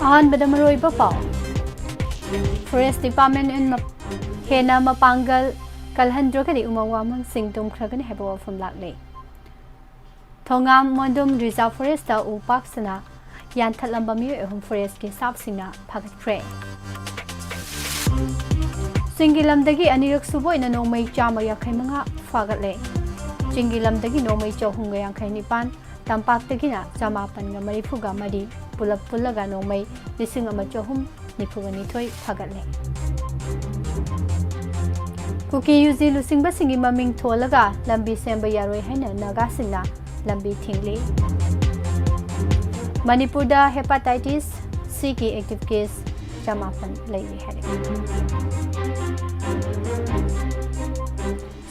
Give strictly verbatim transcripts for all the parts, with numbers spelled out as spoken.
ꯑꯍꯥꯟꯕꯗ ꯃꯔꯨꯑꯣꯏꯕ ꯄꯥꯎ꯫ Forest Department ꯃ-, ꯍꯦꯟꯅ ꯃꯄꯥꯡꯒꯜ ꯀꯜꯍꯟꯗ꯭ꯔꯒꯗꯤ ꯎꯃꯪ ꯋꯥꯃꯪꯁꯤꯡ ꯇꯨꯝꯈ꯭ꯔꯒꯅꯤ ꯍꯥꯏꯕ ꯋꯥꯐꯝ ꯂꯥꯛꯂꯦ꯫ ꯊꯣꯉꯥꯝ ꯃꯣꯟꯗꯨꯝ Reserve Forest ꯎ ꯄꯥꯛꯁꯅ ꯌꯥꯟꯊꯠꯂꯝꯕ ꯃꯤꯑꯣꯏ ꯑꯍꯨꯝ forest ꯀꯤ staff ꯁꯤꯡꯅ ꯐꯥꯒꯠꯈ꯭ꯔꯦ꯫ ꯆꯤꯡꯒꯤ ꯂꯝꯗꯒꯤ ꯑꯅꯤꯔꯛ ꯁꯨꯕ ꯑꯣꯏꯅ ꯅꯣꯡꯃꯩ ꯆꯥꯝꯃ ꯌꯥꯡꯈꯩ ꯃꯉꯥ ꯐꯥꯒꯠꯂꯦ꯫ ꯆꯤꯡꯒꯤ ꯂꯝꯗꯒꯤ ꯅꯣꯡꯃꯩ ꯆꯍꯨꯝꯒ ꯌꯥꯡꯈꯩ ꯅꯤꯄꯥꯟ, ꯇꯝꯄꯥꯛꯇꯒꯤꯅ ꯆꯃꯥꯄꯟꯒ ꯃꯔꯤꯐꯨꯒ ꯃꯔꯤ, ꯄꯨꯂꯞ ꯄꯨꯜꯂꯒ ꯅꯣꯡꯃꯩ ꯂꯤꯁꯤꯡ ꯑꯃ ꯆꯍꯨꯝ ꯅꯤꯐꯨꯒ ꯅꯤꯊꯣꯏ ꯐꯥꯒꯠꯂꯦ꯫ ꯀꯨꯀꯤ ꯌꯨꯖꯤ ꯂꯨꯆꯤꯡꯕꯁꯤꯡꯒꯤ ꯃꯃꯤꯡ ꯊꯣꯜꯂꯒ ꯂꯝꯕꯤ ꯁꯦꯝꯕ ꯌꯥꯔꯣꯏ ꯍꯥꯏꯅ ꯅꯥꯒꯥꯁꯤꯡꯅ ꯂꯝꯕꯤ ꯊꯤꯡꯂꯤ꯫ ꯃꯅꯤꯄꯨꯔꯗ hepatitis C ꯒꯤ active case ꯆꯃꯥꯄꯟ ꯂꯩꯔꯤ ꯍꯥꯏꯔꯦ꯫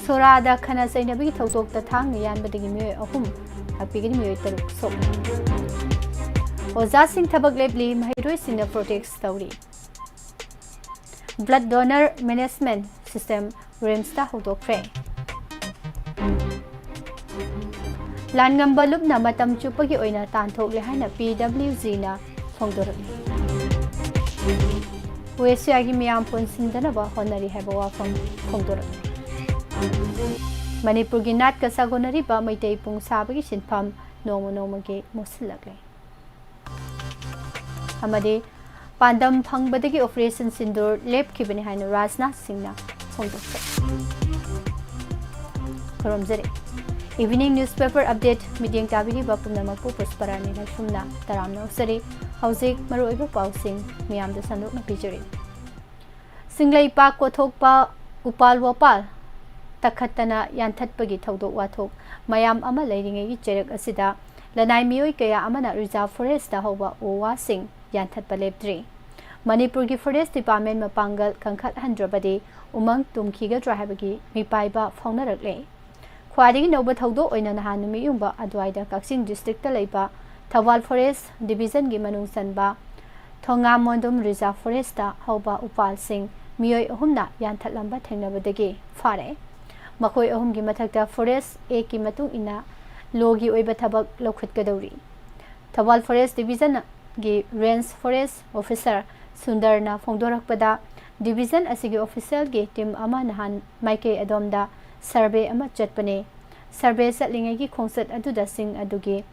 ꯁꯣꯔꯥꯗ ꯈꯠꯅ ꯆꯩꯅꯕꯒꯤ ꯊꯧꯗꯣꯛꯇ ꯊꯥꯡꯅ ꯌꯥꯟꯕꯗꯒꯤ ꯃꯤꯑꯣꯏ ꯑꯍꯨꯝ, ꯅꯥꯄꯤꯒꯤꯗꯤ ꯃꯤꯑꯣꯏ ꯇꯔꯨꯛ ꯁꯣꯛꯂꯦ꯫ ꯑꯣꯖꯥꯁꯤꯡ ꯊꯕꯛ ꯂꯦꯞꯂꯤ, ꯃꯍꯩꯔꯣꯏꯁꯤꯡꯅ protest ꯇꯧꯔꯤ꯫ Blood donor management system RIMS ꯇ ꯍꯧꯗꯣꯛꯈ꯭ꯔꯦ꯫ ꯂꯥꯟꯉꯝꯕ ꯂꯨꯞꯅ ꯃꯇꯝ ꯆꯨꯞꯄꯒꯤ ꯑꯣꯏꯅ ꯇꯥꯟꯊꯣꯛꯂꯦ ꯍꯥꯏꯅ P W G ꯅ ꯐꯣꯡꯗꯣꯔꯛꯂꯤ꯫ ꯋꯦꯁꯤꯌꯥꯒꯤ ꯃꯤꯌꯥꯝ ꯄꯨꯟꯁꯤꯟꯗꯅꯕ ꯍꯣꯠꯅꯔꯤ ꯍꯥꯏꯕ ꯋꯥꯐꯝ ꯐꯣꯡꯗꯣꯔꯛꯂꯤ꯫ ꯃꯅꯤꯄꯨꯔꯒꯤ ꯅꯥꯠꯀ ꯁꯥꯒꯣꯟꯅꯔꯤꯕ ꯃꯩꯇꯩ ꯄꯨꯡ ꯁꯥꯕꯒꯤ ꯁꯤꯟꯐꯝ ꯅꯣꯡꯃ ꯅꯣꯡꯃꯒꯤ ꯃꯨꯁꯤꯜꯂꯛꯂꯦ꯫ ꯑꯃꯗꯤ ꯄꯥꯟꯗꯝ ꯐꯪꯕꯗꯒꯤ Operation ꯁꯤꯟꯗꯨꯔ ꯂꯦꯞꯈꯤꯕꯅꯤ ꯍꯥꯏꯅ ꯔꯥꯖꯅꯥꯊ ꯁꯤꯡꯅ ꯐꯣꯡꯗꯣꯛꯈ꯭ꯔꯦ꯫ ꯈꯨꯔꯨꯝꯖꯔꯤ꯫ Evening newspaper update ꯃꯤꯠꯌꯦꯡ ꯇꯥꯕꯤꯔꯤꯕ ꯄꯨꯝꯅꯃꯛꯄꯨ ꯄꯨꯁꯄꯔꯥꯅꯤ ꯂꯥꯏꯁ꯭ꯔꯝꯅ ꯇꯔꯥꯝꯅ ꯑꯣꯛꯆꯔꯤ꯫ ꯍꯧꯖꯤꯛ ꯃꯔꯨꯑꯣꯏꯕ ꯄꯥꯎꯁꯤꯡ ꯃꯤꯌꯥꯝꯗ ꯁꯟꯗꯣꯛꯅ ꯄꯤꯖꯔꯤ꯫ ꯆꯤꯡꯂꯩꯄꯥꯛ ꯀꯣꯊꯣꯛꯄ ꯎꯄꯥꯜ ꯋꯥꯄꯥꯜ ꯇꯛꯈꯠꯇꯅ ꯌꯥꯟꯊꯠꯄꯒꯤ ꯊꯧꯗꯣꯛ ꯋꯥꯊꯣꯛ ꯃꯌꯥꯝ ꯑꯃ ꯂꯩꯔꯤꯉꯩꯒꯤ ꯆꯩꯔꯛ ꯑꯁꯤꯗ ꯂꯅꯥꯏ ꯃꯤꯑꯣꯏ ꯀꯌꯥ ꯑꯃꯅ Reserve Forest ꯇ ꯍꯧꯕ ꯎ ꯋꯥꯁꯤꯡ ꯌꯥꯟꯊꯠꯄ ꯂꯦꯞꯇ꯭ꯔꯤ꯫ ꯃꯅꯤꯄꯨꯔꯒꯤ Forest Department ꯃꯄꯥꯡꯒꯜ ꯀꯟꯈꯠꯍꯟꯗ꯭ꯔꯕꯗꯤ ꯎꯃꯪ ꯇꯨꯝꯈꯤꯒꯗ꯭ꯔꯥ ꯍꯥꯏꯕꯒꯤ ꯃꯤꯄꯥꯏꯕ ꯐꯥꯎꯅꯔꯛꯂꯦ꯫ ꯈ꯭ꯋꯥꯏꯗꯒꯤ ꯅꯧꯕ ꯊꯧꯗꯣꯛ ꯑꯣꯏꯅ ꯅꯍꯥꯟ ꯅꯨꯃꯤꯠꯌꯨꯡꯕ ꯑꯗꯨꯋꯥꯏꯗ ꯀꯛꯆꯤꯡ district ꯇ ꯂꯩꯕ ꯊꯧꯕꯥꯜ Forest Division ꯒꯤ ꯃꯅꯨꯡ ꯆꯟꯕ ꯊꯣꯉꯥꯝ ꯃꯣꯟꯗꯨꯝ Reserve Forest ꯇ ꯍꯧꯕ ꯎꯄꯥꯜꯁꯤꯡ ꯃꯤꯑꯣꯏ ꯑꯍꯨꯝꯅ ꯌꯥꯟꯊꯠꯂꯝꯕ ꯊꯦꯡꯅꯕꯗꯒꯤ ꯐꯥꯔꯦ꯫ ꯃꯈꯣꯏ ꯑꯍꯨꯝꯒꯤ ꯃꯊꯛꯇ Forest Act ꯀꯤ ꯃꯇꯨꯡ ꯏꯟꯅ law ꯒꯤ ꯑꯣꯏꯕ ꯊꯕꯛ ꯂꯧꯈꯠꯀꯗꯧꯔꯤ꯫ ꯊꯧꯕꯥꯜ Forest Division ꯅ ꯒꯤ Range Forest Officer ꯁꯨꯟꯗꯔꯅ ꯐꯣꯡꯗꯣꯔꯛꯄꯗ, division ꯑꯁꯤꯒꯤ official ꯒꯤ team ꯑꯃ ꯅꯍꯥꯟ ꯃꯥꯏꯀꯩ ꯑꯗꯣꯝꯗ survey ꯑꯃ ꯆꯠꯄꯅꯤ꯫ Survey ꯆꯠꯂꯤꯉꯩꯒꯤ ꯈꯣꯡꯆꯠ ꯑꯗꯨꯗ ꯆꯤꯡ ꯑꯗꯨꯒꯤ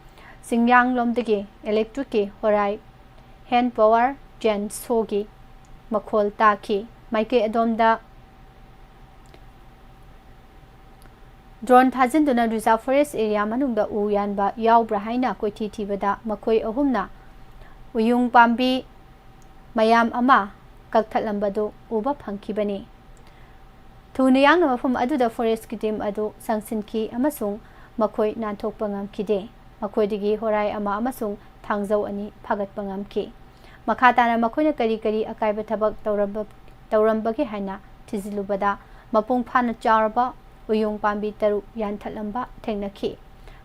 ꯆꯤꯡꯌꯥꯡꯂꯣꯝꯗꯒꯤ electric ꯀꯤ ꯍꯣꯔꯥꯏ, hand power chainsaw ꯒꯤ ꯃꯈꯣꯜ ꯇꯥꯈꯤ꯫ ꯃꯥꯏꯀꯩ ꯑꯗꯣꯝꯗ drone ꯊꯥꯖꯤꯟꯗꯨꯅ Reserve Forest area ꯃꯅꯨꯡꯗ ꯎ ꯌꯥꯟꯕ ꯌꯥꯎꯕ꯭ꯔꯥ ꯍꯥꯏꯅ ꯀꯣꯏꯊꯤ ꯊꯤꯕꯗ, ꯃꯈꯣꯏ ꯑꯍꯨꯝꯅ ꯎꯌꯨꯡ ꯄꯥꯝꯕꯤ ꯃꯌꯥꯝ ꯑꯃ ꯀꯛꯊꯠꯂꯝꯕꯗꯨ ꯎꯕ ꯐꯪꯈꯤꯕꯅꯤ꯫ ꯊꯨꯅ ꯌꯥꯡꯅ ꯃꯐꯝ ꯑꯗꯨꯗ forest ꯀꯤ team ꯑꯗꯨ ꯆꯪꯁꯤꯟꯈꯤ ꯑꯃꯁꯨꯡ ꯃꯈꯣꯏ ꯅꯥꯟꯊꯣꯛꯄ ꯉꯝꯈꯤꯗꯦ꯫ ꯃꯈꯣꯏꯗꯒꯤ ꯍꯣꯔꯥꯏ ꯑꯃ ꯑꯃꯁꯨꯡ ꯊꯥꯡꯖꯧ ꯑꯅꯤ ꯐꯥꯒꯠꯄ ꯉꯝꯈꯤ꯫ ꯃꯈꯥ ꯇꯥꯅ ꯃꯈꯣꯏꯅ ꯀꯔꯤ ꯀꯔꯤ ꯑꯀꯥꯏꯕ ꯊꯕꯛ ꯇꯧꯔꯝꯕ-, ꯇꯧꯔꯝꯕꯒꯦ ꯍꯥꯏꯅ ꯊꯤꯖꯤꯜꯂꯨꯕꯗ, ꯃꯄꯨꯡ ꯐꯥꯅ ꯆꯥꯎꯔꯕ ꯎꯌꯨꯡ ꯄꯥꯝꯕꯤ ꯇꯔꯨꯛ ꯌꯥꯟꯊꯠꯂꯝꯕ ꯊꯦꯡꯅꯈꯤ꯫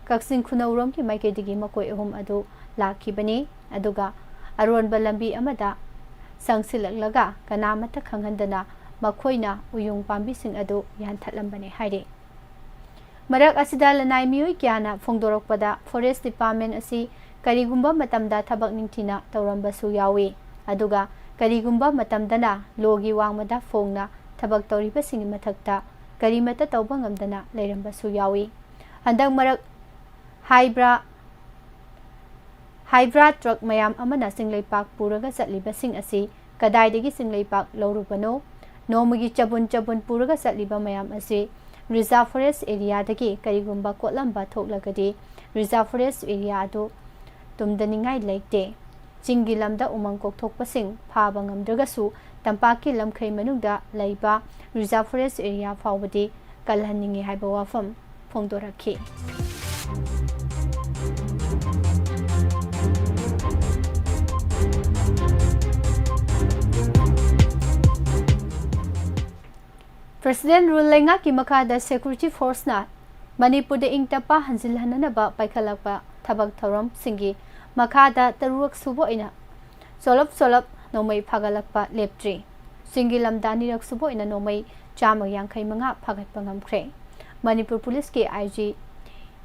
ꯀꯛꯆꯤꯡ ꯈꯨꯅꯧꯔꯣꯝꯒꯤ ꯃꯥꯏꯀꯩꯗꯒꯤ ꯃꯈꯣꯏ ꯑꯍꯨꯝ ꯑꯗꯨ ꯂꯥꯛꯈꯤꯕꯅꯤ, ꯑꯗꯨꯒ ꯑꯔꯣꯟꯕ ꯂꯝꯕꯤ ꯑꯃꯗ ꯆꯪꯁꯤꯜꯂꯛꯂꯒ ꯀꯅꯥꯃꯠꯇ ꯈꯪꯍꯟꯗꯅ ꯃꯈꯣꯏꯅ ꯎꯌꯨꯡ ꯄꯥꯝꯕꯤꯁꯤꯡ ꯑꯗꯨ ꯌꯥꯟꯊꯠꯂꯝꯕꯅꯤ ꯍꯥꯏꯔꯤ꯫ ꯃꯔꯛ ꯑꯁꯤꯗ ꯂꯅꯥꯏ ꯃꯤꯑꯣꯏ ꯀꯌꯥꯅ ꯐꯣꯡꯗꯣꯔꯛꯄꯗ, forest department ꯑꯁꯤ ꯀꯔꯤꯒꯨꯝꯕ ꯃꯇꯝꯗ ꯊꯕꯛ ꯅꯤꯡꯊꯤꯅ ꯇꯧꯔꯝꯕꯁꯨ ꯌꯥꯎꯏ, ꯑꯗꯨꯒ ꯀꯔꯤꯒꯨꯝꯕ ꯃꯇꯝꯗꯅ law ꯒꯤ ꯋꯥꯡꯃꯗ ꯐꯣꯡꯅ ꯊꯕꯛ ꯇꯧꯔꯤꯕꯁꯤꯡꯒꯤ ꯃꯊꯛꯇ ꯀꯔꯤꯃꯠꯇ ꯇꯧꯕ ꯉꯝꯗꯅ ꯂꯩꯔꯝꯕꯁꯨ ꯌꯥꯎꯏ꯫ ꯍꯟꯗꯛ ꯃꯔꯛ ꯍꯥꯏꯕ꯭ꯔꯥ, ꯍꯥꯏꯕ꯭ꯔꯥ truck ꯃꯌꯥꯝ ꯑꯃꯅ ꯆꯤꯡꯂꯩꯄꯥꯛ ꯄꯨꯔꯒ ꯆꯠꯂꯤꯕꯁꯤꯡ ꯑꯁꯤ ꯀꯗꯥꯏꯗꯒꯤ ꯆꯤꯡꯂꯩꯄꯥꯛ ꯂꯧꯔꯨꯕꯅꯣ? ꯅꯣꯡꯃꯒꯤ ꯆꯕꯨꯟ ꯆꯕꯨꯟ ꯄꯨꯔꯒ ꯆꯠꯂꯤꯕ ꯃꯌꯥꯝ ꯑꯁꯤ Reserve Forest area ꯗꯒꯤ ꯀꯔꯤꯒꯨꯝꯕ ꯀꯣꯠꯂꯝꯕ ꯊꯣꯛꯂꯒꯗꯤ, Reserve Forest area ꯑꯗꯨ ꯇꯨꯝꯗꯅꯤꯡꯉꯥꯏ ꯂꯩꯇꯦ꯫ ꯆꯤꯡꯒꯤ ꯂꯝꯗ ꯎꯃꯪ ꯀꯣꯛꯊꯣꯛꯄꯁꯤꯡ ꯐꯥꯕ ꯉꯝꯗ꯭ꯔꯒꯁꯨ, ꯇꯝꯄꯥꯛꯀꯤ ꯂꯝꯈꯩ ꯃꯅꯨꯡꯗ ꯂꯩꯕ Reserve Forest area ꯐꯥꯎꯕꯗꯤ ꯀꯜꯍꯟꯅꯤꯡꯏ ꯍꯥꯏꯕ ꯋꯥꯐꯝ ꯐꯣꯡꯗꯣꯔꯛꯈꯤ꯫ President Rule ꯂꯩꯉꯥꯛꯀꯤ ꯃꯈꯥꯗ security force ꯅ ꯃꯅꯤꯄꯨꯔꯗ ꯏꯪ ꯇꯞꯄ ꯍꯟꯖꯤꯜꯍꯟꯅꯅꯕ ꯄꯥꯏꯈꯠꯂꯛꯄ ꯊꯕꯛ ꯊꯧꯔꯝꯁꯤꯡꯒꯤ ꯃꯈꯥꯗ ꯇꯔꯨꯛ ꯁꯨꯕ ꯑꯣꯏꯅ ꯆꯣꯂꯞ ꯆꯣꯂꯞ ꯅꯣꯡꯃꯩ ꯐꯥꯒꯠꯂꯛꯄ ꯂꯦꯞꯇ꯭ꯔꯤ꯫ ꯆꯤꯡꯒꯤ ꯂꯝꯗ ꯑꯅꯤꯔꯛ ꯁꯨꯕ ꯑꯣꯏꯅ ꯅꯣꯡꯃꯩ ꯆꯥꯝꯃ ꯌꯥꯡꯈꯩ ꯃꯉꯥ ꯐꯥꯒꯠꯄ ꯉꯝꯈ꯭ꯔꯦ꯫ ꯃꯅꯤꯄꯨꯔ ꯄꯨꯂꯤꯁꯀꯤ I G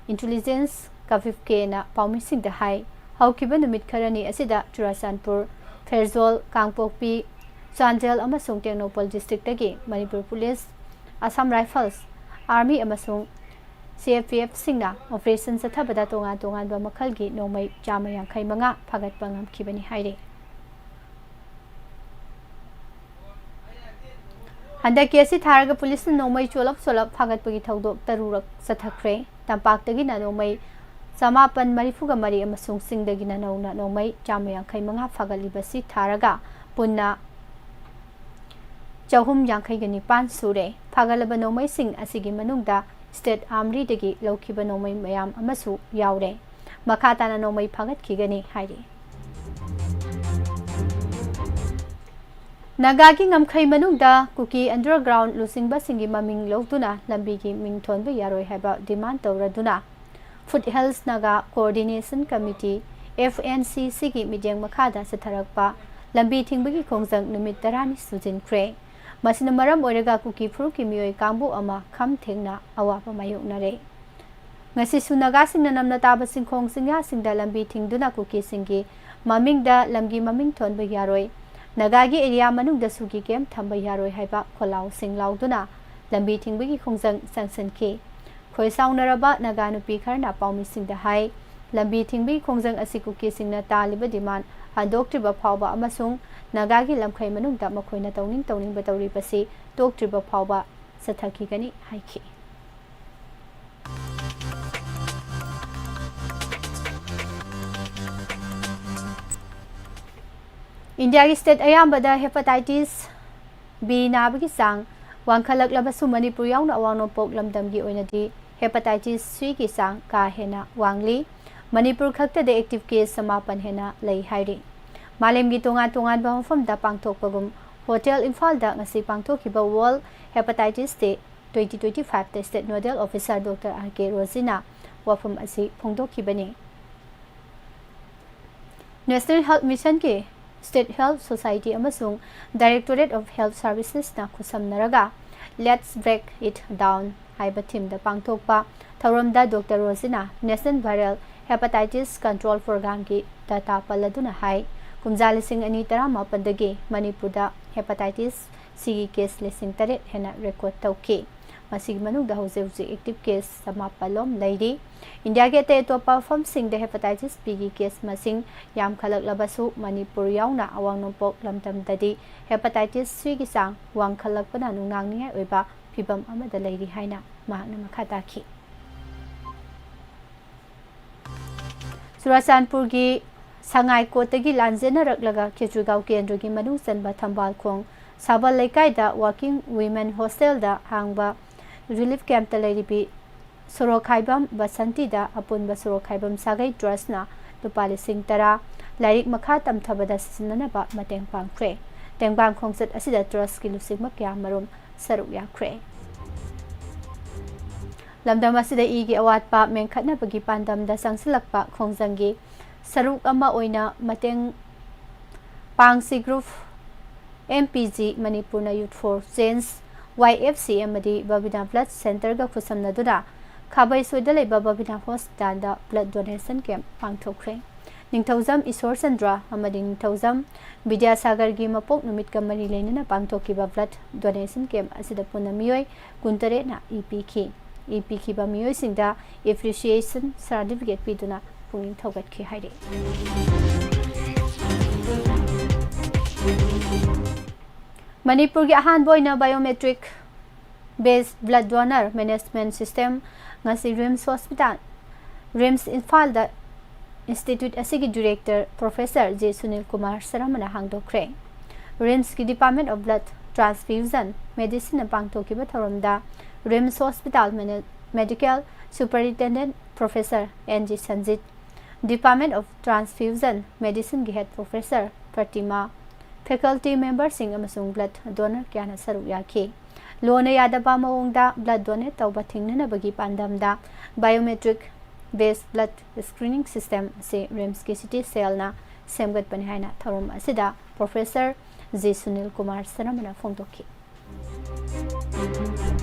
intelligence ꯀꯕꯤꯞ ꯀꯦꯅ ꯄꯥꯎꯃꯤꯁꯤꯡꯗ ꯍꯥꯏ, ꯍꯧꯈꯤꯕ ꯅꯨꯃꯤꯠ ꯈꯔꯅꯤ ꯑꯁꯤꯗ ꯆꯨꯔꯥꯆꯥꯟꯄꯨꯔ, ꯐꯦꯔꯖꯣꯜ, ꯀꯥꯡꯄꯣꯛꯄꯤ, ꯆꯥꯟꯗꯦꯜ ꯑꯃꯁꯨꯡ ꯇꯦꯡꯅꯧꯄꯜ district ꯇꯒꯤ Manipur police, Assam Rifles, Army ꯑꯃꯁꯨꯡ C R P F ꯁꯤꯡꯅ operation ꯆꯠꯊꯕꯗ ꯇꯣꯉꯥꯟ ꯇꯣꯉꯥꯟꯕ ꯃꯈꯜꯒꯤ ꯅꯣꯡꯃꯩ ꯆꯥꯝꯃ ꯌꯥꯡꯈꯩ ꯃꯉꯥ ꯐꯥꯒꯠꯄ ꯉꯝꯈꯤꯕꯅꯤ ꯍꯥꯏꯔꯤ꯫ ꯍꯟꯗꯛꯀꯤ ꯑꯁꯤ ꯊꯥꯔꯒ ꯄꯨꯂꯤꯁꯅ ꯅꯣꯡꯃꯩ ꯆꯣꯂꯞ ꯆꯣꯂꯞ ꯐꯥꯒꯠꯄꯒꯤ ꯊꯧꯗꯣꯛ ꯇꯔꯨꯔꯛ ꯆꯠꯊꯈ꯭ꯔꯦ꯫ ꯇꯝꯄꯥꯛꯇꯒꯤꯅ ꯅꯣꯡꯃꯩ ꯆꯃꯥꯄꯟ ꯃꯔꯤꯐꯨꯒ ꯃꯔꯤ ꯑꯃꯁꯨꯡ ꯆꯤꯡꯗꯒꯤꯅ ꯅꯧꯅ ꯅꯣꯡꯃꯩ ꯆꯥꯝꯃ ꯌꯥꯡꯈꯩ ꯃꯉꯥ ꯐꯥꯒꯠꯂꯤꯕꯁꯤ ꯊꯥꯔꯒ ꯄꯨꯟꯅ ꯆꯍꯨꯝ ꯌꯥꯡꯈꯩꯒ ꯅꯤꯄꯥꯟ ꯁꯨꯔꯦ꯫ ꯐꯥꯒꯠꯂꯕ ꯅꯣꯡꯃꯩꯁꯤꯡ ꯑꯁꯤꯒꯤ ꯃꯅꯨꯡꯗ state armoury ꯗꯒꯤ ꯂꯧꯈꯤꯕ ꯅꯣꯡꯃꯩ ꯃꯌꯥꯝ ꯑꯃꯁꯨ ꯌꯥꯎꯔꯦ꯫ ꯃꯈꯥ ꯇꯥꯅ ꯅꯣꯡꯃꯩ ꯐꯥꯒꯠꯈꯤꯒꯅꯤ ꯍꯥꯏꯔꯤ꯫ ꯅꯥꯒꯥꯒꯤ ꯉꯝꯈꯩ ꯃꯅꯨꯡꯗ ꯀꯨꯀꯤ underground ꯂꯨꯆꯤꯡꯕꯁꯤꯡꯒꯤ ꯃꯃꯤꯡ ꯂꯧꯗꯨꯅ ꯂꯝꯕꯤꯒꯤ ꯃꯤꯡ ꯊꯣꯟꯕ ꯌꯥꯔꯣꯏ ꯍꯥꯏꯕ demand ꯇꯧꯔꯗꯨꯅ Foothills Naga Coordination Committee, F N C C ꯒꯤ ꯃꯤꯠꯌꯦꯡ ꯃꯈꯥꯗ ꯆꯠꯊꯔꯛꯄ ꯂꯝꯕꯤ ꯊꯤꯡꯕꯒꯤ ꯈꯣꯡꯖꯪ ꯅꯨꯃꯤꯠ ꯇꯔꯥꯅꯤ ꯁꯨꯖꯤꯟꯈ꯭ꯔꯦ꯫ ꯃꯁꯤꯅ ꯃꯔꯝ ꯑꯣꯏꯔꯒ ꯀꯨꯀꯤ ꯐꯨꯔꯨꯞꯀꯤ ꯃꯤꯑꯣꯏ ꯀꯥꯡꯕꯨ ꯑꯃ ꯈꯝ ꯊꯦꯡꯅ ꯑꯋꯥꯕ ꯃꯥꯌꯣꯛꯅꯔꯦ꯫ ꯉꯁꯤꯁꯨ ꯅꯥꯒꯥꯁꯤꯡꯅ ꯅꯝꯅ ꯇꯥꯕ ꯆꯤꯡꯈꯣꯡ ꯆꯤꯡꯌꯥꯁꯤꯡꯗ ꯂꯝꯕꯤ ꯊꯤꯡꯗꯨꯅ ꯀꯨꯀꯤꯁꯤꯡꯒꯤ ꯃꯃꯤꯡꯗ ꯂꯝꯒꯤ ꯃꯃꯤꯡ ꯊꯣꯟꯕ ꯌꯥꯔꯣꯏ, ꯅꯥꯒꯥꯒꯤ area ꯃꯅꯨꯡꯗ ꯁꯨꯒꯤ camp ꯊꯝꯕ ꯌꯥꯔꯣꯏ ꯍꯥꯏꯕ ꯈꯣꯜꯂꯥꯎꯁꯤꯡ ꯂꯥꯎꯗꯨꯅ ꯂꯝꯕꯤ ꯊꯤꯡꯕꯒꯤ ꯈꯣꯡꯖꯪ ꯆꯪꯁꯤꯟꯈꯤ꯫ ꯈꯣꯏ ꯁꯥꯎꯅꯔꯕ ꯅꯥꯒꯥ ꯅꯨꯄꯤ ꯈꯔꯅ ꯄꯥꯎꯃꯤꯁꯤꯡꯗ ꯍꯥꯏ, ꯂꯝꯕꯤ ꯊꯤꯡꯕꯒꯤ ꯈꯣꯡꯖꯪ ꯑꯁꯤ ꯀꯨꯀꯤꯁꯤꯡꯅ ꯇꯥꯜꯂꯤꯕ demand ꯍꯟꯗꯣꯛꯇ꯭ꯔꯤꯕ ꯐꯥꯎꯕ ꯑꯃꯁꯨꯡ ꯅꯥꯒꯥꯒꯤ ꯂꯝꯈꯩ ꯃꯅꯨꯡꯗ ꯃꯈꯣꯏꯅ ꯇꯧꯅꯤꯡ ꯇꯧꯅꯤꯡꯕ ꯇꯧꯔꯤꯕꯁꯤ ꯇꯣꯛꯇ꯭ꯔꯤꯕ ꯐꯥꯎꯕ ꯆꯠꯊꯈꯤꯒꯅꯤ ꯍꯥꯏꯈꯤ꯫ ꯏꯟꯗꯤꯌꯥꯒꯤ state ꯑꯌꯥꯝꯕꯗ hepatitis B ꯅꯥꯕꯒꯤ ꯆꯥꯡ ꯋꯥꯡꯈꯠꯂꯛꯂꯕꯁꯨ ꯃꯅꯤꯄꯨꯔ ꯌꯥꯎꯅ ꯑꯋꯥꯡ ꯅꯣꯡꯄꯣꯛ ꯂꯝꯗꯝꯒꯤ ꯑꯣꯏꯅꯗꯤ hepatitis C ꯒꯤ ꯆꯥꯡ ꯀꯥ ꯍꯦꯟꯅ ꯋꯥꯡꯂꯤ꯫ ꯃꯅꯤꯄꯨꯔ ꯈꯛꯇꯗ active case ꯆꯃꯥꯄꯟ ꯍꯦꯟꯅ ꯂꯩ ꯍꯥꯏꯔꯤ꯫ ꯃꯥꯂꯦꯝꯒꯤ ꯇꯣꯉꯥꯟ ꯇꯣꯉꯥꯟꯕ ꯃꯐꯝꯗ ꯄꯥꯡꯊꯣꯛꯄꯒꯨꯝ Hotel ꯏꯝꯐꯥꯜꯗ ꯉꯁꯤ ꯄꯥꯡꯊꯣꯛꯈꯤꯕ World Hepatitis Day twenty twenty-five ꯗ state nodal officer Doctor R K ꯔꯣꯖꯤꯅ ꯋꯥꯐꯝ ꯑꯁꯤ ꯐꯣꯡꯗꯣꯛꯈꯤꯕꯅꯤ꯫ National Health Mission ꯒꯤ State Health Society ꯑꯃꯁꯨꯡ Directorate of Health Services ꯅ ꯈꯨꯠꯁꯝꯅꯔꯒ Let's Break It Down ꯍꯥꯏꯕ theme ꯗ ꯄꯥꯡꯊꯣꯛꯄ ꯊꯧꯔꯝꯗ Doctor ꯔꯣꯖꯤꯅ National Viral Hepatitis Control Programꯒꯤ data ꯄꯜꯂꯗꯨꯅ ꯍꯥꯏ, ꯀꯨꯝꯖꯥ ꯂꯤꯁꯤꯡ ꯑꯅꯤ ꯇꯔꯥꯃꯥꯄꯟꯗꯒꯤ ꯃꯅꯤꯄꯨꯔꯗ hepatitis Cꯒꯤ case ꯂꯤꯁꯤꯡ ꯇꯔꯦꯠ ꯍꯦꯟꯅ record ꯇꯧꯈꯤ꯫ ꯃꯁꯤꯒꯤ ꯃꯅꯨꯡꯗ ꯍꯧꯖꯤꯛ ꯍꯧꯖꯤꯛ active case ꯆꯃꯥꯄꯜ ꯂꯣꯝ ꯂꯩꯔꯤ꯫ ꯏꯟꯗꯤꯌꯥꯒꯤ ꯑꯇꯩ ꯑꯇꯣꯞꯄ ꯃꯐꯝꯁꯤꯡꯗ hepatitis Bꯒꯤ case ꯃꯁꯤꯡ ꯌꯥꯝꯈꯠꯂꯛꯂꯕꯁꯨ ꯃꯅꯤꯄꯨꯔ ꯌꯥꯎꯅ ꯑꯋꯥꯡ ꯅꯣꯡꯄꯣꯛ ꯂꯝꯗꯝꯗꯗꯤ hepatitis Cꯒꯤ ꯆꯥꯡ ꯋꯥꯡꯈꯠꯂꯛꯄꯅ ꯅꯨꯡꯅꯥꯡꯅꯤꯡꯉꯥꯏ ꯑꯣꯏꯕ ꯐꯤꯚꯝ ꯑꯃꯗ ꯂꯩꯔꯤ ꯍꯥꯏꯅ ꯃꯍꯥꯛꯅ ꯃꯈꯥ ꯇꯥꯈꯤ꯫ ꯆꯨꯔꯥꯆꯥꯟꯄꯨꯔꯒꯤ ꯁꯉꯥꯏꯀꯣꯠꯇꯒꯤ ꯂꯥꯟꯖꯦꯟꯅꯔꯛꯂꯒ ꯈꯦꯇ꯭ꯔꯤꯒꯥꯎ ꯀꯦꯟꯗ꯭ꯔꯒꯤ ꯃꯅꯨꯡ ꯆꯟꯕ ꯊꯝꯕꯥꯜꯈꯣꯡ ꯁꯥꯕꯜ ꯂꯩꯀꯥꯏꯗ Working Women Hostelꯗ ꯍꯥꯡꯕ relief campꯇ ꯂꯩꯔꯤꯕꯤ ꯁꯣꯔꯣꯛꯈꯥꯏꯕꯝ ꯕꯁꯟꯇꯤꯗ ꯑꯄꯨꯟꯕ ꯁꯣꯔꯣꯛꯈꯥꯏꯕꯝ ꯁꯥꯒꯩ Trustꯅ ꯂꯨꯄꯥ ꯂꯤꯁꯤꯡ ꯇꯔꯥ ꯂꯥꯏꯔꯤꯛ ꯃꯈꯥ ꯇꯝꯊꯕꯗ ꯁꯤꯖꯤꯟꯅꯅꯕ ꯃꯇꯦꯡ ꯄꯥꯡꯈ꯭ꯔꯦ꯫ ꯇꯦꯡꯕꯥꯡ ꯈꯣꯡꯆꯠ ꯑꯁꯤꯗ Trustꯀꯤ ꯂꯨꯆꯤꯡꯕ ꯀꯌꯥꯃꯔꯨꯝ ꯁꯔꯨꯛ ꯌꯥꯈ꯭ꯔꯦ꯫ ꯂꯝꯗꯝ ꯑꯁꯤꯗ ꯏꯒꯤ ꯑꯋꯥꯠꯄ ꯃꯦꯟꯈꯠꯅꯕꯒꯤ ꯄꯥꯟꯗꯝꯗ ꯆꯪꯁꯤꯜꯂꯛꯄ ꯈꯣꯡꯖꯪꯒꯤ ꯁꯔꯨꯛ ꯑꯃ ꯑꯣꯏꯅ ꯃꯇꯦꯡ ꯄꯥꯡꯁꯤ group, M P G, Manipurna Youth for Change, Y F C ꯑꯃꯗꯤ Babina Blood Centreꯒ ꯈꯨꯠꯁꯝꯅꯗꯨꯅ ꯈꯥꯕꯩꯁꯣꯏꯗ ꯂꯩꯕ Babina Hospitalꯗ blood donation camp ꯄꯥꯡꯊꯣꯛꯈ꯭ꯔꯦ꯫ ꯅꯤꯡꯊꯧꯖꯝ ꯏꯁꯣꯔꯆꯟꯗ꯭ꯔ ꯑꯃꯗꯤ ꯅꯤꯡꯊꯧꯖꯝ ꯕꯤꯗ꯭ꯌꯥꯁꯥꯒꯔꯒꯤ ꯃꯄꯣꯛ ꯅꯨꯃꯤꯠꯀ ꯃꯔꯤ ꯂꯩꯅꯅ ꯄꯥꯡꯊꯣꯛꯈꯤꯕ blood donation camp ꯑꯁꯤꯗ ꯄꯨꯟꯅ ꯃꯤꯑꯣꯏ ꯀꯨꯟꯇꯔꯦꯠꯅ ꯏ ꯄꯤꯈꯤ꯫ ꯏ ꯄꯤꯈꯤꯕ ꯃꯤꯑꯣꯏꯁꯤꯡꯗ appreciation certificate ꯄꯤꯗꯨꯅ ꯄꯨꯛꯅꯤꯡ ꯊꯧꯒꯠꯈꯤ ꯍꯥꯏꯔꯤ꯫ ꯃꯅꯤꯄꯨꯔꯒꯤ ꯑꯍꯥꯟꯕ ꯑꯣꯏꯅ biometric based blood donor management system ꯉꯁꯤ RIMS Hospital, RIMS ꯏꯝꯐꯥꯜꯗ institute ꯑꯁꯤꯒꯤ director Professor J Sunil Kumar ꯁꯔꯃꯅ ꯍꯥꯡꯗꯣꯛꯈ꯭ꯔꯦ꯫ RIMSꯀꯤ Department of Blood Transfusion Medicineꯅ ꯄꯥꯡꯊꯣꯛꯈꯤꯕ ꯊꯧꯔꯝꯗ RIMS Hospital Mene-, Medical Superintendent Professor N G Sanjit, Department of Transfusion Medicineꯒꯤ head professor Pratima, faculty memberꯁꯤꯡ ꯑꯃꯁꯨꯡ blood donor ꯀꯌꯥꯅ ꯁꯔꯨꯛ ꯌꯥꯈꯤ꯫ ꯂꯣꯟꯅ ꯌꯥꯗꯕ ꯃꯑꯣꯡꯗ blood donate ꯇꯧꯕ ꯊꯤꯡꯅꯅꯕꯒꯤ ꯄꯥꯟꯗꯝꯗ biometric based blood screening system ꯑꯁꯤ RIMSꯀꯤ city cellꯅ ꯁꯦꯝꯒꯠꯄꯅꯤ ꯍꯥꯏꯅ ꯊꯧꯔꯝ ꯑꯁꯤꯗ Professor J ꯁꯨꯅꯤꯜ ꯀꯨꯃꯥꯔ ꯁꯔꯃꯅ ꯐꯣꯡꯗꯣꯛꯈꯤ꯫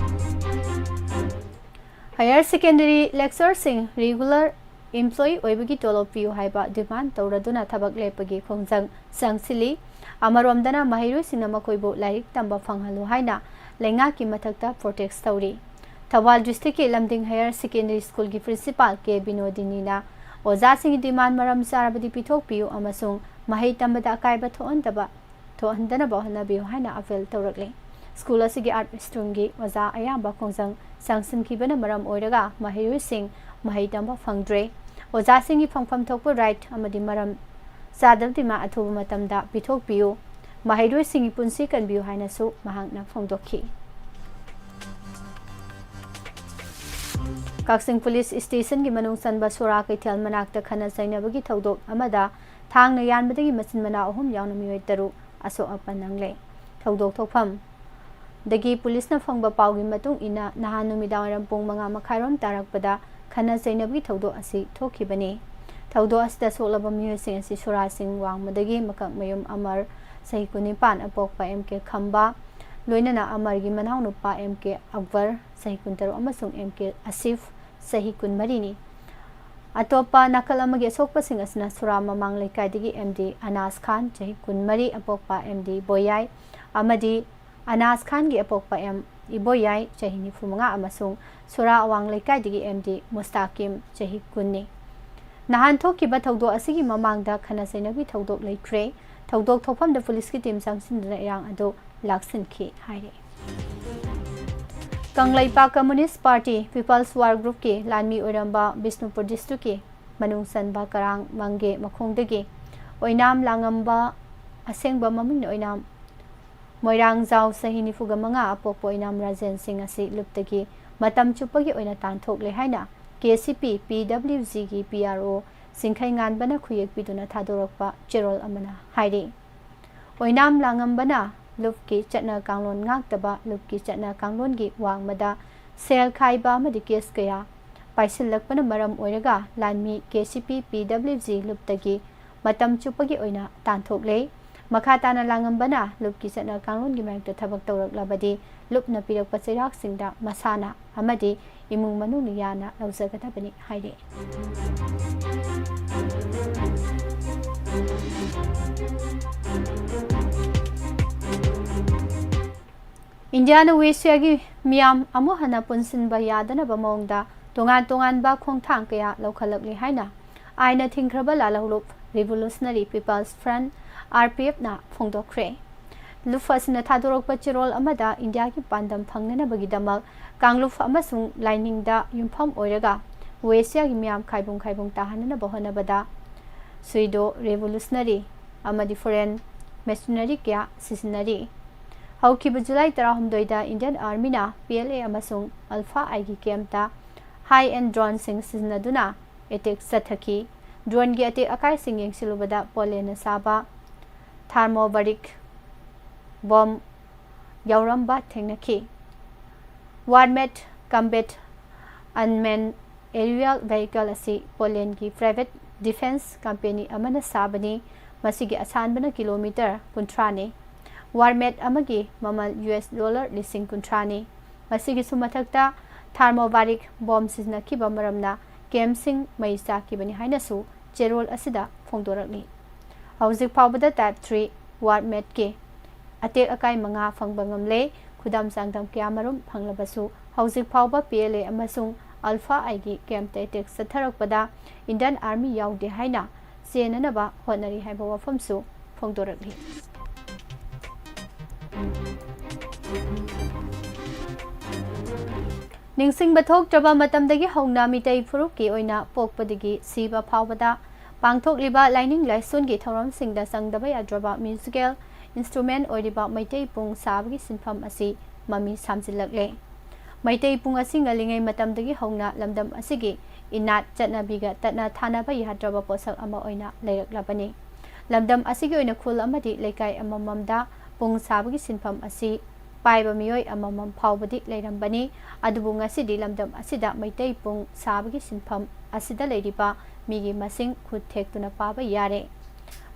Higher secondary lectureꯁꯤꯡ regular ꯏꯝꯄ꯭ꯂꯣꯌꯤ ꯑꯣꯏꯕꯒꯤ ꯇꯣꯂꯣꯞ ꯄꯤꯌꯨ ꯍꯥꯏꯕ ꯗꯤꯃꯥꯟ ꯇꯧꯔꯗꯨꯅ ꯊꯕꯛ ꯂꯦꯞꯄꯒꯤ ꯈꯣꯡꯖꯪ ꯆꯪꯁꯤꯜꯂꯤ꯫ ꯑꯃꯔꯣꯝꯗꯅ ꯃꯍꯩꯔꯣꯏꯁꯤꯡꯅ ꯃꯈꯣꯏꯕꯨ ꯂꯥꯏꯔꯤꯛ ꯇꯝꯕ ꯐꯪꯍꯜꯂꯨ ꯍꯥꯏꯅ ꯂꯩꯉꯥꯛꯀꯤ ꯃꯊꯛꯇ ꯄ꯭ꯔꯣꯇꯦꯁ ꯇꯧꯔꯤ꯫ ꯊꯧꯕꯥꯜ ꯗꯤꯁꯇ꯭ꯔꯤꯛꯀꯤ ꯂꯝꯗꯤꯡ ꯍꯥꯌꯔ ꯁꯦꯀꯦꯟꯗꯔꯤ ꯁ꯭ꯀꯨꯜꯒꯤ ꯄ꯭ꯔꯤꯟꯁꯤꯄꯥꯜ ꯀꯦ ꯕꯤꯅꯣꯗꯤꯅꯤꯅ ꯑꯣꯖꯥꯁꯤꯡꯒꯤ ꯗꯤꯃꯥꯟ ꯃꯔꯝ ꯆꯥꯔꯕꯗꯤ ꯄꯤꯊꯣꯛꯄꯤꯌꯨ ꯑꯃꯁꯨꯡ ꯃꯍꯩ ꯇꯝꯕꯗ ꯑꯀꯥꯏꯕ ꯊꯣꯛꯍꯟꯗꯕ ꯊꯣꯛꯍꯟꯗꯅꯕ ꯍꯣꯠꯅꯕꯤꯌꯨ ꯍꯥꯏꯅ ꯑꯥꯄꯤꯜ ꯇꯧꯔꯛꯂꯤ꯫ ꯁ꯭ꯀꯨꯜ ꯑꯁꯤꯒꯤ ꯑꯥꯔꯠ ꯁ꯭ꯇ꯭ꯔꯤꯝꯒꯤ ꯑꯣꯖꯥ ꯑꯌꯥꯝꯕ ꯈꯣꯡꯖꯪ ꯆꯪꯁꯤꯟꯈꯤꯕꯅ ꯃꯔꯝ ꯑꯣꯏꯔꯒ ꯃꯍꯩꯔꯣꯏꯁꯤꯡ ꯃꯍꯩ ꯇꯝꯕ ꯐꯪꯗ꯭ꯔꯦ꯫ ꯑꯣꯖꯥꯁꯤꯡꯒꯤ ꯐꯪꯐꯝ ꯊꯣꯛꯄ ꯔꯥꯏꯠ ꯑꯃꯗꯤ ꯃꯔꯝ ꯆꯥꯗꯕ ꯗꯤꯃꯥꯟ ꯑꯊꯨꯕ ꯃꯇꯝꯗ ꯄꯤꯊꯣꯛꯄꯤꯌꯨ꯫ ꯃꯍꯩꯔꯣꯏꯁꯤꯡꯒꯤ ꯄꯨꯟꯁꯤ ꯀꯟꯕꯤꯌꯨ ꯍꯥꯏꯅꯁꯨ ꯃꯍꯥꯛꯅ ꯐꯣꯡꯗꯣꯛꯈꯤ꯫ ꯀꯛꯆꯤꯡ ꯄꯨꯂꯤꯁ ꯁ꯭ꯇꯦꯁꯟꯒꯤ ꯃꯅꯨꯡ ꯆꯟꯕ ꯁꯣꯔꯥ ꯀꯩꯊꯦꯜ ꯃꯅꯥꯛꯇ ꯈꯠꯅ ꯆꯩꯅꯕꯒꯤ ꯊꯧꯗꯣꯛ ꯑꯃꯗ ꯊꯥꯡꯅ ꯌꯥꯟꯕꯗꯒꯤ ꯃꯆꯤꯟ ꯃꯅꯥꯎ ꯑꯍꯨꯝ ꯌꯥꯎꯅ ꯃꯤꯑꯣꯏ ꯇꯔꯨꯛ ꯑꯁꯣꯛ ꯑꯄꯟ ꯅꯪꯂꯦ꯫ ꯊꯧꯗꯣꯛ ꯊꯣꯛꯐꯝꯗꯒꯤ ꯄꯨꯂꯤꯁꯅ ꯐꯪꯕ ꯄꯥꯎꯒꯤ ꯃꯇꯨꯡ ꯏꯟꯅ, ꯅꯍꯥꯟ ꯅꯨꯃꯤꯗꯥꯡꯋꯥꯏꯔꯝ ꯄꯨꯡ ꯃꯉꯥ ꯃꯈꯥꯏꯔꯣꯝ ꯇꯥꯔꯛꯄꯗ ꯈꯠꯅ ꯆꯩꯅꯕꯒꯤ ꯊꯧꯗꯣꯛ ꯑꯁꯤ ꯊꯣꯛꯈꯤꯕꯅꯤ꯫ ꯊꯧꯗꯣꯛ ꯑꯁꯤꯗ ꯁꯣꯛꯂꯕ ꯃꯤꯑꯣꯏꯁꯤꯡ ꯑꯁꯤ ꯁꯣꯔꯥꯁꯤꯡ ꯋꯥꯡꯃꯗꯒꯤ ꯃꯀꯛꯃꯌꯨꯝ ꯑꯃꯔ, ꯆꯍꯤ ꯀꯨꯟꯅꯤꯄꯥꯟ, ꯑꯄꯣꯛꯄ ꯑꯦꯝ ꯀꯦ ꯈꯝꯕ, ꯂꯣꯏꯅꯅ ꯑꯃꯔꯒꯤ ꯃꯅꯥꯎꯅꯨꯄꯥ ꯑꯦꯝ ꯀꯦ ꯑꯛꯕꯔ, ꯆꯍꯤ ꯀꯨꯟꯇꯔꯨꯛ, ꯑꯃꯁꯨꯡ ꯑꯦꯝ ꯀꯦ ꯑꯁꯤꯐ, ꯆꯍꯤ ꯀꯨꯟꯃꯔꯤꯅꯤ꯫ ꯑꯇꯣꯞꯄ ꯅꯥꯀꯜ ꯑꯃꯒꯤ ꯑꯁꯣꯛꯄꯁꯤꯡ ꯑꯁꯤꯅ ꯁꯨꯔꯥ ꯃꯃꯥꯡ ꯂꯩꯀꯥꯏꯗꯒꯤ ꯑꯦꯝ ꯗꯤ ꯑꯅꯥꯁ ꯈꯥꯟ, ꯆꯍꯤ ꯀꯨꯟꯃꯔꯤ, ꯑꯄꯣꯛꯄ ꯑꯦꯝ ꯗꯤ ꯕꯣꯌꯥꯏ, ꯑꯃꯗꯤ ꯑꯅꯥꯁ ꯈꯥꯟꯒꯤ ꯑꯄꯣꯛꯄ ꯑꯦꯝ ꯏꯕꯣꯌꯥꯏ, ꯆꯍꯤ ꯅꯤꯐꯨꯃꯉꯥ, ꯑꯃꯁꯨꯡ ꯁꯨꯔꯥ ꯑꯋꯥꯡ ꯂꯩꯀꯥꯏꯗꯒꯤ ꯑꯦꯝ ꯗꯤ ꯃꯨꯁꯇꯥꯀꯤꯝ, ꯆꯍꯤ ꯀꯨꯟꯅꯤ꯫ ꯅꯍꯥꯟ ꯊꯣꯛꯈꯤꯕ ꯊꯧꯗꯣꯛ ꯑꯁꯤꯒꯤ ꯃꯃꯥꯡꯗ ꯈꯠꯅ ꯆꯩꯅꯕꯒꯤ ꯊꯧꯗꯣꯛ ꯂꯩꯈ꯭ꯔꯦ꯫ ꯊꯧꯗꯣꯛ ꯊꯣꯛꯐꯝꯗ ꯄꯨꯂꯤꯁꯀꯤ ꯇꯤꯝ ꯆꯪꯁꯤꯟꯗꯨꯅ ꯏꯔꯥꯡ ꯑꯗꯨ ꯂꯥꯛꯁꯤꯟꯈꯤ ꯍꯥꯏꯔꯤ꯫ Kangleipak communist party peoples war ꯒ꯭ꯔꯨꯞꯀꯤ ꯂꯥꯟꯃꯤ ꯑꯣꯏꯔꯝꯕ ꯕꯤꯁꯅꯨꯄꯨꯔ ꯗꯤꯁꯇ꯭ꯔꯤꯛꯀꯤ ꯃꯅꯨꯡ ꯆꯟꯕ ꯀꯔꯥꯡ ꯃꯪꯒꯦ ꯃꯈꯣꯡꯗꯒꯤ ꯑꯣꯏꯅꯥꯝ ꯂꯥꯡꯉꯝꯕ ꯑꯁꯦꯡꯕ ꯃꯃꯤꯡꯅ ꯑꯣꯏꯅꯥꯝ ꯃꯣꯏꯔꯥꯡꯖꯥꯎ, ꯆꯍꯤ ꯅꯤꯐꯨꯒ ꯃꯉꯥ, ꯑꯄꯣꯛꯄ ꯑꯣꯏꯅꯥꯝ ꯔꯥꯖꯦꯟ ꯁꯤꯡ ꯑꯁꯤ ꯂꯨꯞꯇꯒꯤ ꯃꯇꯝ ꯆꯨꯞꯄꯒꯤ ꯑꯣꯏꯅ ꯇꯥꯟꯊꯣꯛꯂꯦ ꯍꯥꯏꯅ ꯀꯦ ꯁꯤ ꯄꯤ, ꯄꯤ ꯗꯕ꯭ꯂꯤꯎ ꯖꯤꯒꯤ ꯄꯤ ꯑꯥꯔ ꯑꯣ ꯆꯤꯡꯈꯩ ꯉꯥꯟꯕꯅ ꯈꯨꯌꯦꯛ ꯄꯤꯗꯨꯅ ꯊꯥꯗꯣꯔꯛꯄ ꯆꯦꯔꯣꯜ ꯑꯃꯅ ꯍꯥꯏꯔꯤ꯫ ꯑꯣꯏꯅꯥꯝ ꯂꯥꯡꯉꯝꯕꯅ ꯂꯨꯞꯀꯤ ꯆꯠꯅ ꯀꯥꯡꯂꯣꯟ ꯉꯥꯛꯇꯕ, ꯂꯨꯞꯀꯤ ꯆꯠꯅ ꯀꯥꯡꯂꯣꯟꯒꯤ ꯋꯥꯡꯃꯗ ꯁꯦꯜ ꯈꯥꯏꯕ ꯑꯃꯗꯤ ꯀꯦꯁ ꯀꯌꯥ ꯄꯥꯏꯁꯤꯜꯂꯛꯄꯅ ꯃꯔꯝ ꯑꯣꯏꯔꯒ ꯂꯥꯟꯃꯤ ꯀꯦ ꯁꯤ ꯄꯤ, ꯄꯤ ꯗꯕ꯭ꯂꯤꯎ ꯖꯤ ꯂꯨꯞꯇꯒꯤ ꯃꯇꯝ ꯆꯨꯞꯄꯒꯤ ꯑꯣꯏꯅ ꯇꯥꯟꯊꯣꯛꯂꯦ꯫ ꯃꯈꯥ ꯇꯥꯅ ꯂꯥꯡꯉꯝꯕꯅ ꯂꯨꯞꯀꯤ ꯆꯠꯅ ꯀꯥꯡꯂꯣꯟꯒꯤ ꯃꯥꯌꯣꯛꯇ ꯊꯕꯛ ꯇꯧꯔꯛꯂꯕꯗꯤ ꯂꯨꯞꯅ ꯄꯤꯔꯛꯄ ꯆꯩꯔꯥꯛꯁꯤꯡꯗ ꯃꯁꯥꯅ ꯑꯃꯗꯤ ꯏꯃꯨꯡ ꯃꯅꯨꯡꯅ ꯌꯥꯅ ꯂꯧꯖꯒꯗꯕꯅꯤ ꯍꯥꯏꯔꯤ꯫ ꯏꯟꯗꯤꯌꯥꯅ ꯋꯦꯁ ꯑꯦꯁꯤꯌꯥꯒꯤ ꯃꯤꯌꯥꯝ ꯑꯃꯨꯛ ꯍꯟꯅ ꯄꯨꯟꯁꯤꯟꯕ ꯌꯥꯗꯅꯕ ꯃꯑꯣꯡꯗ ꯇꯣꯉꯥꯟ ꯇꯣꯉꯥꯟꯕ ꯈꯣꯡꯊꯥꯡ ꯀꯌꯥ ꯂꯧꯈꯠꯂꯛꯂꯤ ꯍꯥꯏꯅ ꯑꯥꯏꯟꯅ ꯊꯤꯡꯈ꯭ꯔꯕ ꯂꯥꯜꯍꯧꯂꯨꯞ Revolutionary People's Front, R P F ꯅ ꯐꯣꯡꯗꯣꯛꯈ꯭ꯔꯦ꯫ ꯂꯨꯞ ꯑꯁꯤꯅ ꯊꯥꯗꯣꯔꯛꯄ ꯆꯦꯔꯣꯜ ꯑꯃꯗ ꯏꯟꯗꯤꯌꯥꯒꯤ ꯄꯥꯟꯗꯝ ꯐꯪꯅꯅꯕꯒꯤꯗꯃꯛ ꯀꯥꯡꯂꯨꯞ ꯑꯃꯁꯨꯡ ꯂꯥꯏꯅꯤꯡꯗ ꯌꯨꯝꯐꯝ ꯑꯣꯏꯔꯒ ꯋꯦꯁ ꯑꯦꯁꯤꯌꯥꯒꯤ ꯃꯤꯌꯥꯝ ꯈꯥꯏꯕꯨꯡ ꯈꯥꯏꯕꯨꯡ ꯇꯥꯍꯟꯅꯅꯕ ꯍꯣꯠꯅꯕꯗ pseudo revolutionary ꯑꯃꯗꯤ foreign machinery ꯀꯌꯥ ꯁꯤꯖꯤꯟꯅꯔꯤ꯫ ꯍꯧꯈꯤꯕ ꯖꯨꯂꯥꯏ ꯇꯔꯥꯍꯨꯝꯗꯣꯏꯗ Indian Army ꯅ P L A ꯑꯃꯁꯨꯡ ULFA-I ꯒꯤ camp ꯇ high-end drone ꯁꯤꯡ ꯁꯤꯖꯤꯟꯅꯗꯨꯅ attack ꯆꯠꯊꯈꯤ꯫ Drone ꯒꯤ ꯑꯇꯦꯛ ꯑꯀꯥꯏꯁꯤꯡ ꯌꯦꯡꯁꯤꯜꯂꯨꯕꯗ ꯄꯣꯂꯦꯟꯅ ꯁꯥꯕ thermobaric bomb ꯌꯥꯎꯔꯝꯕ ꯊꯦꯡꯅꯈꯤ꯫ Warmat Combat Unmanned Aerial Vehicle ꯑꯁꯤ ꯄꯣꯂꯦꯟꯒꯤ private defence company ꯑꯃꯅ ꯁꯥꯕꯅꯤ꯫ ꯃꯁꯤꯒꯤ ꯑꯁꯥꯟꯕꯅ ꯀꯤꯂꯣꯃꯤꯇꯔ ꯀꯨꯟꯊ꯭ꯔꯥꯅꯤ꯫ Warmat ꯑꯃꯒꯤ ꯃꯃꯜ U S dollar ꯂꯤꯁꯤꯡ ꯀꯨꯟꯊ꯭ꯔꯥꯅꯤ꯫ ꯃꯁꯤꯒꯤꯁꯨ ꯃꯊꯛꯇ thermobaric bomb ꯁꯤꯖꯤꯟꯅꯈꯤꯕ ꯃꯔꯝꯅ camp ꯁꯤꯡ ꯃꯩ ꯆꯥꯛꯈꯤꯕꯅꯤ ꯍꯥꯏꯅꯁꯨ ꯆꯦꯔꯣꯜ ꯑꯁꯤꯗ ꯐꯣꯡꯗꯣꯔꯛꯂꯤ꯫ ꯍꯧꯖꯤꯛ ꯐꯥꯎꯕꯗ Type three Warmat ꯀꯤ ꯑꯇꯦꯛ ꯑꯀꯥꯏ ꯃꯉꯥ ꯐꯪꯕ ꯉꯝꯂꯦ꯫ ꯈꯨꯗꯝ ꯆꯥꯡꯗꯝ ꯀꯌꯥꯃꯔꯨꯝ ꯐꯪꯂꯕꯁꯨ ꯍꯧꯖꯤꯛ ꯐꯥꯎꯕ P L A ꯑꯃꯁꯨꯡ ULFA-I ꯒꯤ camp ꯇ attack ꯆꯠꯊꯔꯛꯄꯗ Indian Army ꯌꯥꯎꯗꯦ ꯍꯥꯏꯅ ꯆꯦꯟꯅꯅꯕ ꯍꯣꯠꯅꯔꯤ ꯍꯥꯏꯕ ꯋꯥꯐꯝꯁꯨ ꯐꯣꯡꯗꯣꯔꯛꯂꯤ꯫ ꯅꯤꯡꯁꯤꯡꯕ ꯊꯣꯛꯇ꯭ꯔꯕ ꯃꯇꯝꯗꯒꯤ ꯍꯧꯅ ꯃꯤꯇꯩ ꯐꯨꯔꯨꯞꯀꯤ ꯑꯣꯏꯅ ꯄꯣꯛꯄꯗꯒꯤ ꯁꯤꯕ ꯐꯥꯎꯕꯗ ꯄꯥꯡꯊꯣꯛꯂꯤꯕ ꯂꯥꯏꯅꯤꯡ ꯂꯥꯏꯁꯣꯟꯒꯤ ꯊꯧꯔꯝꯁꯤꯡꯗ ꯆꯪꯗꯕ ꯌꯥꯗ꯭ꯔꯕ musical instrument ꯑꯣꯏꯔꯤꯕ ꯃꯩꯇꯩ ꯄꯨꯡ ꯁꯥꯕꯒꯤ ꯁꯤꯟꯐꯝ ꯑꯁꯤ ꯃꯃꯤ ꯁꯥꯝꯖꯤꯜꯂꯛꯂꯦ꯫ ꯃꯩꯇꯩ ꯄꯨꯡ ꯑꯁꯤ ꯉꯜꯂꯤꯉꯩ ꯃꯇꯝꯗꯒꯤ ꯍꯧꯅ ꯂꯝꯗꯝ ꯑꯁꯤꯒꯤ ꯏꯅꯥꯠ ꯆꯠꯅꯕꯤꯒ ꯇꯠꯅ ꯊꯥꯅꯕ ꯌꯥꯗ꯭ꯔꯕ ꯄꯣꯠꯁꯛ ꯑꯃ ꯑꯣꯏꯅ ꯂꯩꯔꯛꯂꯕꯅꯤ꯫ ꯂꯝꯗꯝ ꯑꯁꯤꯒꯤ ꯑꯣꯏꯅ ꯈꯨꯜ ꯑꯃꯗꯤ ꯂꯩꯀꯥꯏ ꯑꯃꯃꯝꯗ ꯄꯨꯡ ꯁꯥꯕꯒꯤ ꯁꯤꯟꯐꯝ ꯑꯁꯤ ꯄꯥꯏꯕ ꯃꯤꯑꯣꯏ ꯑꯃꯃꯝ ꯐꯥꯎꯕꯗꯤ ꯂꯩꯔꯝꯕꯅꯤ꯫ ꯑꯗꯨꯕꯨ ꯉꯁꯤꯗꯤ ꯂꯝꯗꯝ ꯑꯁꯤꯗ ꯃꯩꯇꯩ ꯄꯨꯡ ꯁꯥꯕꯒꯤ ꯁꯤꯟꯐꯝ ꯑꯁꯤꯗ ꯂꯩꯔꯤꯕ ꯃꯤꯒꯤ ꯃꯁꯤꯡ ꯈꯨꯠ ꯊꯦꯛꯇꯨꯅ ꯄꯥꯕ ꯌꯥꯔꯦ꯫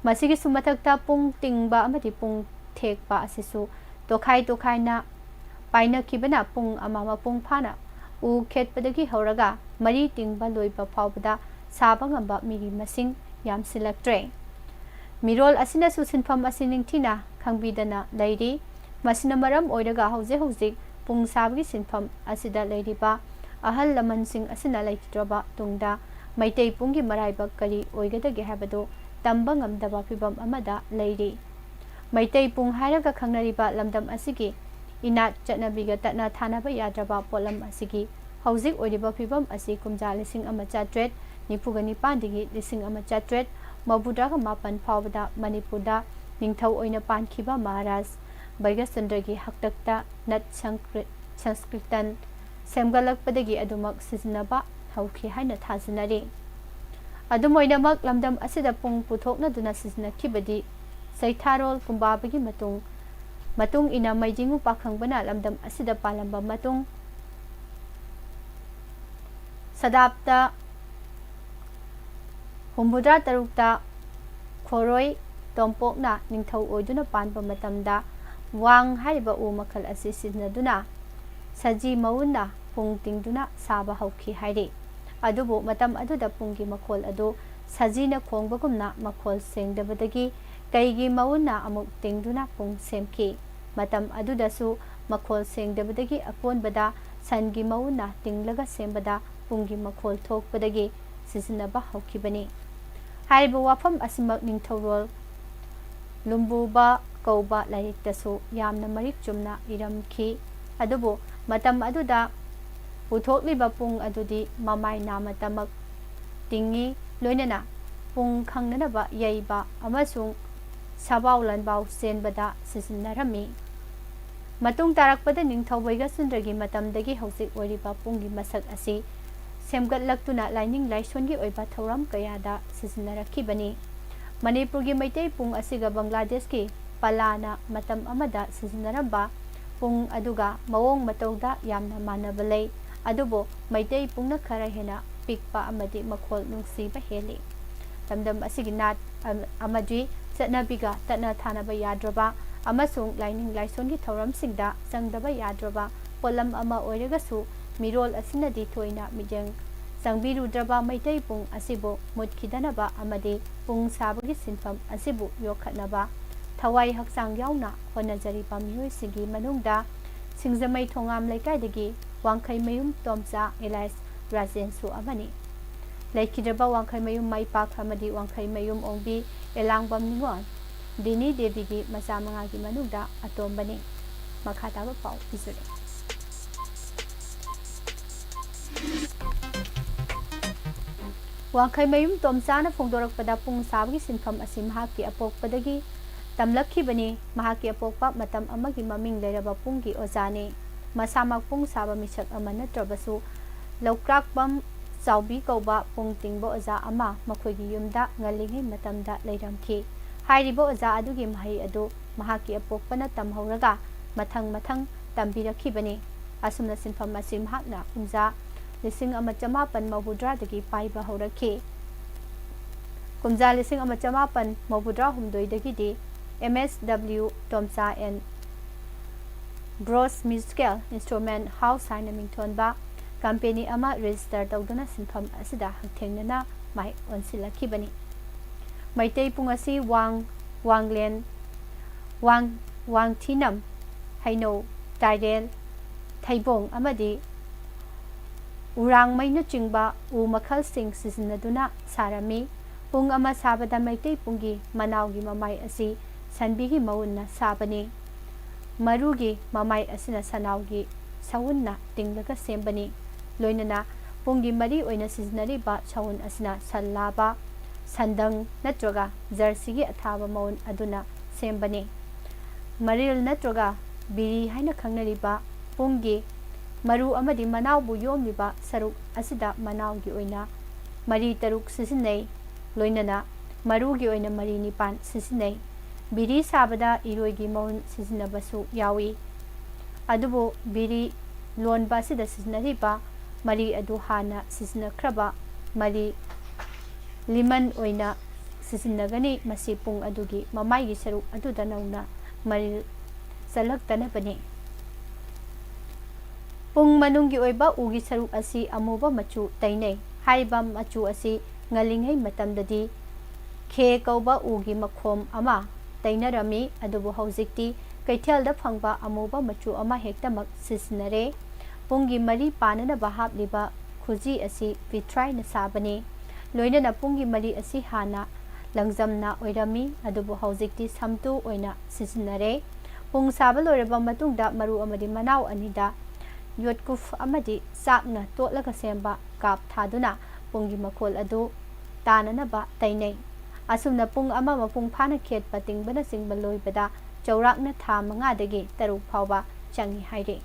ꯃꯁꯤꯒꯤꯁꯨ ꯃꯊꯛꯇ ꯄꯨꯡ ꯇꯤꯡꯕ ꯑꯃꯗꯤ ꯄꯨꯡ ꯊꯦꯛꯄ ꯑꯁꯤꯁꯨ ꯇꯣꯈꯥꯏ ꯇꯣꯈꯥꯏꯅ ꯄꯥꯏꯅꯈꯤꯕꯅ ꯄꯨꯡ ꯑꯃ ꯃꯄꯨꯡ ꯐꯥꯅ ꯎ ꯈꯦꯠꯄꯗꯒꯤ ꯍꯧꯔꯒ ꯃꯔꯤ ꯇꯤꯡꯕ ꯂꯣꯏꯕ ꯐꯥꯎꯕꯗ ꯁꯥꯕ ꯉꯝꯕ ꯃꯤꯒꯤ ꯃꯁꯤꯡ ꯌꯥꯝꯁꯤꯜꯂꯛꯇ꯭ꯔꯦ꯫ ꯃꯤꯔꯣꯜ ꯑꯁꯤꯅꯁꯨ ꯁꯤꯟꯐꯝ ꯑꯁꯤ ꯅꯤꯡꯊꯤꯅ ꯈꯪꯕꯤꯗꯅ ꯂꯩꯔꯤ꯫ ꯃꯁꯤꯅ ꯃꯔꯝ ꯑꯣꯏꯔꯒ ꯍꯧꯖꯤꯛ ꯍꯧꯖꯤꯛ ꯄꯨꯡ ꯁꯥꯕꯒꯤ ꯁꯤꯟꯐꯝ ꯑꯁꯤꯗ ꯂꯩꯔꯤꯕ ꯑꯍꯜ ꯂꯃꯟꯁꯤꯡ ꯑꯁꯤꯅ ꯂꯩꯈꯤꯗ꯭ꯔꯕ ꯇꯨꯡꯗ ꯃꯩꯇꯩ ꯄꯨꯡꯒꯤ ꯃꯔꯥꯏꯕꯛ ꯀꯔꯤ ꯑꯣꯏꯒꯗꯒꯦ ꯍꯥꯏꯕꯗꯨ ꯇꯝꯕ ꯉꯝꯗꯕ ꯐꯤꯚꯝ ꯑꯃꯗ ꯂꯩꯔꯤ꯫ ꯃꯩꯇꯩ ꯄꯨꯡ ꯍꯥꯏꯔꯒ ꯈꯪꯅꯔꯤꯕ ꯂꯝꯗꯝ ꯑꯁꯤꯒꯤ ꯏꯅꯥꯠ ꯆꯠꯅꯕꯤꯒ ꯇꯠꯅ ꯊꯥꯅꯕ ꯌꯥꯗ꯭ꯔꯕ ꯄꯣꯠꯂꯝ ꯑꯁꯤꯒꯤ ꯍꯧꯖꯤꯛ ꯑꯣꯏꯔꯤꯕ ꯐꯤꯚꯝ ꯑꯁꯤ ꯀꯨꯝꯖꯥ ꯂꯤꯁꯤꯡ ꯑꯃ ꯆꯥꯇ꯭ꯔꯦꯠ ꯅꯤꯐꯨꯒ ꯅꯤꯄꯥꯟꯗꯒꯤ ꯂꯤꯁꯤꯡ ꯑꯃ ꯆꯥꯇ꯭ꯔꯦꯠ ꯃꯧꯗ꯭ꯔꯥꯒ ꯃꯥꯄꯟ ꯐꯥꯎꯕꯗ ꯃꯅꯤꯄꯨꯔꯗ ꯅꯤꯡꯊꯧ ꯑꯣꯏꯅ ꯄꯥꯟꯈꯤꯕ ꯃꯍꯥꯔꯥꯖ ꯕꯩꯒꯆꯟꯗ꯭ꯔꯒꯤ ꯍꯥꯛꯇꯛꯇ ꯅꯠ ꯁꯪꯀ꯭ꯔꯤꯠ-, ꯁꯪꯁꯀ꯭ꯔꯤꯇꯟ ꯁꯦꯝꯒꯠꯂꯛꯄꯗꯒꯤ ꯑꯗꯨꯃꯛ ꯁꯤꯖꯤꯟꯅꯕ ꯍꯧꯈꯤ ꯍꯥꯏꯅ ꯊꯥꯖꯅꯔꯤ꯫ ꯑꯗꯨꯝ ꯑꯣꯏꯅꯃꯛ, ꯂꯝꯗꯝ ꯑꯁꯤꯗ ꯄꯨꯡ ꯄꯨꯊꯣꯛꯅꯗꯨꯅ ꯁꯤꯖꯤꯟꯅꯈꯤꯕꯗꯤ ꯆꯩꯊꯥꯔꯣꯜ ꯀꯨꯝꯕꯥꯕꯒꯤ ꯃꯇꯨꯡ, ꯃꯇꯨꯡ ꯏꯟꯅ ꯃꯩꯖꯤꯡꯉꯨ ꯄꯥꯈꯪꯕꯅ ꯂꯝꯗꯝ ꯑꯁꯤꯗ ꯄꯥꯜꯂꯝꯕ ꯃꯇꯨꯡ ꯁꯗꯥꯞꯇ ꯍꯨꯝꯐꯨꯇꯔꯥ ꯇꯔꯨꯛꯇ ꯈꯣꯔꯣꯏ ꯇꯣꯝꯄꯣꯛꯅ ꯅꯤꯡꯊꯧ ꯑꯣꯏꯗꯨꯅ ꯄꯥꯟꯕ ꯃꯇꯝꯗ ꯋꯥꯡ ꯍꯥꯏꯔꯤꯕ ꯎ ꯃꯈꯜ ꯑꯁꯤ ꯁꯤꯖꯤꯟꯅꯗꯨꯅ ꯁꯖꯤ ꯃꯎꯟꯅ ꯄꯨꯡ ꯇꯤꯡꯗꯨꯅ ꯁꯥꯕ ꯍꯧꯈꯤ ꯍꯥꯏꯔꯤ꯫ ꯑꯗꯨꯕꯨ ꯃꯇꯝ ꯑꯗꯨꯗ ꯄꯨꯡꯒꯤ ꯃꯈꯣꯜ ꯑꯗꯨ ꯁꯖꯤꯅ ꯈꯣꯡꯕꯒꯨꯝꯅ ꯃꯈꯣꯜ ꯁꯦꯡꯗꯕꯗꯒꯤ ꯀꯩꯒꯤ ꯃꯎꯟꯅ ꯑꯃꯨꯛ ꯇꯤꯡꯗꯨꯅ ꯄꯨꯡ ꯁꯦꯝꯈꯤ꯫ ꯃꯇꯝ ꯑꯗꯨꯗꯁꯨ ꯃꯈꯣꯜ ꯁꯦꯡꯗꯕꯗꯒꯤ ꯑꯀꯣꯟꯕꯗ ꯁꯟꯒꯤ ꯃꯎꯟꯅ ꯇꯤꯡꯂꯒ ꯁꯦꯝꯕꯗ ꯄꯨꯡꯒꯤ ꯃꯈꯣꯜ ꯊꯣꯛꯄꯗꯒꯤ ꯁꯤꯖꯤꯟꯅꯕ ꯍꯧꯈꯤꯕꯅꯤ꯫ ꯍꯥꯏꯔꯤꯕ ꯋꯥꯐꯝ ꯑꯁꯤꯃꯛ ꯅꯤꯡꯊꯧꯔꯣꯜ ꯂꯨꯝꯕꯨꯕ ꯀꯧꯕ ꯂꯥꯏꯔꯤꯛꯇꯁꯨ ꯌꯥꯝꯅ ꯃꯔꯤꯛ ꯆꯨꯝꯅ ꯏꯔꯝꯈꯤ꯫ ꯑꯗꯨꯕꯨ ꯃꯇꯝ ꯑꯗꯨꯗ ꯄꯨꯊꯣꯛꯂꯤꯕ ꯄꯨꯡ ꯑꯗꯨꯗꯤ ꯃꯃꯥꯏ ꯅꯥꯃꯇꯃꯛ ꯇꯤꯡꯏ, ꯂꯣꯏꯅꯅ ꯄꯨꯡ ꯈꯪꯅꯅꯕ ꯌꯩꯕ ꯑꯃꯁꯨꯡ ꯁꯥꯕꯥꯎ ꯂꯥꯟꯕꯥꯎ ꯆꯦꯟꯕꯗ ꯁꯤꯖꯤꯟꯅꯔꯝꯃꯤ꯫ ꯃꯇꯨꯡ ꯇꯥꯔꯛꯄꯗ ꯅꯤꯡꯊꯧ ꯕꯩꯒꯆꯟꯗ꯭ꯔꯒꯤ ꯃꯇꯝꯗꯒꯤ ꯍꯧꯖꯤꯛ ꯑꯣꯏꯔꯤꯕ ꯄꯨꯡꯒꯤ ꯃꯁꯛ ꯑꯁꯤ ꯁꯦꯝꯒꯠꯂꯛꯇꯨꯅ ꯂꯥꯏꯅꯤꯡ ꯂꯥꯏꯁꯣꯟꯒꯤ ꯑꯣꯏꯕ ꯊꯧꯔꯝ ꯀꯌꯥꯗ ꯁꯤꯖꯤꯟꯅꯔꯛꯈꯤꯕꯅꯤ꯫ ꯃꯅꯤꯄꯨꯔꯒꯤ ꯃꯩꯇꯩ ꯄꯨꯡ ꯑꯁꯤꯒ ꯕꯪꯒ꯭ꯂꯥꯗꯦꯁꯀꯤ ꯄꯂꯥꯅ ꯃꯇꯝ ꯑꯃꯗ ꯁꯤꯖꯤꯟꯅꯔꯝꯕ ꯄꯨꯡ ꯑꯗꯨꯒ ꯃꯑꯣꯡ ꯃꯇꯧꯗ ꯌꯥꯝꯅ ꯃꯥꯟꯅꯕ ꯂꯩ, ꯑꯗꯨꯕꯨ ꯃꯩꯇꯩ ꯄꯨꯡꯅ ꯈꯔ ꯍꯦꯟꯅ ꯄꯤꯛꯄ ꯑꯃꯗꯤ ꯃꯈꯣꯜ ꯅꯨꯡꯁꯤꯕ ꯍꯦꯜꯂꯤ꯫ ꯂꯝꯗꯝ ꯑꯁꯤꯒꯤ ꯅꯥꯠ ꯑꯃꯗꯤ ꯆꯠꯅꯕꯤꯒ ꯇꯠꯅ ꯊꯥꯅꯕ ꯌꯥꯗ꯭ꯔꯕ ꯑꯃꯁꯨꯡ ꯂꯥꯏꯅꯤꯡ ꯂꯥꯏꯁꯣꯟꯒꯤ ꯊꯧꯔꯝꯁꯤꯡꯗ ꯆꯪꯗꯕ ꯌꯥꯗ꯭ꯔꯕ ꯄꯣꯠꯂꯝ ꯑꯃ ꯑꯣꯏꯔꯒꯁꯨ, ꯃꯤꯔꯣꯜ ꯑꯁꯤꯅꯗꯤ ꯊꯣꯏꯅ ꯃꯤꯠꯌꯦꯡ ꯆꯪꯕꯤꯔꯨꯗ꯭ꯔꯕ ꯃꯩꯇꯩ ꯄꯨꯡ ꯑꯁꯤꯕꯨ ꯃꯨꯠꯈꯤꯗꯅꯕ ꯑꯃꯗꯤ ꯄꯨꯡ ꯁꯥꯕꯒꯤ ꯁꯤꯟꯐꯝ ꯑꯁꯤꯕꯨ ꯌꯣꯛꯈꯠꯅꯕ ꯊꯋꯥꯏ ꯍꯛꯆꯥꯡ ꯌꯥꯎꯅ ꯍꯣꯠꯅꯖꯔꯤꯕ ꯃꯤꯑꯣꯏꯁꯤꯡꯒꯤ ꯃꯅꯨꯡꯗ ꯁꯤꯡꯖꯃꯩ ꯊꯣꯉꯥꯝ ꯂꯩꯀꯥꯏꯗꯒꯤ ꯋꯥꯡꯈꯩꯃꯌꯨꯝ ꯇꯣꯝꯆꯥ ꯑꯦꯂꯥꯏꯁ ꯔꯥꯖꯦꯟꯁꯨ ꯑꯃꯅꯤ꯫ ꯂꯩꯈꯤꯗ꯭ꯔꯕ ꯋꯥꯡꯈꯩꯃꯌꯨꯝ ꯃꯥꯏꯄꯥꯛ ꯑꯃꯗꯤ ꯋꯥꯡꯈꯩꯃꯌꯨꯝ ꯑꯣꯡꯕꯤ ꯑꯦꯂꯥꯡꯕꯝ ꯅꯤꯉꯣꯜ ꯗꯤꯅꯤ ꯗꯦꯕꯤꯒꯤ ꯃꯆꯥ ꯃꯉꯥꯒꯤ ꯃꯅꯨꯡꯗ ꯑꯇꯣꯝꯕꯅꯤ꯫ ꯃꯈꯥ ꯇꯥꯕ ꯄꯥꯎ ꯄꯤꯖꯔꯤ꯫ ꯋꯥꯡꯈꯩꯃꯌꯨꯝ ꯇꯣꯝꯆꯥꯅ ꯐꯣꯡꯗꯣꯔꯛꯄꯗ, ꯄꯨꯡ ꯁꯥꯕꯒꯤ ꯁꯤꯟꯐꯝ ꯑꯁꯤ ꯃꯍꯥꯛꯀꯤ ꯑꯄꯣꯛꯄꯗꯒꯤ ꯇꯝꯂꯛꯈꯤꯕꯅꯤ꯫ ꯃꯍꯥꯛꯀꯤ ꯑꯄꯣꯛꯄ ꯃꯇꯝ ꯑꯃꯒꯤ ꯃꯃꯤꯡ ꯂꯩꯔꯕ ꯄꯨꯡꯒꯤ ꯑꯣꯖꯥꯅꯤ꯫ ꯃꯁꯥꯃꯛ ꯄꯨꯡ ꯁꯥꯕ ꯃꯤꯁꯛ ꯑꯃ ꯅꯠꯇ꯭ꯔꯕꯁꯨ, ꯂꯧꯀ꯭ꯔꯥꯛꯄꯝ ꯆꯥꯎꯕꯤ ꯀꯧꯕ ꯄꯨꯡ ꯇꯤꯡꯕ ꯑꯣꯖꯥ ꯑꯃ ꯃꯈꯣꯏꯒꯤ ꯌꯨꯝꯗ ꯉꯜꯂꯤꯉꯩ ꯃꯇꯝꯗ ꯂꯩꯔꯝꯈꯤ꯫ ꯍꯥꯏꯔꯤꯕ ꯑꯣꯖꯥ ꯑꯗꯨꯒꯤ ꯃꯍꯩ ꯑꯗꯨ ꯃꯍꯥꯛꯀꯤ ꯑꯄꯣꯛꯄꯅ ꯇꯝꯍꯧꯔꯒ ꯃꯊꯪ ꯃꯊꯪ ꯇꯝꯕꯤꯔꯛꯈꯤꯕꯅꯤ꯫ ꯑꯁꯨꯝꯅ ꯁꯤꯟꯐꯝ ꯑꯁꯤ ꯃꯍꯥꯛꯅ ꯀꯨꯝꯖꯥ ꯂꯤꯁꯤꯡ ꯑꯃ ꯆꯃꯥꯄꯟ ꯃꯧꯗ꯭ꯔꯥꯗꯒꯤ ꯄꯥꯏꯕ ꯍꯧꯔꯛꯈꯤ꯫ ꯀꯨꯝꯖꯥ ꯂꯤꯁꯤꯡ ꯑꯃ ꯆꯃꯥꯄꯟ ꯃꯧꯗ꯭ꯔꯥ ꯍꯨꯝꯗꯣꯏꯗꯒꯤꯗꯤ M S W Tomcha and Bros Musical Instrument House ꯍꯥꯏꯅ ꯃꯤꯡꯊꯣꯟꯕ ꯀꯝꯄꯦꯅꯤ ꯑꯃ ꯔꯦꯖꯤꯁꯇꯔ ꯇꯧꯗꯨꯅ ꯁꯤꯟꯐꯝ ꯑꯁꯤꯗ ꯍꯛꯊꯦꯡꯅꯅ ꯃꯥꯏ ꯑꯣꯟꯁꯤꯜꯂꯛꯈꯤꯕꯅꯤ꯫ ꯃꯩꯇꯩ ꯄꯨꯡ ꯑꯁꯤ ꯋꯥꯡ, ꯋꯥꯡꯂꯦꯟ, ꯋꯥꯡ, ꯋꯥꯡꯊꯤꯅꯝ, ꯍꯩꯅꯧ, ꯇꯥꯏꯔꯦꯜ, ꯊꯩꯕꯣꯡ ꯑꯃꯗꯤ ꯎꯔꯥꯡꯃꯩꯅꯆꯤꯡꯕ ꯎ ꯃꯈꯜꯁꯤꯡ ꯁꯤꯖꯤꯟꯅꯗꯨꯅ ꯁꯥꯔꯝꯃꯤ꯫ ꯄꯨꯡ ꯑꯃ ꯁꯥꯕꯗ ꯃꯩꯇꯩ ꯄꯨꯡꯒꯤ ꯃꯅꯥꯎꯒꯤ ꯃꯃꯥꯏ ꯑꯁꯤ ꯁꯟꯕꯤꯒꯤ ꯃꯎꯟꯅ ꯁꯥꯕꯅꯤ꯫ ꯃꯔꯨꯒꯤ ꯃꯃꯥꯏ ꯑꯁꯤꯅ ꯁꯅꯥꯎꯒꯤ ꯁꯎꯟꯅ ꯇꯤꯡꯂꯒ ꯁꯦꯝꯕꯅꯤ꯫ ꯂꯣꯏꯅꯅ ꯄꯨꯡꯒꯤ ꯃꯔꯤ ꯑꯣꯏꯅ ꯁꯤꯖꯤꯟꯅꯔꯤꯕ ꯁꯎꯟ ꯑꯁꯤꯅ ꯁꯟ ꯂꯥꯕ, ꯁꯟꯗꯪ ꯅꯠꯇ꯭ꯔꯒ ꯖꯔꯁꯤꯒꯤ ꯑꯊꯥꯕ ꯃꯎꯟ ꯑꯗꯨꯅ ꯁꯦꯝꯕꯅꯤ꯫ ꯃꯔꯤꯜ ꯅꯠꯇ꯭ꯔꯒ ꯕꯤꯔꯤ ꯍꯥꯏꯅ ꯈꯪꯅꯔꯤꯕ ꯄꯨꯡꯒꯤ ꯃꯔꯨ ꯑꯃꯗꯤ ꯃꯅꯥꯎꯕꯨ ꯌꯣꯝꯂꯤꯕ ꯁꯔꯨꯛ ꯑꯁꯤꯗ ꯃꯅꯥꯎꯒꯤ ꯑꯣꯏꯅ ꯃꯔꯤ ꯇꯔꯨꯛ ꯁꯤꯖꯤꯟꯅꯩ꯫ ꯂꯣꯏꯅꯅ ꯃꯔꯨꯒꯤ ꯑꯣꯏꯅ ꯃꯔꯤ ꯅꯤꯄꯥꯟ ꯁꯤꯖꯤꯟꯅꯩ꯫ ꯕꯤꯔꯤ ꯁꯥꯕꯗ ꯏꯔꯣꯏꯒꯤ ꯃꯎꯟ ꯁꯤꯖꯤꯟꯅꯕꯁꯨ ꯌꯥꯎꯏ꯫ ꯑꯗꯨꯕꯨ ꯕꯤꯔꯤ ꯂꯣꯟꯕ ꯑꯁꯤꯗ ꯁꯤꯖꯤꯟꯅꯔꯤꯕ ꯃꯔꯤ ꯑꯗꯨ ꯍꯥꯟꯅ ꯁꯤꯖꯤꯟꯅꯈ꯭ꯔꯕ ꯃꯔꯤ ꯂꯤꯃꯟ ꯑꯣꯏꯅ ꯁꯤꯖꯤꯟꯅꯒꯅꯤ꯫ ꯃꯁꯤ ꯄꯨꯡ ꯑꯗꯨꯒꯤ ꯃꯃꯥꯏꯒꯤ ꯁꯔꯨꯛ ꯑꯗꯨꯗ ꯅꯧꯅ ꯃꯔꯤꯜ ꯆꯜꯂꯛꯇꯅꯕꯅꯤ꯫ ꯄꯨꯡ ꯃꯅꯨꯡꯒꯤ ꯑꯣꯏꯕ ꯎꯒꯤ ꯁꯔꯨꯛ ꯑꯁꯤ ꯑꯃꯨꯕ ꯃꯆꯨ ꯇꯩꯅꯩ꯫ ꯍꯥꯏꯔꯤꯕ ꯃꯆꯨ ꯑꯁꯤ ꯉꯜꯂꯤꯉꯩ ꯃꯇꯝꯗꯗꯤ ꯈꯦ ꯀꯧꯕ ꯎꯒꯤ ꯃꯈꯣꯝ ꯑꯃ ꯇꯩꯅꯔꯝꯃꯤ, ꯑꯗꯨꯕꯨ ꯍꯧꯖꯤꯛꯇꯤ ꯀꯩꯊꯦꯜꯗ ꯐꯪꯕ ꯑꯃꯨꯕ ꯃꯆꯨ ꯑꯃ ꯍꯦꯛꯇꯃꯛ ꯁꯤꯖꯤꯟꯅꯔꯦ꯫ ꯄꯨꯡꯒꯤ ꯃꯔꯤ ꯄꯥꯅꯅꯕ ꯍꯥꯞꯂꯤꯕ ꯈꯨꯖꯤ ꯑꯁꯤ ꯄꯤꯊ꯭ꯔꯥꯏꯅ ꯁꯥꯕꯅꯤ꯫ ꯂꯣꯏꯅꯅ ꯄꯨꯡꯒꯤ ꯃꯔꯤ ꯑꯁꯤ ꯍꯥꯟꯅ ꯂꯪꯖꯝꯅ ꯑꯣꯏꯔꯝꯃꯤ, ꯑꯗꯨꯕꯨ ꯍꯧꯖꯤꯛꯇꯤ ꯁꯝꯇꯨ ꯑꯣꯏꯅ ꯁꯤꯖꯤꯟꯅꯔꯦ꯫ ꯄꯨꯡ ꯁꯥꯕ ꯂꯣꯏꯔꯕ ꯃꯇꯨꯡꯗ ꯃꯔꯨ ꯑꯃꯗꯤ ꯃꯅꯥꯎ ꯑꯅꯤꯗ ꯌꯣꯠꯀꯨꯞ ꯑꯃꯗꯤ ꯆꯥꯛꯅ ꯇꯣꯠꯂꯒ ꯁꯦꯝꯕ ꯀꯥꯞ ꯊꯥꯗꯨꯅ ꯄꯨꯡꯒꯤ ꯃꯈꯣꯜ ꯑꯗꯨ ꯇꯥꯅꯅꯕ ꯇꯩꯅꯩ꯫ ꯑꯁꯨꯝꯅ ꯄꯨꯡ ꯑꯃ ꯃꯄꯨꯡ ꯐꯥꯅ ꯈꯦꯠꯄ ꯇꯤꯡꯕꯅꯆꯤꯡꯕ ꯂꯣꯏꯕꯗ ꯆꯥꯎꯔꯥꯛꯅ ꯊꯥ ꯃꯉꯥꯗꯒꯤ ꯇꯔꯨꯛ ꯐꯥꯎꯕ ꯆꯪꯏ ꯍꯥꯏꯔꯤ꯫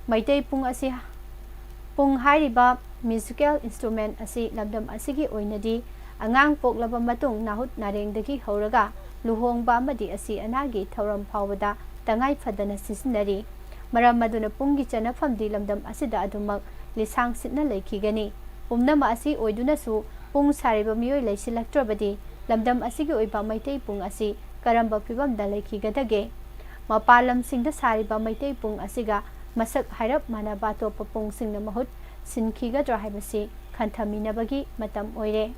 ꯃꯩꯇꯩ ꯄꯨꯡ ꯑꯁꯤ, ꯄꯨꯡ ꯍꯥꯏꯔꯤꯕ musical instrument ꯑꯁꯤ ꯂꯝꯗꯝ ꯑꯁꯤꯒꯤ ꯑꯣꯏꯅꯗꯤ ꯑꯉꯥꯡ ꯄꯣꯛꯂꯕ ꯃꯇꯨꯡ ꯅꯥꯍꯨꯠ ꯅꯥꯔꯦꯡꯗꯒꯤ ꯍꯧꯔꯒ ꯂꯨꯍꯣꯡꯕ ꯑꯃꯗꯤ ꯑꯁꯤ ꯑꯅꯥꯒꯤ ꯊꯧꯔꯝ ꯐꯥꯎꯕꯗ ꯇꯉꯥꯏ ꯐꯗꯅ ꯁꯤꯖꯤꯟꯅꯔꯤ꯫ ꯃꯔꯝ ꯑꯗꯨꯅ ꯄꯨꯡꯒꯤ ꯆꯠꯅꯐꯝꯗꯤ ꯂꯝꯗꯝ ꯑꯁꯤꯗ ꯑꯗꯨꯃꯛ ꯂꯤꯁꯥꯡ ꯁꯤꯠꯅ ꯂꯩꯈꯤꯒꯅꯤ꯫ ꯄꯨꯝꯅꯃꯛ ꯑꯁꯤ ꯑꯣꯏꯗꯨꯅꯁꯨ ꯄꯨꯡ ꯁꯥꯔꯤꯕ ꯃꯤꯑꯣꯏ ꯂꯩꯁꯤꯜꯂꯛꯇ꯭ꯔꯕꯗꯤ ꯂꯝꯗꯝ ꯑꯁꯤꯒꯤ ꯑꯣꯏꯕ ꯃꯩꯇꯩ ꯄꯨꯡ ꯑꯁꯤ ꯀꯔꯝꯕ ꯐꯤꯕꯝꯗ ꯂꯩꯈꯤꯒꯗꯒꯦ? ꯃꯄꯥꯟ ꯂꯝꯁꯤꯡꯗ ꯁꯥꯔꯤꯕ ꯃꯩꯇꯩ ꯄꯨꯡ ꯑꯁꯤꯒ ꯃꯁꯛ ꯍꯥꯏꯔꯞ ꯃꯥꯟꯅꯕ ꯑꯇꯣꯞꯄ ꯄꯨꯡꯁꯤꯡꯅ ꯃꯍꯨꯠ ꯁꯤꯟꯈꯤꯒꯗ꯭ꯔꯥ ꯍꯥꯏꯕꯁꯤ ꯈꯟꯊꯃꯤꯟꯅꯕꯒꯤ ꯃꯇꯝ ꯑꯣꯏꯔꯦ꯫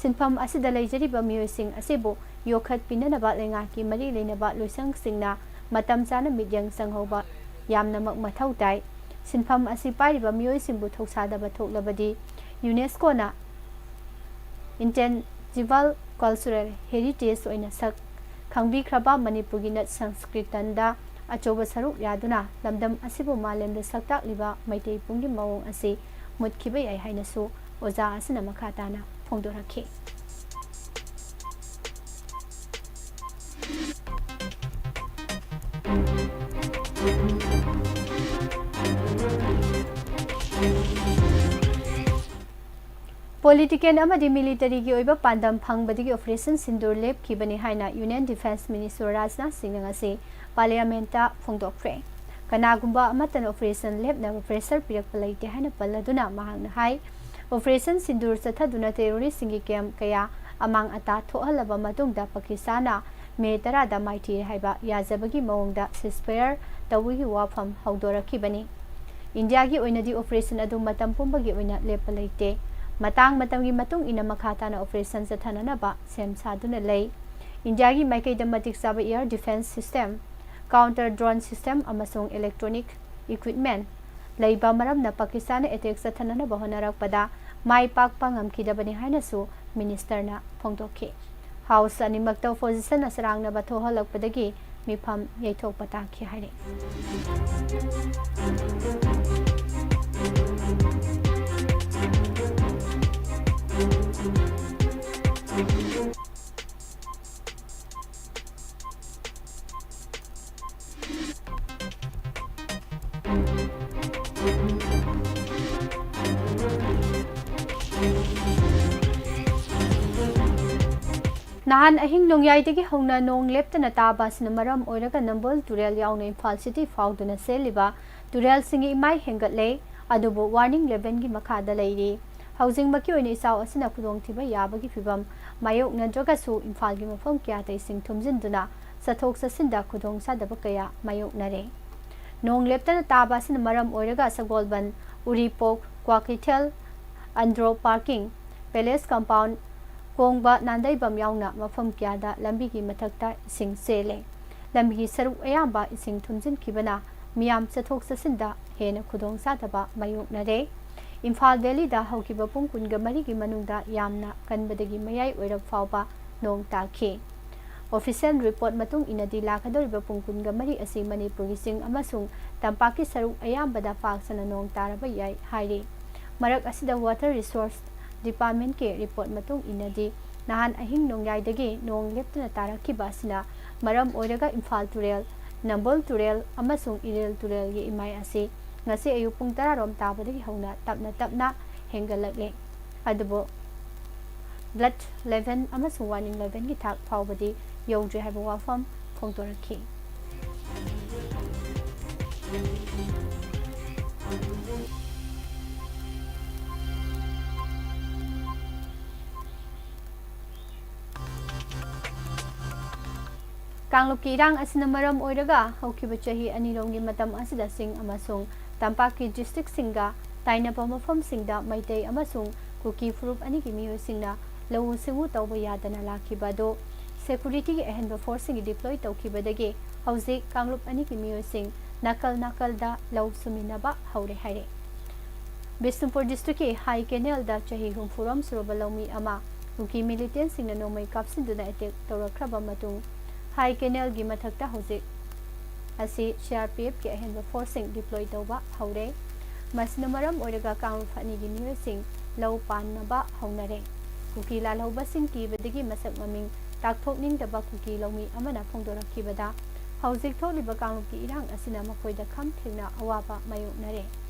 ꯁꯤꯟꯐꯝ ꯑꯁꯤꯗ ꯂꯩꯖꯔꯤꯕ ꯃꯤꯑꯣꯏꯁꯤꯡ ꯑꯁꯤꯕꯨ ꯌꯣꯛꯈꯠꯄꯤꯅꯅꯕ ꯂꯩꯉꯥꯛꯀꯤ ꯃꯔꯤ ꯂꯩꯅꯕ ꯂꯣꯏꯁꯪꯁꯤꯡꯅ ꯃꯇꯝ ꯆꯥꯅ ꯃꯤꯠꯌꯦꯡ ꯆꯪꯍꯧꯕ ꯌꯥꯝꯅꯃꯛ ꯃꯊꯧ ꯇꯥꯏ꯫ ꯁꯤꯟꯐꯝ ꯑꯁꯤ ꯄꯥꯏꯔꯤꯕ ꯃꯤꯑꯣꯏꯁꯤꯡꯕꯨ ꯊꯧꯁꯥꯗꯕ ꯊꯣꯛꯂꯕꯗꯤ UNESCOꯅ Intangible Cultural Heritage ꯑꯣꯏꯅ ꯁꯛ ꯈꯪꯕꯤꯈ꯭ꯔꯕ ꯃꯅꯤꯄꯨꯔꯒꯤ ꯅꯠ ꯁꯪꯁꯀ꯭ꯔꯤꯇꯟꯗ ꯑꯆꯧꯕ ꯁꯔꯨꯛ ꯌꯥꯗꯨꯅ ꯂꯝꯗꯝ ꯑꯁꯤꯕꯨ ꯃꯥꯂꯦꯝꯗ ꯁꯛ ꯇꯥꯛꯂꯤꯕ ꯃꯩꯇꯩ ꯄꯨꯡꯒꯤ ꯃꯑꯣꯡ ꯑꯁꯤ ꯃꯨꯠꯈꯤꯕ ꯌꯥꯏ ꯍꯥꯏꯅꯁꯨ ꯑꯣꯖꯥ ꯑꯁꯤꯅ ꯃꯈꯥ ꯇꯥꯅ ꯐꯣꯡꯗꯣꯔꯛꯈꯤ꯫ Political ꯑꯃꯗꯤ militaryꯒꯤ ꯑꯣꯏꯕ ꯄꯥꯟꯗꯝ ꯐꯪꯕꯗꯒꯤ Operation Sindoor ꯂꯦꯞꯈꯤꯕꯅꯤ ꯍꯥꯏꯅ Union Defence Minister ꯔꯥꯖꯅꯥꯊ ꯁꯤꯡꯅ ꯉꯁꯤ Parliamentꯇ ꯐꯣꯡꯗꯣꯛꯈ꯭ꯔꯦ꯫ ꯀꯅꯥꯒꯨꯝꯕ ꯑꯃꯠꯇꯅ operation ꯂꯦꯞꯅꯕ pressure ꯄꯤꯔꯛꯄ ꯂꯩꯇꯦ ꯍꯥꯏꯅ ꯄꯜꯂꯗꯨꯅ ꯃꯍꯥꯛꯅ ꯍꯥꯏ, Operation Sindoor ꯆꯠꯊꯗꯨꯅ terroristꯁꯤꯡꯒꯤ camp ꯀꯌꯥ ꯑꯃꯥꯡ ꯑꯇꯥ ꯊꯣꯛꯍꯜꯂꯕ ꯃꯇꯨꯡꯗ ꯄꯥꯀꯤꯁꯇꯥꯟꯅ ꯃꯦ ꯇꯔꯥꯗ ꯃꯥꯏꯊꯤ ꯍꯥꯏꯕ ꯌꯥꯖꯕꯒꯤ ꯃꯑꯣꯡꯗ ceasefire ꯇꯧꯕꯒꯤ ꯋꯥꯐꯝ ꯍꯧꯗꯣꯔꯛꯈꯤꯕꯅꯤ꯫ ꯏꯟꯗꯤꯌꯥꯒꯤ ꯑꯣꯏꯅꯗꯤ operation ꯑꯗꯨ ꯃꯇꯝ ꯄꯨꯝꯕꯒꯤ ꯑꯣꯏꯅ ꯂꯦꯞꯄ ꯂꯩꯇꯦ꯫ ꯃꯇꯥꯡ ꯃꯇꯝꯒꯤ ꯃꯇꯨꯡ ꯏꯟꯅ ꯃꯈꯥ ꯇꯥꯅ operation ꯆꯠꯊꯅꯅꯕ ꯁꯦꯝ ꯁꯥꯗꯨꯅ ꯂꯩ꯫ ꯏꯟꯗꯤꯌꯥꯒꯤ ꯃꯥꯏꯀꯩꯗ ꯃꯇꯤꯛ ꯆꯥꯕ air defence system, counter drone system ꯑꯃꯁꯨꯡ electronic equipment ꯂꯩꯕ ꯃꯔꯝꯅ ꯄꯥꯀꯤꯁꯇꯥꯟꯅ attack ꯆꯠꯊꯅꯅꯕ ꯍꯣꯠꯅꯔꯛꯄꯗ ꯃꯥꯏ ꯄꯥꯛꯄ ꯉꯝꯈꯤꯗꯕꯅꯤ ꯍꯥꯏꯅꯁꯨ minister ꯅ ꯐꯣꯡꯗꯣꯛꯈꯤ꯫ House ꯑꯅꯤꯃꯛꯇ opposition ꯅ ꯆꯔꯥꯡꯅꯕ ꯊꯣꯛꯍꯜꯂꯛꯄꯗꯒꯤ ꯃꯤꯐꯝ ꯌꯩꯊꯣꯛꯄ ꯇꯥꯈꯤ ꯍꯥꯏꯔꯤ꯫ ꯅꯍꯥꯟ ꯑꯍꯤꯡ ꯅꯣꯡꯌꯥꯏꯗꯒꯤ ꯍꯧꯅ ꯅꯣꯡ ꯂꯦꯞꯇꯅ ꯇꯥꯕ ꯑꯁꯤꯅ ꯃꯔꯝ ꯑꯣꯏꯔꯒ ꯅꯝꯕꯣꯜ ꯇꯨꯔꯦꯜ ꯌꯥꯎꯅ ꯏꯝꯐꯥꯜ city ꯐꯥꯎꯗꯨꯅ ꯆꯦꯜꯂꯤꯕ ꯇꯨꯔꯦꯜꯁꯤꯡꯒꯤ ꯏꯃꯥꯏ ꯍꯦꯟꯒꯠꯂꯦ꯫ ꯑꯗꯨꯕꯨ warning level ꯒꯤ ꯃꯈꯥꯗ ꯂꯩꯔꯤ꯫ ꯍꯧꯖꯤꯛꯃꯛꯀꯤ ꯑꯣꯏꯅ ꯏꯆꯥꯎ ꯑꯁꯤꯅ ꯈꯨꯗꯣꯡꯊꯤꯕ ꯌꯥꯕꯒꯤ ꯐꯤꯚꯝ ꯃꯥꯌꯣꯛꯅꯗ꯭ꯔꯒꯁꯨ ꯏꯝꯐꯥꯜꯒꯤ ꯃꯐꯝ ꯀꯌꯥꯗ ꯏꯁꯤꯡ ꯊꯨꯝꯖꯤꯟꯗꯨꯅ ꯆꯠꯊꯣꯛ ꯆꯠꯁꯤꯟꯗ ꯈꯨꯗꯣꯡꯆꯥꯗꯕ ꯀꯌꯥ ꯃꯥꯌꯣꯛꯅꯔꯦ꯫ ꯅꯣꯡ ꯂꯦꯞꯇꯅ ꯇꯥꯕ ꯑꯁꯤꯅ ꯃꯔꯝ ꯑꯣꯏꯔꯒ ꯁꯒꯣꯜꯕꯟ, ꯎꯔꯤꯄꯣꯛ, Kwakeithel, Andro parking, palace compound, ꯀꯣꯡꯕ, Nandeibam ꯌꯥꯎꯅ ꯃꯐꯝ ꯀꯌꯥꯗ ꯂꯝꯕꯤꯒꯤ ꯃꯊꯛꯇ ꯏꯁꯤꯡ ꯆꯦꯜꯂꯦ꯫ ꯂꯝꯕꯤꯒꯤ ꯁꯔꯨꯛ ꯑꯌꯥꯝꯕ ꯏꯁꯤꯡ ꯊꯨꯝꯖꯤꯟꯈꯤꯕꯅ ꯃꯤꯌꯥꯝ ꯆꯠꯊꯣꯛ ꯆꯠꯁꯤꯟꯗ ꯍꯦꯟꯅ ꯈꯨꯗꯣꯡꯆꯥꯗꯕ ꯃꯥꯌꯣꯛꯅꯔꯦ꯫ ꯏꯝꯐꯥꯜ valley ꯗ ꯍꯧꯈꯤꯕ ꯄꯨꯡ ꯀꯨꯟꯒ ꯃꯔꯤꯒꯤ ꯃꯅꯨꯡꯗ ꯌꯥꯝꯅ ꯀꯟꯕꯗꯒꯤ ꯃꯌꯥꯏ ꯑꯣꯏꯔꯞ ꯐꯥꯎꯕ ꯅꯣꯡ ꯇꯥꯈꯤ꯫ Official report ꯃꯇꯨꯡ ꯏꯟꯅꯗꯤ ꯂꯥꯛꯀꯗꯧꯔꯤꯕ ꯄꯨꯡ ꯀꯨꯟꯒ ꯃꯔꯤ ꯑꯁꯤ ꯃꯅꯤꯄꯨꯔꯒꯤ ꯆꯤꯡ ꯑꯃꯁꯨꯡ ꯇꯝꯄꯥꯛꯀꯤ ꯁꯔꯨꯛ ꯑꯌꯥꯝꯕꯗ ꯄꯥꯛ ꯁꯟꯅ ꯅꯣꯡ ꯇꯥꯔꯕ ꯌꯥꯏ ꯍꯥꯏꯔꯤ꯫ ꯃꯔꯛ ꯑꯁꯤꯗ Water Resource Department ꯀꯤ report ꯃꯇꯨꯡ ꯏꯟꯅꯗꯤ ꯅꯍꯥꯟ ꯑꯍꯤꯡ ꯅꯣꯡꯌꯥꯏꯗꯒꯤ ꯅꯣꯡ ꯂꯦꯞꯇꯅ ꯇꯥꯔꯛꯈꯤꯕ ꯑꯁꯤꯅ ꯃꯔꯝ ꯑꯣꯏꯔꯒ ꯏꯝꯐꯥꯜ ꯇꯨꯔꯦꯜ, ꯅꯝꯕꯣꯜ ꯇꯨꯔꯦꯜ ꯑꯃꯁꯨꯡ ꯏꯔꯤꯜ ꯇꯨꯔꯦꯜꯒꯤ ꯏꯃꯥꯏ ꯑꯁꯤ ꯉꯁꯤ ꯑꯌꯨꯛ ꯄꯨꯡ ꯇꯔꯥ ꯔꯣꯝ ꯇꯥꯕꯗꯒꯤ ꯍꯧꯅ ꯇꯞꯅ ꯇꯞꯅ ꯍꯦꯟꯒꯠꯂꯛꯂꯦ꯫ ꯑꯗꯨꯕꯨ alert level ꯑꯃꯁꯨꯡ warning level ꯒꯤ ꯊꯥꯛ ꯐꯥꯎꯕꯗꯤ ꯌꯧꯗ꯭ꯔꯤ ꯍꯥꯏꯕ ꯋꯥꯐꯝ ꯐꯣꯡꯗꯣꯔꯛꯈꯤ꯫ ꯀꯥꯡꯂꯨꯞꯀꯤ ꯏꯔꯥꯡ ꯑꯁꯤꯅ ꯃꯔꯝ ꯑꯣꯏꯔꯒ ꯍꯧꯈꯤꯕ ꯆꯍꯤ ꯑꯅꯤꯔꯣꯝꯒꯤ ꯃꯇꯝ ꯑꯁꯤꯗ ꯆꯤꯡ ꯑꯃꯁꯨꯡ ꯇꯝꯄꯥꯛꯀꯤ ꯗꯤꯁꯇ꯭ꯔꯤꯛꯁꯤꯡꯒ ꯇꯥꯏꯅꯕ ꯃꯐꯝꯁꯤꯡꯗ ꯃꯩꯇꯩ ꯑꯃꯁꯨꯡ ꯀꯨꯀꯤ ꯐꯨꯔꯨꯞ ꯑꯅꯤꯒꯤ ꯃꯤꯑꯣꯏꯁꯤꯡꯅ ꯂꯧꯎ ꯁꯤꯡꯎ ꯇꯧꯕ ꯌꯥꯗꯅ ꯂꯥꯛꯈꯤꯕ ꯑꯗꯨ ꯁꯦꯀꯨꯔꯤꯇꯤꯒꯤ ꯑꯍꯦꯟꯕ ꯐꯣꯔꯁꯁꯤꯡꯒꯤ ꯗꯤꯄ꯭ꯂꯣꯏ ꯇꯧꯈꯤꯕꯗꯒꯤ ꯍꯧꯖꯤꯛ ꯀꯥꯡꯂꯨꯞ ꯑꯅꯤꯒꯤ ꯃꯤꯑꯣꯏꯁꯤꯡ ꯅꯥꯀꯜ ꯅꯥꯀꯜꯗ ꯂꯧ ꯁꯨꯃꯤꯟꯅꯕ ꯍꯧꯔꯦ ꯍꯥꯏꯔꯦ꯫ ꯕꯤꯁꯅꯨꯄꯨꯔ ꯗꯤꯁꯇ꯭ꯔꯤꯛꯀꯤ ꯍꯥꯏ ꯀꯦꯅꯦꯜꯗ ꯆꯍꯤ ꯍꯨꯝꯐꯨꯔꯣꯝ ꯁꯨꯔꯕ ꯂꯧꯃꯤ ꯑꯃ ꯀꯨꯀꯤ ꯃꯤꯂꯤꯇꯦꯟꯁꯤꯡꯅ ꯅꯣꯡꯃꯩ ꯀꯥꯞꯁꯤꯟꯗꯨꯅ ꯑꯦꯇꯦꯛ ꯇꯧꯔꯛꯈ꯭ꯔꯕ ꯃꯇꯨꯡ ꯍꯥꯏ ꯀꯦꯅꯦꯜꯒꯤ ꯃꯊꯛꯇ ꯍꯧꯖꯤꯛ ꯑꯁꯤ ꯁꯤ ꯑꯥꯔ ꯄꯤ ꯑꯦꯐꯀꯤ ꯑꯍꯦꯟꯕ ꯐꯣꯔꯁꯁꯤꯡ ꯗꯤꯄ꯭ꯂꯣꯏ ꯇꯧꯕ ꯍꯧꯔꯦ꯫ ꯃꯁꯤꯅ ꯃꯔꯝ ꯑꯣꯏꯔꯒ ꯀꯥꯡꯂꯨꯞ ꯑꯅꯤꯒꯤ ꯃꯤꯑꯣꯏꯁꯤꯡ ꯂꯧ ꯄꯥꯟꯅꯕ ꯍꯧꯅꯔꯦ꯫ ꯀꯨꯀꯤ ꯂꯥꯜꯍꯧꯕꯁꯤꯡ ꯀꯤꯕꯗꯒꯤ ꯃꯁꯛ ꯃꯃꯤꯡ ꯇꯥꯛꯊꯣꯛꯅꯤꯡꯗꯕ ꯀꯨꯀꯤ ꯂꯧꯃꯤ ꯑꯃꯅ ꯐꯣꯡꯗꯣꯔꯛꯈꯤꯕꯗ, ꯍꯧꯖꯤꯛ ꯊꯣꯛꯂꯤꯕ ꯀꯥꯡꯂꯨꯞꯀꯤ ꯏꯔꯥꯡ ꯑꯁꯤꯅ ꯃꯈꯣꯏꯗ ꯈꯝ ꯊꯦꯡꯅ ꯑꯋꯥꯕ ꯃꯥꯌꯣꯛꯅꯔꯦ꯫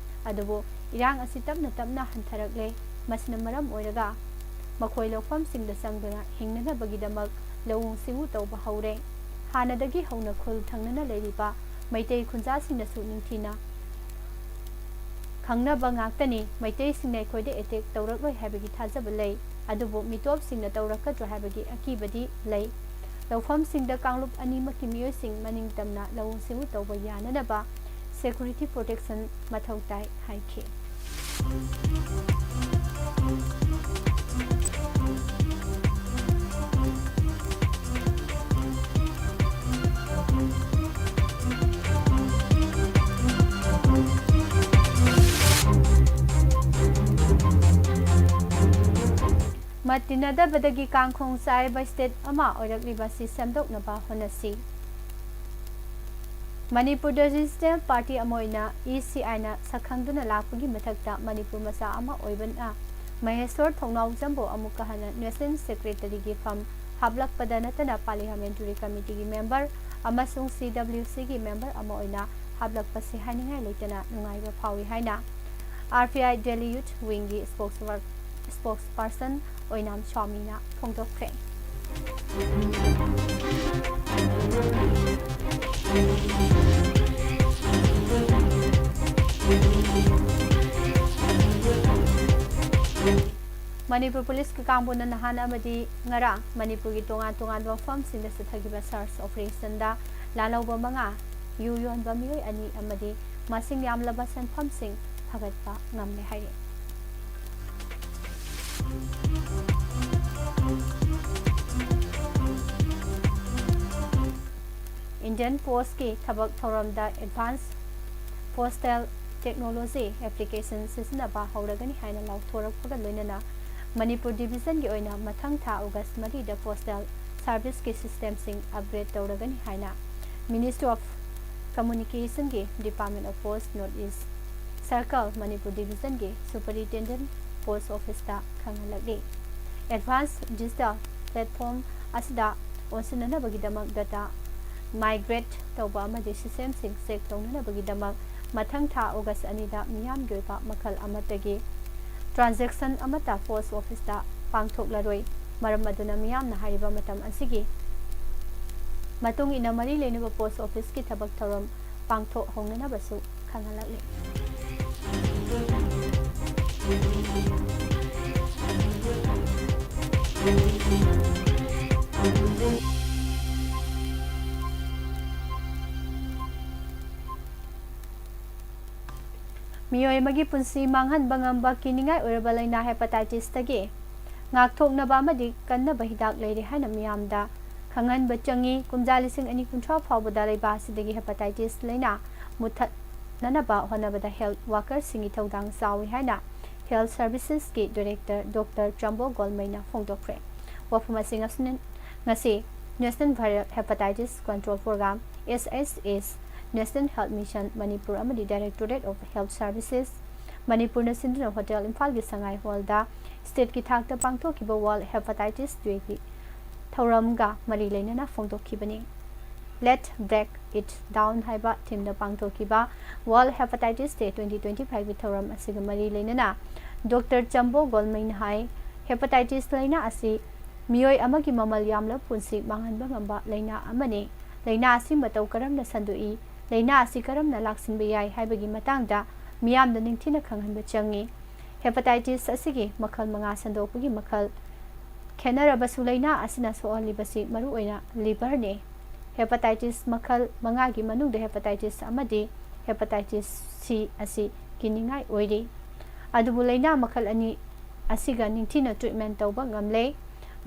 ꯑꯗꯨꯕꯨ ꯏꯔꯥꯡ ꯑꯁꯤ ꯇꯞꯅ ꯇꯞꯅ ꯍꯟꯊꯔꯛꯂꯦ꯫ ꯃꯁꯤꯅ ꯃꯔꯝ ꯑꯣꯏꯔꯒ ꯃꯈꯣꯏ ꯂꯧꯐꯝꯁꯤꯡꯗ ꯆꯪꯗꯨꯅ ꯍꯤꯡꯅꯅꯕꯒꯤꯗꯃꯛ ꯂꯧꯎ ꯁꯤꯡꯎ ꯇꯧꯕ ꯍꯧꯔꯦ꯫ ꯍꯥꯟꯅꯗꯒꯤ ꯍꯧꯅ ꯈꯨꯜ ꯊꯪꯅꯅ ꯂꯩꯔꯤꯕ ꯃꯩꯇꯩ ꯈꯨꯟꯖꯥꯁꯤꯡꯅꯁꯨ ꯅꯤꯡꯊꯤꯅ ꯈꯪꯅꯕ ꯉꯥꯛꯇꯅꯤ꯫ ꯃꯩꯇꯩꯁꯤꯡꯅ ꯑꯩꯈꯣꯏꯗ ꯑꯦꯇꯦꯛ ꯇꯧꯔꯛꯂꯣꯏ ꯍꯥꯏꯕꯒꯤ ꯊꯥꯖꯕ ꯂꯩ, ꯑꯗꯨꯕꯨ ꯃꯤꯇꯣꯞꯁꯤꯡꯅ ꯇꯧꯔꯛꯀꯗ꯭ꯔꯥ ꯍꯥꯏꯕꯒꯤ ꯑꯀꯤꯕꯗꯤ ꯂꯩ꯫ ꯂꯧꯐꯝꯁꯤꯡꯗ ꯀꯥꯡꯂꯨꯞ ꯑꯅꯤꯃꯛꯀꯤ ꯃꯤꯑꯣꯏꯁꯤꯡ ꯃꯅꯤꯡ ꯇꯝꯅ ꯂꯧꯎ ꯁꯤꯡꯎ ꯇꯧꯕ ꯌꯥꯅꯅꯕ ꯁꯦꯀꯨꯔꯤꯇꯤ ꯄ꯭ꯔꯣꯇꯦꯛꯁꯟ ꯃꯊꯧ ꯇꯥꯏ ꯍꯥꯏꯈꯤ꯫ ꯃꯠ ꯇꯤꯟꯅꯗꯕꯗꯒꯤ ꯀꯥꯡꯈꯣꯡ ꯆꯥꯏꯕ ꯁ꯭ꯇꯦꯠ ꯑꯃ ꯑꯣꯏꯔꯛꯂꯤꯕ ꯑꯁꯤ ꯁꯦꯝꯗꯣꯛꯅꯕ ꯍꯣꯠꯅꯁꯤ꯫ ꯃꯅꯤꯄꯨꯔꯗ ꯔꯤꯖꯅꯦꯜ ꯄꯥꯔꯇꯤ ꯑꯃ ꯑꯣꯏꯅ ꯏ ꯁꯤ ꯑꯥꯏꯅ ꯁꯛꯈꯪꯗꯨꯅ ꯂꯥꯛꯄꯒꯤ ꯃꯊꯛꯇ ꯃꯅꯤꯄꯨꯔ ꯃꯆꯥ ꯑꯃ ꯑꯣꯏꯕꯅ ꯃꯍꯦꯁꯣꯔ ꯊꯣꯡꯅꯥꯎꯖꯝꯕꯨ ꯑꯃꯨꯛꯀ ꯍꯟꯅ ꯅꯦꯁꯅꯦꯜ ꯁꯦꯀ꯭ꯔꯦꯇꯔꯤꯒꯤ ꯐꯝ ꯍꯥꯞꯂꯛꯄꯗ ꯅꯠꯇꯅ ꯄꯥꯔꯂꯤꯌꯥꯃꯦꯟꯇꯔꯤ ꯀꯃꯤꯇꯤꯒꯤ ꯃꯦꯝꯕꯔ ꯑꯃꯁꯨꯡ ꯁꯤ ꯗꯕ꯭ꯂꯤꯎ ꯁꯤꯒꯤ ꯃꯦꯝꯕꯔ ꯑꯃ ꯑꯣꯏꯅ ꯍꯥꯞꯂꯛꯄꯁꯤ ꯍꯥꯏꯅꯤꯡꯉꯥꯏ ꯂꯩꯇꯅ ꯅꯨꯡꯉꯥꯏꯕ ꯐꯥꯎꯏ ꯍꯥꯏꯅ R P I Delhi youth ꯋꯤꯡꯒꯤ ꯁ꯭ꯄꯣꯛꯁ ꯋꯥꯔꯛ-, ꯁ꯭ꯄꯣꯛꯁ ꯄꯥꯔꯁꯟ ꯑꯣꯏꯅꯥꯝ ꯁ꯭ꯋꯥꯃꯤꯅ ꯐꯣꯡꯗꯣꯛꯈ꯭ꯔꯦ꯫ ꯃꯅꯤꯄꯨꯔ ꯄꯨꯂꯤꯁꯀꯤ ꯀꯥꯡꯕꯨꯅ ꯅꯍꯥꯟ ꯑꯃꯗꯤ ꯉꯔꯥꯡ ꯃꯅꯤꯄꯨꯔꯒꯤ ꯇꯣꯉꯥꯟ ꯇꯣꯉꯥꯟꯕ ꯃꯐꯝꯁꯤꯡꯗ ꯆꯠꯊꯈꯤꯕ search operationꯗ ꯂꯥꯜꯍꯧꯕ ꯃꯉꯥ, ꯌꯨ ꯌꯣꯟꯕ ꯃꯤꯑꯣꯏ ꯑꯅꯤ ꯑꯃꯗꯤ ꯃꯁꯤꯡ ꯌꯥꯝꯂꯕ ꯁꯦꯟꯐꯝꯁꯤꯡ ꯐꯒꯠꯄ ꯉꯝꯂꯦ ꯍꯥꯏꯔꯤ꯫ Indian Postꯀꯤ ꯊꯕꯛ ꯊꯧꯔꯝꯗ advanced postal technology application ꯁꯤꯖꯤꯟꯅꯕ ꯍꯧꯔꯒꯅꯤ ꯍꯥꯏꯅ ꯂꯥꯎꯊꯣꯔꯛꯄꯒ ꯂꯣꯏꯅꯅ ꯃꯅꯤꯄꯨꯔ divisionꯒꯤ ꯑꯣꯏꯅ ꯃꯊꯪ ꯊꯥ August ꯃꯔꯤꯗ postal serviceꯀꯤ systemꯁꯤꯡ upgrade ꯇꯧꯔꯒꯅꯤ ꯍꯥꯏꯅ Ministry of Communicationꯒꯤ Department of Post North East Circle Manipur Divisionꯒꯤ Superintendent Post Officeꯇ ꯈꯪꯍꯜꯂꯛꯂꯤ꯫ Advanced digital platform ꯑꯁꯤꯗ ꯑꯣꯟꯁꯤꯟꯅꯅꯕꯒꯤꯗꯃꯛ data migrate ꯇꯧꯕ ꯑꯃꯗꯤ systemꯁꯤꯡ check ꯇꯧꯅꯅꯕꯒꯤꯗꯃꯛ ꯃꯊꯪ ꯊꯥ August ꯑꯅꯤꯗ ꯃꯤꯌꯥꯝꯒꯤ ꯑꯣꯏꯕ ꯃꯈꯜ ꯑꯃꯠꯇꯒꯤ transaction ꯑꯃꯠꯇ post officeꯇ ꯄꯥꯡꯊꯣꯛꯂꯔꯣꯏ꯫ ꯃꯔꯝ ꯑꯗꯨꯅ ꯃꯤꯌꯥꯝꯅ ꯍꯥꯏꯔꯤꯕ ꯃꯇꯝ ꯑꯁꯤꯒꯤ ꯃꯇꯨꯡ ꯏꯟꯅ ꯃꯔꯤ ꯂꯩꯅꯕ post officeꯀꯤ ꯊꯕꯛ ꯊꯧꯔꯝ ꯄꯥꯡꯊꯣꯛꯍꯧꯅꯅꯕꯁꯨ ꯈꯪꯍꯜꯂꯛꯂꯤ꯫ ꯃꯤꯑꯣꯏ ꯑꯃꯒꯤ ꯄꯨꯟꯁꯤ ꯃꯥꯡꯍꯟꯕ ꯉꯝꯕ ꯀꯤꯅꯤꯡꯉꯥꯏ ꯑꯣꯏꯔꯕ ꯂꯥꯏꯅꯥ hepatitisꯇꯒꯤ ꯉꯥꯛꯊꯣꯛꯅꯕ ꯑꯃꯗꯤ ꯀꯟꯅꯕ ꯍꯤꯗꯥꯛ ꯂꯩꯔꯦ ꯍꯥꯏꯅ ꯃꯤꯌꯥꯝꯗ ꯈꯪꯍꯟꯕ ꯆꯪꯏ꯫ ꯀꯨꯝꯖꯥ ꯂꯤꯁꯤꯡ ꯑꯅꯤ ꯀꯨꯟꯊ꯭ꯔꯥ ꯐꯥꯎꯕꯗ ꯂꯩꯕꯥꯛ ꯑꯁꯤꯗꯒꯤ hepatitis ꯂꯥꯏꯅꯥ ꯃꯨꯠꯊꯠꯅꯅꯕ ꯍꯣꯠꯅꯕꯗ health workerꯁꯤꯡꯒꯤ ꯊꯧꯗꯥꯡ ꯆꯥꯎꯏ ꯍꯥꯏꯅ Health Servicesꯀꯤ Director Doctor ꯆꯝꯕꯣ ꯒꯣꯜꯃꯩꯅ ꯐꯣꯡꯗꯣꯛꯈ꯭ꯔꯦ꯫ ꯋꯥꯐꯝ ꯑꯁꯤ ꯉꯁꯤ, ꯉꯁꯤ National Viral Hepatitis Control Program, S H S, National Health Mission Manipur ꯑꯃꯗꯤ Directorate of Health Services ꯃꯅꯤꯄꯨꯔꯅ ꯁꯤꯟꯗꯨꯅ Hotel ꯏꯝꯐꯥꯜꯒꯤ ꯁꯉꯥꯏ ꯍꯣꯜꯗ stateꯀꯤ ꯊꯥꯛꯇ ꯄꯥꯡꯊꯣꯛꯈꯤꯕ World Hepatitis Dayꯒꯤ ꯊꯧꯔꯝꯒ ꯃꯔꯤ ꯂꯩꯅꯅ ꯐꯣꯡꯗꯣꯛꯈꯤꯕꯅꯤ꯫ Let Break It Down ꯍꯥꯏꯕ themeꯗ ꯄꯥꯡꯊꯣꯛꯈꯤꯕ World Hepatitis Day twenty twenty fiveꯀꯤ ꯊꯧꯔꯝ ꯑꯁꯤꯒ ꯃꯔꯤ ꯂꯩꯅꯅ Doctor ꯆꯝꯕꯣ ꯒꯣꯜꯃꯩꯅ ꯍꯥꯏ, hepatitis ꯂꯥꯏꯅꯥ ꯑꯁꯤ ꯃꯤꯑꯣꯏ ꯑꯃꯒꯤ ꯃꯃꯜ ꯌꯥꯝꯂꯕ ꯄꯨꯟꯁꯤ ꯃꯥꯡꯍꯟꯕ ꯉꯝꯕ ꯂꯥꯏꯅꯥ ꯑꯃꯅꯤ꯫ ꯂꯥꯏꯅꯥ ꯑꯁꯤ ꯃꯇꯧ ꯀꯔꯝꯅ ꯁꯟꯗꯣꯛꯏ, ꯂꯥꯏꯅꯥ ꯑꯁꯤ ꯀꯔꯝꯅ ꯂꯥꯛꯁꯤꯟꯕ ꯌꯥꯏ ꯍꯥꯏꯕꯒꯤ ꯃꯇꯥꯡꯗ ꯃꯤꯌꯥꯝꯗ ꯅꯤꯡꯊꯤꯅ ꯈꯪꯍꯟꯕ ꯆꯪꯏ꯫ Hepatitis ꯑꯁꯤꯒꯤ ꯃꯈꯜ ꯃꯉꯥ ꯁꯟꯗꯣꯛꯄꯒꯤ ꯃꯈꯜ ꯈꯦꯠꯅꯔꯕꯁꯨ, ꯂꯥꯏꯅꯥ ꯑꯁꯤꯅ ꯁꯣꯛꯍꯜꯂꯤꯕꯁꯤ ꯃꯔꯨꯑꯣꯏꯅ liver ꯅꯤ꯫ Hepatitis ꯃꯈꯜ ꯃꯉꯥꯒꯤ ꯃꯅꯨꯡꯗ hepatitis ꯑꯃꯗꯤ hepatitis C ꯑꯁꯤ ꯀꯤꯅꯤꯡꯉꯥꯏ ꯑꯣꯏꯔꯤ꯫ ꯑꯗꯨꯕꯨ ꯂꯥꯏꯅꯥ ꯃꯈꯜ ꯑꯅꯤ ꯑꯁꯤꯒ ꯅꯤꯡꯊꯤꯅ treatment ꯇꯧꯕ ꯉꯝꯂꯦ꯫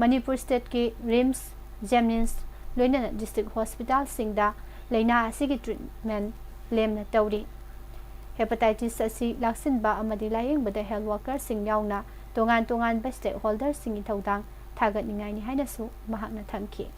ꯃꯅꯤꯄꯨꯔ stateꯀꯤ RIMS, JNIMS, ꯂꯣꯏꯅꯅ district hospitalꯁꯤꯡꯗ ꯂꯥꯏꯅꯥ ꯑꯁꯤꯒꯤ treatment ꯂꯦꯝꯅ ꯇꯧꯔꯤ꯫ Hepatitis ꯑꯁꯤ ꯂꯥꯛꯁꯤꯟꯕ ꯑꯃꯗꯤ ꯂꯥꯌꯦꯡꯕꯗ health workerꯁꯤꯡ ꯌꯥꯎꯅ ꯇꯣꯉꯥꯟ ꯇꯣꯉꯥꯟꯕ stakeholderꯁꯤꯡꯒꯤ ꯊꯧꯗꯥꯡ ꯊꯥꯒꯠꯅꯤꯡꯉꯥꯏꯅꯤ ꯍꯥꯏꯅꯁꯨ ꯃꯍꯥꯛꯅ ꯊꯝꯈꯤ꯫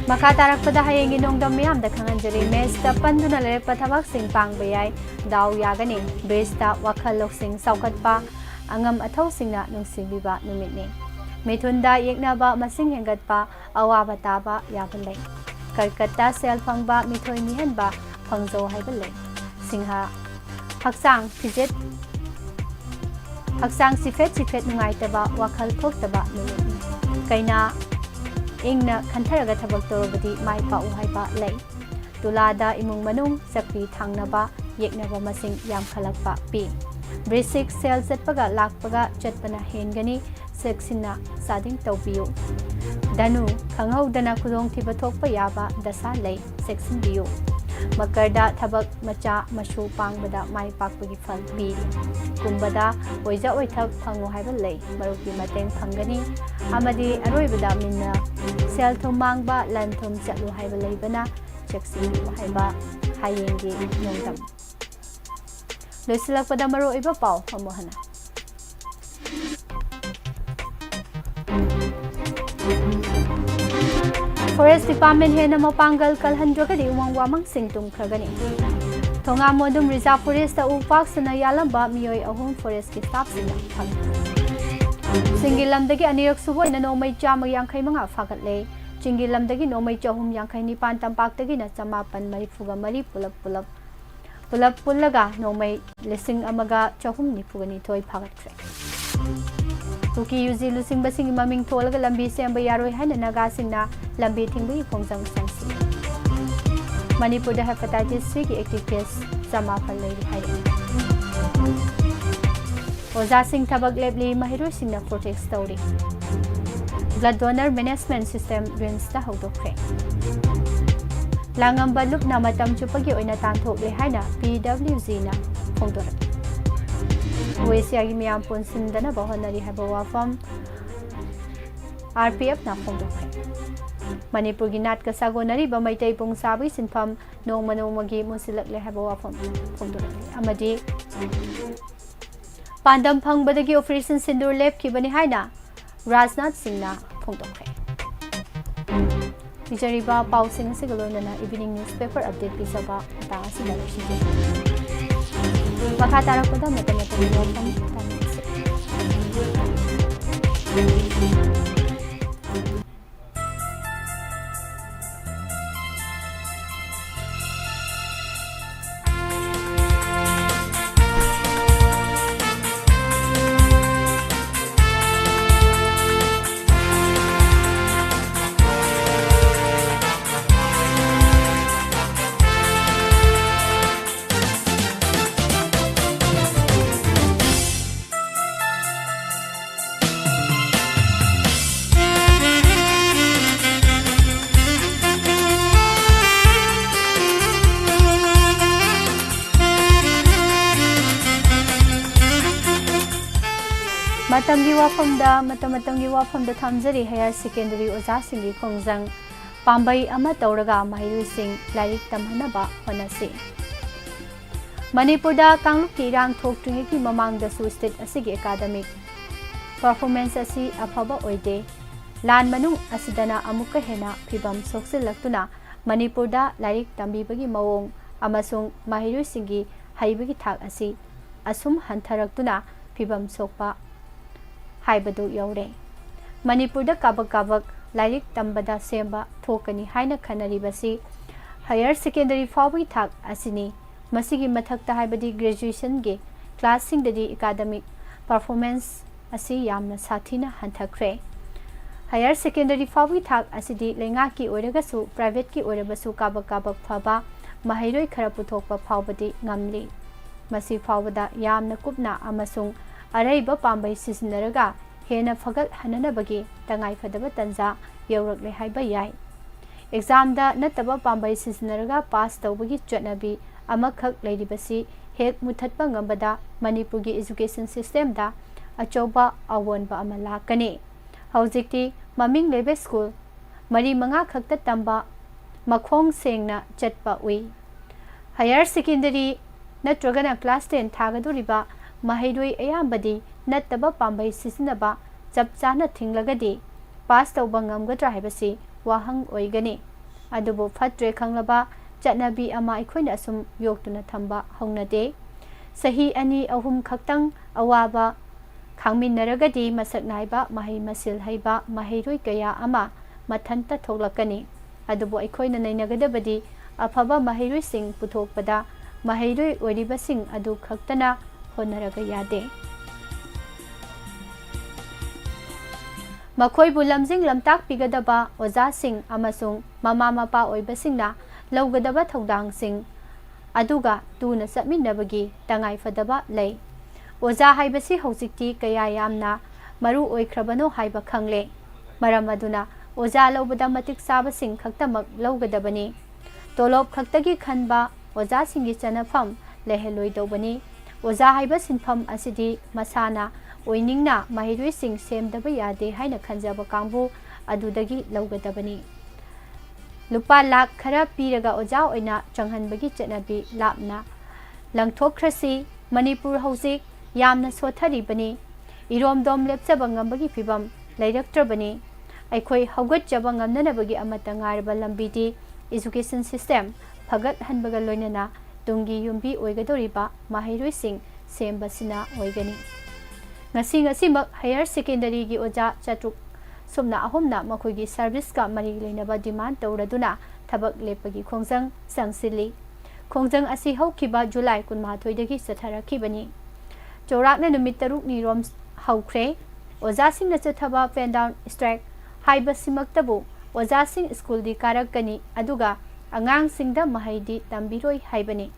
ꯃꯈꯥ ꯇꯥꯔꯛꯄꯗ ꯍꯌꯦꯡꯒꯤ ꯅꯣꯡꯗꯝ ꯃꯤꯌꯥꯝꯗ ꯈꯪꯍꯟꯖꯔꯤ꯫ ꯃꯦꯁꯇ ꯄꯟꯗꯨꯅ ꯂꯩꯔꯛꯄ ꯊꯕꯛꯁꯤꯡ ꯄꯥꯡꯕ ꯌꯥꯏ꯫ ꯗꯥꯎ ꯌꯥꯒꯅꯤ꯫ ꯕ꯭ꯔꯤꯖꯇ ꯋꯥꯈꯜ ꯂꯧꯁꯤꯡ ꯆꯥꯎꯈꯠꯄ, ꯑꯉꯝ ꯑꯊꯧꯁꯤꯡꯅ ꯅꯨꯡꯁꯤꯕꯤꯕ ꯅꯨꯃꯤꯠꯅꯤ꯫ ꯃꯤꯊꯨꯟꯗ ꯌꯦꯛꯅꯕ ꯃꯁꯤꯡ ꯍꯦꯟꯒꯠꯄ, ꯑꯋꯥꯕ ꯇꯥꯕ ꯌꯥꯕ ꯂꯩ꯫ ꯀꯔꯀꯠꯇ ꯁꯦꯜ ꯐꯪꯕ, ꯃꯤꯊꯣꯏ ꯃꯤꯍꯦꯟꯕ ꯐꯪꯖꯧ ꯍꯥꯏꯕ ꯂꯩ꯫ ꯁꯤꯡꯍ, ꯍꯛꯆꯥꯡ ꯐꯤꯖꯦꯠ, ꯍꯛꯆꯥꯡ ꯆꯤꯐꯦꯠ ꯆꯤꯐꯦꯠ ꯅꯨꯡꯉꯥꯏꯇꯕ, ꯋꯥꯈꯜ ꯊꯣꯛꯇꯕ ꯅꯨꯃꯤꯠꯅꯤ꯫ ꯀꯩꯅꯥ, ꯏꯪꯅ ꯈꯟꯊꯔꯒ ꯊꯕꯛ ꯇꯧꯔꯕꯗꯤ ꯃꯥꯏ ꯄꯥꯛꯎ ꯍꯥꯏꯕ ꯂꯩ꯫ ꯇꯨꯂꯥꯗ ꯏꯃꯨꯡ ꯃꯅꯨꯡ, ꯆꯥꯛꯄꯤ ꯊꯥꯡꯅꯕ, ꯌꯦꯛꯅꯕ ꯃꯁꯤꯡ ꯌꯥꯝꯈꯠꯂꯛꯄ ꯄꯤ꯫ ꯕ꯭ꯔꯤꯁꯤꯛ, ꯁꯦꯜ ꯆꯠꯄꯒ ꯂꯥꯛꯄꯒ ꯆꯠꯄꯅ ꯍꯦꯟꯒꯅꯤ, ꯆꯦꯛꯁꯤꯟꯅ ꯆꯥꯗꯤꯡ ꯇꯧꯕꯤꯌꯨ꯫ ꯙꯅꯨ, ꯈꯪꯍꯧꯗꯅ ꯈꯨꯗꯣꯡꯊꯤꯕ ꯊꯣꯛꯄ ꯌꯥꯕ ꯗꯁꯥ ꯂꯩ, ꯆꯦꯛꯁꯤꯟꯕꯤꯌꯨ꯫ ꯃꯀꯔꯗ ꯊꯕꯛ ꯃꯆꯥ ꯃꯁꯨ ꯄꯥꯡꯕꯗ ꯃꯥꯏ ꯄꯥꯛꯄꯒꯤ ꯐꯜ ꯄꯤꯔꯤ꯫ ꯀꯨꯝꯕꯗ ꯑꯣꯏꯖ ꯑꯣꯏꯊꯛ ꯐꯪꯉꯨ ꯍꯥꯏꯕ ꯂꯩ, ꯃꯔꯨꯞꯀꯤ ꯃꯇꯦꯡ ꯐꯪꯒꯅꯤ꯫ ꯑꯃꯗꯤ ꯑꯔꯣꯏꯕꯗ ꯃꯤꯟꯅ, ꯁꯦꯜ ꯊꯨꯝ ꯃꯥꯡꯕ, ꯂꯟ ꯊꯨꯝ ꯆꯠꯂꯨ ꯍꯥꯏꯕ ꯂꯩꯕꯅ ꯆꯦꯛꯁꯤꯟꯕꯤꯌꯨ ꯍꯥꯏꯕ ꯍꯌꯦꯡꯒꯤ ꯅꯣꯡꯗꯝ꯫ ꯂꯣꯏꯁꯤꯜꯂꯛꯄꯗ ꯃꯔꯨꯑꯣꯏꯕ ꯄꯥꯎ ꯑꯃꯨꯛ ꯍꯟꯅ꯫ Forest Department ꯍꯦꯟꯅ ꯃꯄꯥꯡꯒꯜ ꯀꯜꯍꯟꯗ꯭ꯔꯒꯗꯤ ꯎꯃꯪ ꯋꯥꯃꯪꯁꯤꯡ ꯇꯨꯝꯈ꯭ꯔꯒꯅꯤ꯫ ꯊꯣꯉꯥꯝ ꯃꯣꯟꯗꯨꯝ Reserve Forest ꯎ ꯄꯥꯛ ꯁꯟꯅ ꯌꯥꯜꯂꯝꯕ ꯃꯤꯑꯣꯏ ꯑꯍꯨꯝ forest ꯀꯤ staff ꯁꯤꯡꯅ ꯐꯪꯈꯤ꯫ ꯆꯤꯡꯒꯤ ꯂꯝꯗꯒꯤ ꯑꯅꯤꯔꯛ ꯁꯨꯕ ꯑꯣꯏꯅ ꯅꯣꯡꯃꯩ ꯆꯥꯝꯃ ꯌꯥꯡꯈꯩ ꯃꯉꯥ ꯐꯥꯒꯠꯂꯦ꯫ ꯆꯤꯡꯒꯤ ꯂꯝꯗꯒꯤ ꯅꯣꯡꯃꯩ ꯆꯍꯨꯝ ꯌꯥꯡꯈꯩ ꯅꯤꯄꯥꯟ, ꯇꯝꯄꯥꯛꯇꯒꯤꯅ ꯆꯃꯥꯄꯟ ꯃꯔꯤꯐꯨꯒ ꯃꯔꯤ, ꯄꯨꯂꯞ ꯄꯨꯂꯞ ꯄꯨꯂꯞ ꯄꯨꯜꯂꯒ ꯅꯣꯡꯃꯩ ꯂꯤꯁꯤꯡ ꯑꯃꯒ ꯆꯍꯨꯝ ꯅꯤꯐꯨꯒ ꯅꯤꯊꯣꯏ ꯐꯥꯒꯠꯈ꯭ꯔꯦ꯫ ꯀꯨꯀꯤ ꯌꯨ ꯖꯤ ꯂꯨꯆꯤꯡꯕꯁꯤꯡꯒꯤ ꯃꯃꯤꯡ ꯊꯣꯜꯂꯒ ꯂꯝꯕꯤ ꯁꯦꯝꯕ ꯌꯥꯔꯣꯏ ꯍꯥꯏꯅ ꯅꯥꯒꯥꯁꯤꯡꯅ ꯂꯝꯕꯤ ꯊꯤꯡꯕꯒꯤ ꯈꯣꯡꯖꯪ ꯆꯪꯁꯤꯜꯂꯤ꯫ ꯃꯅꯤꯄꯨꯔꯗ hepatitis C ꯒꯤ active case ꯆꯃꯥꯄꯜ ꯂꯩꯔꯤ ꯍꯥꯏꯔꯤ꯫ ꯑꯣꯖꯥꯁꯤꯡ ꯊꯕꯛ ꯂꯦꯞꯂꯤ, ꯃꯍꯩꯔꯣꯏꯁꯤꯡꯅ protest ꯇꯧꯔꯤ꯫ Blood donor management system RIMS ꯇ ꯍꯧꯗꯣꯛꯈ꯭ꯔꯦ꯫ ꯂꯥꯡꯉꯝꯕ ꯂꯨꯞꯅ ꯃꯇꯝ ꯆꯨꯞꯄꯒꯤ ꯑꯣꯏꯅ ꯇꯥꯟꯊꯣꯛꯂꯦ ꯍꯥꯏꯅ P W G ꯅ ꯐꯣꯡꯗꯣꯔꯛꯏ꯫ ꯑꯣ ꯑꯦꯁꯤꯌꯥꯒꯤ ꯃꯤꯌꯥꯝ ꯄꯨꯟꯁꯤꯟꯗꯅꯕ ꯍꯣꯠꯅꯔꯤ ꯍꯥꯏꯕ ꯋꯥꯐꯝ R P F ꯅ ꯐꯣꯡꯗꯣꯛꯈ꯭ꯔꯦ꯫ ꯃꯅꯤꯄꯨꯔꯒꯤ ꯅꯥꯠꯀ ꯁꯥꯒꯣꯟꯅꯔꯤꯕ ꯃꯩꯇꯩ ꯄꯨꯡꯁꯥꯕꯒꯤ ꯁꯤꯟꯐꯝ ꯅꯣꯡꯃ ꯅꯣꯡꯃꯒꯤ ꯃꯨꯁꯤꯜꯂꯛꯂꯦ ꯍꯥꯏꯕ ꯋꯥꯐꯝ ꯐꯣꯡꯗꯣꯔꯛꯂꯤ꯫ ꯑꯃꯗꯤ ꯄꯥꯟꯗꯝ ꯐꯪꯕꯗꯒꯤ Operation ꯁꯤꯟꯗꯨꯔ ꯂꯦꯞꯈꯤꯕꯅꯤ ꯍꯥꯏꯅ ꯔꯥꯖꯅꯥꯊ ꯁꯤꯡꯅ ꯐꯣꯡꯗꯣꯛꯈ꯭ꯔꯦ꯫ ꯄꯤꯖꯔꯤꯕ ꯄꯥꯎꯁꯤꯡ ꯑꯁꯤꯒ ꯂꯣꯏꯅꯅ evening newspaper update ꯄꯤꯖꯕ ꯃꯇꯥꯡ ꯑꯁꯤꯗ ꯂꯣꯏꯁꯤꯟꯖꯔꯤ꯫ ꯃꯈꯥ ꯇꯥꯔꯛꯄꯗ ꯃꯇꯝ ꯃꯇꯝꯒꯤ ꯋꯥꯐꯝ ꯇꯥꯃꯤꯟꯅꯁꯤ꯫ ꯃꯇꯝꯒꯤ ꯋꯥꯐꯝꯗ, ꯃꯇꯝ ꯃꯇꯝꯒꯤ ꯋꯥꯐꯝꯗ ꯊꯝꯖꯔꯤ꯫ Higher secondary ꯑꯣꯖꯥꯁꯤꯡꯒꯤ ꯈꯣꯡꯖꯪ ꯄꯥꯝꯕꯩ ꯑꯃ ꯇꯧꯔꯒ ꯃꯍꯩꯔꯣꯏꯁꯤꯡ ꯂꯥꯏꯔꯤꯛ ꯇꯝꯍꯟꯅꯕ ꯍꯣꯠꯅꯁꯤ꯫ ꯃꯅꯤꯄꯨꯔꯗ ꯀꯥꯡꯂꯨꯞꯀꯤ ꯏꯔꯥꯡ ꯊꯣꯛꯇ꯭ꯔꯤꯉꯩꯒꯤ ꯃꯃꯥꯡꯗꯁꯨ state ꯑꯁꯤꯒꯤ academic performance ꯑꯁꯤ ꯑꯐꯕ ꯑꯣꯏꯗꯦ꯫ ꯂꯥꯟ ꯃꯅꯨꯡ ꯑꯁꯤꯗꯅ ꯑꯃꯨꯛꯀ ꯍꯦꯟꯅ ꯐꯤꯕꯝ ꯁꯣꯛꯆꯤꯜꯂꯛꯇꯨꯅ ꯃꯅꯤꯄꯨꯔꯗ ꯂꯥꯏꯔꯤꯛ ꯇꯝꯕꯤꯕꯒꯤ ꯃꯑꯣꯡ ꯑꯃꯁꯨꯡ ꯃꯍꯩꯔꯣꯏꯁꯤꯡꯒꯤ ꯍꯩꯕꯒꯤ ꯊꯥꯛ ꯑꯁꯤ ꯑꯁꯨꯝ ꯍꯟꯊꯔꯛꯇꯨꯅ ꯐꯤꯕꯝ ꯁꯣꯛꯄ ꯍꯥꯏꯕꯗꯨ ꯌꯧꯔꯦ꯫ ꯃꯅꯤꯄꯨꯔꯗ ꯀꯥꯕꯛ ꯀꯥꯕꯛ ꯂꯥꯏꯔꯤꯛ ꯇꯝꯕꯗ ꯁꯦꯝꯕ ꯊꯣꯛꯀꯅꯤ ꯍꯥꯏꯅ ꯈꯟꯅꯔꯤꯕꯁꯤ higher secondary ꯐꯥꯎꯕꯒꯤ ꯊꯥꯛ ꯑꯁꯤꯅꯤ꯫ ꯃꯁꯤꯒꯤ ꯃꯊꯛꯇ ꯍꯥꯏꯕꯗꯤ graduationꯒꯤ classꯁꯤꯡꯗꯗꯤ academic performance ꯑꯁꯤ ꯌꯥꯝꯅ ꯁꯥꯊꯤꯅ ꯍꯟꯊꯈ꯭ꯔꯦ꯫ Higher secondary ꯐꯥꯎꯕꯒꯤ ꯊꯥꯛ ꯑꯁꯤꯗꯤ ꯂꯩꯉꯥꯛꯀꯤ ꯑꯣꯏꯔꯒꯁꯨ privateꯀꯤ ꯑꯣꯏꯔꯕꯁꯨ ꯀꯥꯕꯛ ꯀꯥꯕꯛ ꯐꯕ ꯃꯍꯩꯔꯣꯏ ꯈꯔ ꯄꯨꯊꯣꯛꯄ ꯐꯥꯎꯕꯗꯤ ꯉꯝꯂꯤ꯫ ꯃꯁꯤ ꯐꯥꯎꯕꯗ ꯌꯥꯝꯅ ꯀꯨꯞꯅ ꯑꯃꯁꯨꯡ ꯑꯔꯩꯕ ꯄꯥꯝꯕꯩ ꯁꯤꯖꯤꯟꯅꯔꯒ ꯍꯦꯟꯅ ꯐꯒꯠꯍꯟꯅꯅꯕꯒꯤ ꯇꯉꯥꯏꯐꯗꯕ ꯇꯟꯖꯥ ꯌꯧꯔꯛꯂꯦ ꯍꯥꯏꯕ ꯌꯥꯏ꯫ Examꯗ ꯅꯠꯇꯕ ꯄꯥꯝꯕꯩ ꯁꯤꯖꯤꯟꯅꯔꯒ pass ꯇꯧꯕꯒꯤ ꯆꯠꯅꯕꯤ ꯑꯃꯈꯛ ꯂꯩꯔꯤꯕꯁꯤ ꯍꯦꯛ ꯃꯨꯊꯠꯄ ꯉꯝꯕꯗ ꯃꯅꯤꯄꯨꯔꯒꯤ education systemꯗ ꯑꯆꯧꯕ ꯑꯑꯣꯟꯕ ꯑꯃ ꯂꯥꯛꯀꯅꯤ꯫ ꯍꯧꯖꯤꯛꯇꯤ ꯃꯃꯤꯡ ꯂꯩꯕ school ꯃꯔꯤ ꯃꯉꯥ ꯈꯛꯇ ꯇꯝꯕ, ꯃꯈꯣꯡ ꯁꯦꯡꯅ ꯆꯠꯄ ꯎꯏ꯫ Higher secondary ꯅꯠꯇ꯭ꯔꯒꯅ class ten ꯊꯥꯒꯗꯧꯔꯤꯕ ꯃꯍꯩꯔꯣꯏ ꯑꯌꯥꯝꯕꯗꯤ ꯅꯠꯇꯕ ꯄꯥꯝꯕꯩ ꯁꯤꯖꯤꯟꯅꯕ ꯆꯞ ꯆꯥꯅ ꯊꯤꯡꯂꯒꯗꯤ pass ꯇꯧꯕ ꯉꯝꯒꯗ꯭ꯔꯥ ꯍꯥꯏꯕꯁꯤ ꯋꯥꯍꯪ ꯑꯣꯏꯒꯅꯤ꯫ ꯑꯗꯨꯕꯨ ꯐꯠꯇ꯭ꯔꯦ ꯈꯪꯂꯕ ꯆꯠꯅꯕꯤ ꯑꯃ ꯑꯩꯈꯣꯏꯅ ꯑꯁꯨꯝ ꯌꯣꯛꯇꯨꯅ ꯊꯝꯕ ꯍꯧꯅꯗꯦ꯫ ꯆꯍꯤ ꯑꯅꯤ ꯑꯍꯨꯝ ꯈꯛꯇꯪ ꯑꯋꯥꯕ ꯈꯥꯡꯃꯤꯟꯅꯔꯒꯗꯤ ꯃꯁꯛ ꯅꯥꯏꯕ ꯃꯍꯩ ꯃꯁꯤꯜ ꯍꯩꯕ ꯃꯍꯩꯔꯣꯏ ꯀꯌꯥ ꯑꯃ ꯃꯊꯟꯇ ꯊꯣꯛꯂꯛꯀꯅꯤ꯫ ꯑꯗꯨꯕꯨ ꯑꯩꯈꯣꯏꯅ ꯅꯩꯅꯒꯗꯕꯗꯤ ꯑꯐꯕ ꯃꯍꯩꯔꯣꯏꯁꯤꯡ ꯄꯨꯊꯣꯛꯄꯗ ꯃꯍꯩꯔꯣꯏ ꯑꯣꯏꯔꯤꯕꯁꯤꯡ ꯑꯗꯨ ꯈꯛꯇꯅ ꯍꯣꯠꯅꯔꯒ ꯌꯥꯗꯦ꯫ ꯃꯈꯣꯏꯕꯨ ꯂꯝꯖꯤꯡ ꯂꯝꯇꯥꯛꯄꯤꯒꯗꯕ ꯑꯣꯖꯥꯁꯤꯡ ꯑꯃꯁꯨꯡ ꯃꯃꯥ ꯃꯄꯥ ꯑꯣꯏꯕꯁꯤꯡꯅ ꯂꯧꯒꯗꯕ ꯊꯧꯗꯥꯡꯁꯤꯡ ꯑꯗꯨꯒ ꯇꯨꯅ ꯆꯠꯃꯤꯟꯅꯕꯒꯤ ꯇꯉꯥꯏꯐꯗꯕ ꯂꯩ꯫ ꯑꯣꯖꯥ ꯍꯥꯏꯕꯁꯤ ꯍꯧꯖꯤꯛꯇꯤ ꯀꯌꯥ ꯌꯥꯝꯅ ꯃꯔꯨ ꯑꯣꯏꯈ꯭ꯔꯕꯅꯣ ꯍꯥꯏꯕ ꯈꯪꯂꯦ꯫ ꯃꯔꯝ ꯑꯗꯨꯅ ꯑꯣꯖꯥ ꯂꯧꯕꯗ ꯃꯇꯤꯛ ꯆꯥꯕꯁꯤꯡ ꯈꯛꯇꯃꯛ ꯂꯧꯒꯗꯕꯅꯤ꯫ ꯇꯣꯂꯣꯞ ꯈꯛꯇꯒꯤ ꯈꯟꯕ ꯑꯣꯖꯥꯁꯤꯡꯒꯤ ꯆꯠꯅꯐꯝ ꯂꯩꯍꯜꯂꯣꯏꯗꯧꯕꯅꯤ꯫ ꯑꯣꯖꯥ ꯍꯥꯏꯕ ꯁꯤꯟꯐꯝ ꯑꯁꯤꯗꯤ ꯃꯁꯥꯅ ꯑꯣꯏꯅꯤꯡꯅ ꯃꯍꯩꯔꯣꯏꯁꯤꯡ ꯁꯦꯝꯗꯕ ꯌꯥꯗꯦ ꯍꯥꯏꯅ ꯈꯟꯖꯕ ꯀꯥꯡꯕꯨ ꯑꯗꯨꯗꯒꯤ ꯂꯧꯒꯗꯕꯅꯤ꯫ ꯂꯨꯄꯥ ꯂꯥꯈ ꯈꯔ ꯄꯤꯔꯒ ꯑꯣꯖꯥ ꯑꯣꯏꯅ ꯆꯪꯍꯟꯕꯒꯤ ꯆꯠꯅꯕꯤ ꯂꯥꯞꯅ ꯂꯪꯊꯣꯛꯈ꯭ꯔꯁꯤ꯫ ꯃꯅꯤꯄꯨꯔ ꯍꯧꯖꯤꯛ ꯌꯥꯝꯅ ꯁꯣꯠꯊꯔꯤꯕꯅꯤ꯫ ꯏꯔꯣꯝꯗꯣꯝ ꯂꯦꯞꯆꯕ ꯉꯝꯕꯒꯤ ꯐꯤꯕꯝ ꯂꯩꯔꯛꯇ꯭ꯔꯕꯅꯤ꯫ ꯑꯩꯈꯣꯏ ꯍꯧꯒꯠꯆꯕ ꯉꯝꯅꯅꯕꯒꯤ ꯑꯃꯠꯇ ꯉꯥꯏꯔꯕ ꯂꯝꯕꯤꯗꯤ education system ꯐꯒꯠꯍꯟꯕꯒ ꯂꯣꯏꯅꯅ ꯇꯨꯡꯒꯤ ꯌꯨꯝꯕꯤ ꯑꯣꯏꯒꯗꯧꯔꯤꯕ ꯃꯍꯩꯔꯣꯏꯁꯤꯡ ꯁꯦꯝꯕꯁꯤꯅ ꯑꯣꯏꯒꯅꯤ꯫ ꯉꯁꯤ ꯉꯁꯤꯃꯛ higher secondary ꯒꯤ ꯑꯣꯖꯥ ꯆꯥꯇ꯭ꯔꯨꯛ ꯁꯨꯞꯅ ꯑꯍꯨꯝꯅ ꯃꯈꯣꯏꯒꯤ service ꯀ ꯃꯔꯤ ꯂꯩꯅꯕ demand ꯇꯧꯔꯗꯨꯅ ꯊꯕꯛ ꯂꯦꯞꯄꯒꯤ ꯈꯣꯡꯖꯪ ꯆꯪꯁꯤꯜꯂꯤ꯫ ꯈꯣꯡꯖꯪ ꯑꯁꯤ ꯍꯧꯈꯤꯕ July ꯀꯨꯟꯃꯥꯊꯣꯏꯗꯒꯤ ꯆꯠꯊꯔꯛꯈꯤꯕꯅꯤ꯫ ꯆꯥꯎꯔꯥꯛꯅ ꯅꯨꯃꯤꯠ ꯇꯔꯨꯛꯅꯤ ꯔꯣꯝ ꯍꯧꯈ꯭ꯔꯦ꯫ ꯑꯣꯖꯥꯁꯤꯡꯅ ꯆꯠꯊꯕ fan down strike ꯍꯥꯏꯕꯁꯤꯃꯛꯇꯕꯨ ꯑꯣꯖꯥꯁꯤꯡ ꯁ꯭ꯀꯨꯜꯗꯤ ꯀꯥꯔꯛꯀꯅꯤ, ꯑꯗꯨꯒ ꯑꯉꯥꯡꯁꯤꯡꯗ ꯃꯍꯩꯗꯤ ꯇꯝꯕꯤꯔꯣꯏ ꯍꯥꯏꯕꯅꯤ꯫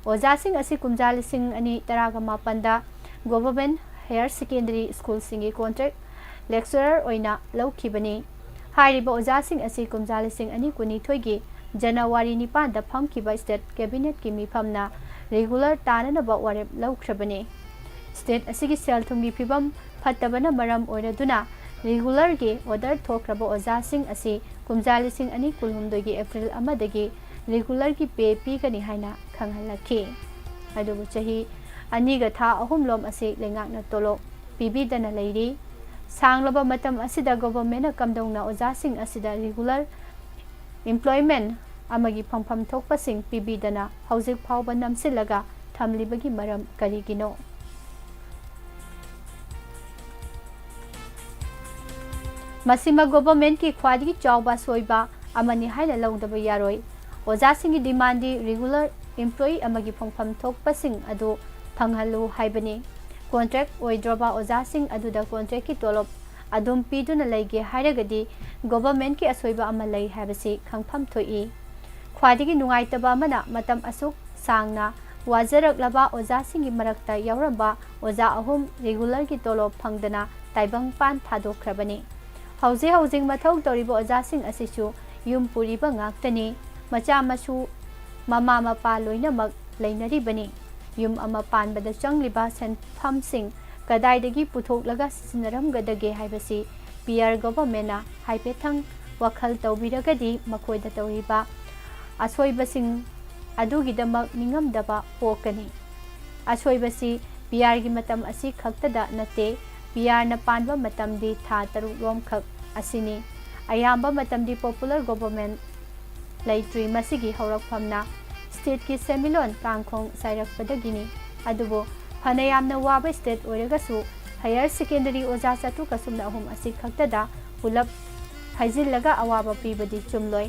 ꯑꯣꯖꯥꯁꯤꯡ ꯑꯁꯤ ꯀꯨꯝꯖꯥ ꯂꯤꯁꯤꯡ ꯑꯅꯤ ꯇꯔꯥꯒ ꯃꯥꯄꯟꯗ government higher secondary ꯁ꯭ꯀꯨꯜꯁꯤꯡꯒꯤ contract lecturer ꯑꯣꯏꯅ ꯂꯧꯈꯤꯕꯅꯤ꯫ ꯍꯥꯏꯔꯤꯕ ꯑꯣꯖꯥꯁꯤꯡ ꯑꯁꯤ ꯀꯨꯝꯖꯥ ꯂꯤꯁꯤꯡ ꯑꯅꯤ ꯀꯨꯟꯅꯤꯊꯣꯏꯒꯤ January ꯅꯤꯄꯥꯟꯗ ꯐꯝꯈꯤꯕ state cabinet ꯀꯤ ꯃꯤꯐꯝꯅ regular ꯇꯥꯅꯅꯕ ꯋꯥꯔꯦꯞ ꯂꯧꯈ꯭ꯔꯕꯅꯤ꯫ State ꯑꯁꯤꯒꯤ ꯁꯦꯜ ꯊꯨꯝꯒꯤ ꯐꯤꯕꯝ ꯐꯠꯇꯕꯅ ꯃꯔꯝ ꯑꯣꯏꯔꯗꯨꯅ regular ꯒꯤ order ꯊꯣꯛꯈ꯭ꯔꯕ ꯑꯣꯖꯥꯁꯤꯡ ꯑꯁꯤ ꯀꯨꯝꯖꯥ ꯂꯤꯁꯤꯡ ꯑꯅꯤ ꯀꯨꯟꯍꯨꯝꯗꯣꯏꯒꯤ April ꯑꯃꯗꯒꯤ regular ꯒꯤ pay ꯄꯤꯒꯅꯤ ꯍꯥꯏꯅ ꯈꯪꯍꯜꯂꯛꯈꯤ꯫ ꯑꯗꯨꯕꯨ ꯆꯍꯤ ꯑꯅꯤꯒ ꯊꯥ ꯑꯍꯨꯝ ꯂꯣꯝ ꯑꯁꯤ ꯂꯩꯉꯥꯛꯅ ꯇꯣꯂꯣꯞ ꯄꯤꯕꯤꯗꯅ ꯂꯩꯔꯤ꯫ ꯁꯥꯡꯂꯕ ꯃꯇꯝ ꯑꯁꯤꯗ government ꯅ ꯀꯝꯗꯧꯅ ꯑꯣꯖꯥꯁꯤꯡ ꯑꯁꯤꯗ regular employment ꯑꯃꯒꯤ ꯐꯪꯐꯝ ꯊꯣꯛꯄꯁꯤꯡ ꯄꯤꯕꯤꯗꯅ ꯍꯧꯖꯤꯛ ꯐꯥꯎꯕ ꯅꯝꯁꯤꯜꯂꯒ ꯊꯝꯂꯤꯕꯒꯤ ꯃꯔꯝ ꯀꯔꯤꯒꯤꯅꯣ? ꯃꯁꯤꯃꯛ government ꯀꯤ ꯈ꯭ꯋꯥꯏꯗꯒꯤ ꯆꯥꯎꯕ ꯑꯁꯣꯏꯕ ꯑꯃꯅꯤ ꯍꯥꯏꯅ ꯂꯧꯗꯕ ꯌꯥꯔꯣꯏ꯫ ꯑꯣꯖꯥꯁꯤꯡꯒꯤ demand ꯗꯤ regular employee ꯑꯃꯒꯤ ꯐꯪꯐꯝ ꯊꯣꯛꯄꯁꯤꯡ ꯑꯗꯨ ꯐꯪꯍꯜꯂꯨ ꯍꯥꯏꯕꯅꯤ꯫ Contract ꯑꯣꯏꯗ꯭ꯔꯕ ꯑꯣꯖꯥꯁꯤꯡ ꯑꯗꯨꯗ contract ꯀꯤ ꯇꯣꯂꯣꯞ ꯑꯗꯨꯝ ꯄꯤꯗꯨꯅ ꯂꯩꯒꯦ ꯍꯥꯏꯔꯒꯗꯤ government ꯀꯤ ꯑꯁꯣꯏꯕ ꯑꯃ ꯂꯩ ꯍꯥꯏꯕꯁꯤ ꯈꯪꯐꯝ ꯊꯣꯛꯏ꯫ ꯈ꯭ꯋꯥꯏꯗꯒꯤ ꯅꯨꯡꯉꯥꯏꯇꯕ ꯑꯃꯅ, ꯃꯇꯝ ꯑꯁꯨꯛ ꯁꯥꯡꯅ ꯋꯥꯖꯔꯛꯂꯕ ꯑꯣꯖꯥꯁꯤꯡꯒꯤ ꯃꯔꯛꯇ ꯌꯥꯎꯔꯝꯕ ꯑꯣꯖꯥ ꯑꯍꯨꯝ regular ꯒꯤ ꯇꯣꯂꯣꯞ ꯐꯪꯗꯅ ꯇꯥꯏꯕꯪꯄꯥꯟ ꯊꯥꯗꯣꯛꯈ꯭ꯔꯕꯅꯤ꯫ ꯍꯧꯖꯤꯛ ꯍꯧꯖꯤꯛ ꯃꯊꯧ ꯇꯧꯔꯤꯕ ꯑꯣꯖꯥꯁꯤꯡ ꯑꯁꯤꯁꯨ ꯌꯨꯝ ꯄꯨꯔꯤꯕ ꯉꯥꯛꯇꯅꯤ꯫ ꯃꯆꯥ ꯃꯁꯨ, ꯃꯃꯥ ꯃꯄꯥ ꯂꯣꯏꯅꯃꯛ ꯂꯩꯅꯔꯤꯕꯅꯤ꯫ ꯌꯨꯝ ꯑꯃ ꯄꯥꯟꯕꯗ ꯆꯪꯂꯤꯕ ꯁꯦꯟꯐꯝꯁꯤꯡ ꯀꯗꯥꯏꯗꯒꯤ ꯄꯨꯊꯣꯛꯂꯒ ꯁꯤꯖꯤꯟꯅꯔꯝꯒꯗꯒꯦ ꯍꯥꯏꯕꯁꯤ P R government ꯅ ꯍꯥꯏꯐꯦꯠꯊꯪ ꯋꯥꯈꯜ ꯇꯧꯕꯤꯔꯒꯗꯤ ꯃꯈꯣꯏꯗ ꯇꯧꯔꯤꯕ ꯑꯁꯣꯏꯕꯁꯤꯡ ꯑꯗꯨꯒꯤꯗꯃꯛ ꯅꯤꯡꯉꯝꯗꯕ ꯄꯣꯛꯀꯅꯤ꯫ ꯑꯁꯣꯏꯕꯁꯤ P R ꯒꯤ ꯃꯇꯝ ꯑꯁꯤ ꯈꯛꯇꯗ ꯅꯠꯇꯦ, P R ꯅ ꯄꯥꯟꯕ ꯃꯇꯝꯗꯤ ꯊꯥ ꯇꯔꯨꯛ ꯔꯣꯝꯈꯛ ꯑꯁꯤꯅꯤ꯫ ꯑꯌꯥꯝꯕ ꯃꯇꯝꯗꯤ popular government ꯂꯩꯇ꯭ꯔꯤ꯫ ꯃꯁꯤꯒꯤ ꯍꯧꯔꯛꯐꯝꯅ stateꯀꯤ ꯁꯦꯟꯃꯤꯠꯂꯣꯟ ꯀꯥꯡꯈꯣꯡ ꯆꯥꯏꯔꯛꯄꯗꯒꯤꯅꯤ꯫ ꯑꯗꯨꯕꯨ ꯐꯅ ꯌꯥꯝꯅ ꯋꯥꯕ state ꯑꯣꯏꯔꯒꯁꯨ higher secondary ꯑꯣꯖꯥ ꯆꯥꯇ꯭ꯔꯨꯛꯀ ꯁꯨꯞꯅ ꯑꯍꯨꯝ ꯑꯁꯤ ꯈꯛꯇꯗ ꯄꯨꯂꯞ ꯍꯩꯖꯤꯜꯂꯒ ꯑꯋꯥꯕ ꯄꯤꯕꯗꯤ ꯆꯨꯝꯂꯣꯏ꯫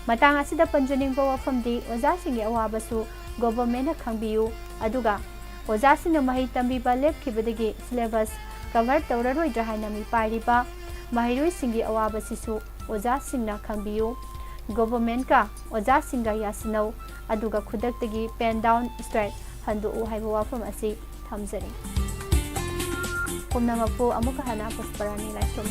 ꯃꯇꯥꯡ ꯑꯁꯤꯗ ꯄꯟꯖꯅꯤꯡꯕ ꯋꯥꯐꯝꯗꯤ ꯑꯣꯖꯥꯁꯤꯡꯒꯤ ꯑꯋꯥꯕꯁꯨ governmentꯅ ꯈꯪꯕꯤꯌꯨ꯫ ꯑꯗꯨꯒ ꯑꯣꯖꯥꯁꯤꯡꯅ ꯃꯍꯩ ꯇꯝꯕꯤꯕ ꯂꯦꯞꯈꯤꯕꯗꯒꯤ syllabus cover ꯇꯧꯔꯔꯣꯏꯗ꯭ꯔꯥ ꯍꯥꯏꯅ ꯃꯤꯄꯥꯏꯔꯤꯕ ꯃꯍꯩꯔꯣꯏꯁꯤꯡꯒꯤ ꯑꯋꯥꯕꯁꯤꯁꯨ ꯑꯣꯖꯥꯁꯤꯡꯅ ꯈꯪꯕꯤꯌꯨ꯫ Governmentꯀ ꯑꯣꯖꯥꯁꯤꯡꯒ ꯌꯥꯁꯤꯟꯅꯧ, ꯑꯗꯨꯒ ꯈꯨꯗꯛꯇꯒꯤ pen down strike ꯍꯟꯗꯣꯛꯎ ꯍꯥꯏꯕ ꯋꯥꯐꯝ ꯑꯁꯤ ꯊꯝꯖꯔꯤ꯫ ꯄꯨꯝꯅꯃꯛꯄꯨ ꯑꯃꯨꯛꯀ ꯍꯟꯅ ꯄꯨꯁꯄꯔꯥꯅꯤ ꯂꯥꯏꯁ꯭ꯔꯝ꯫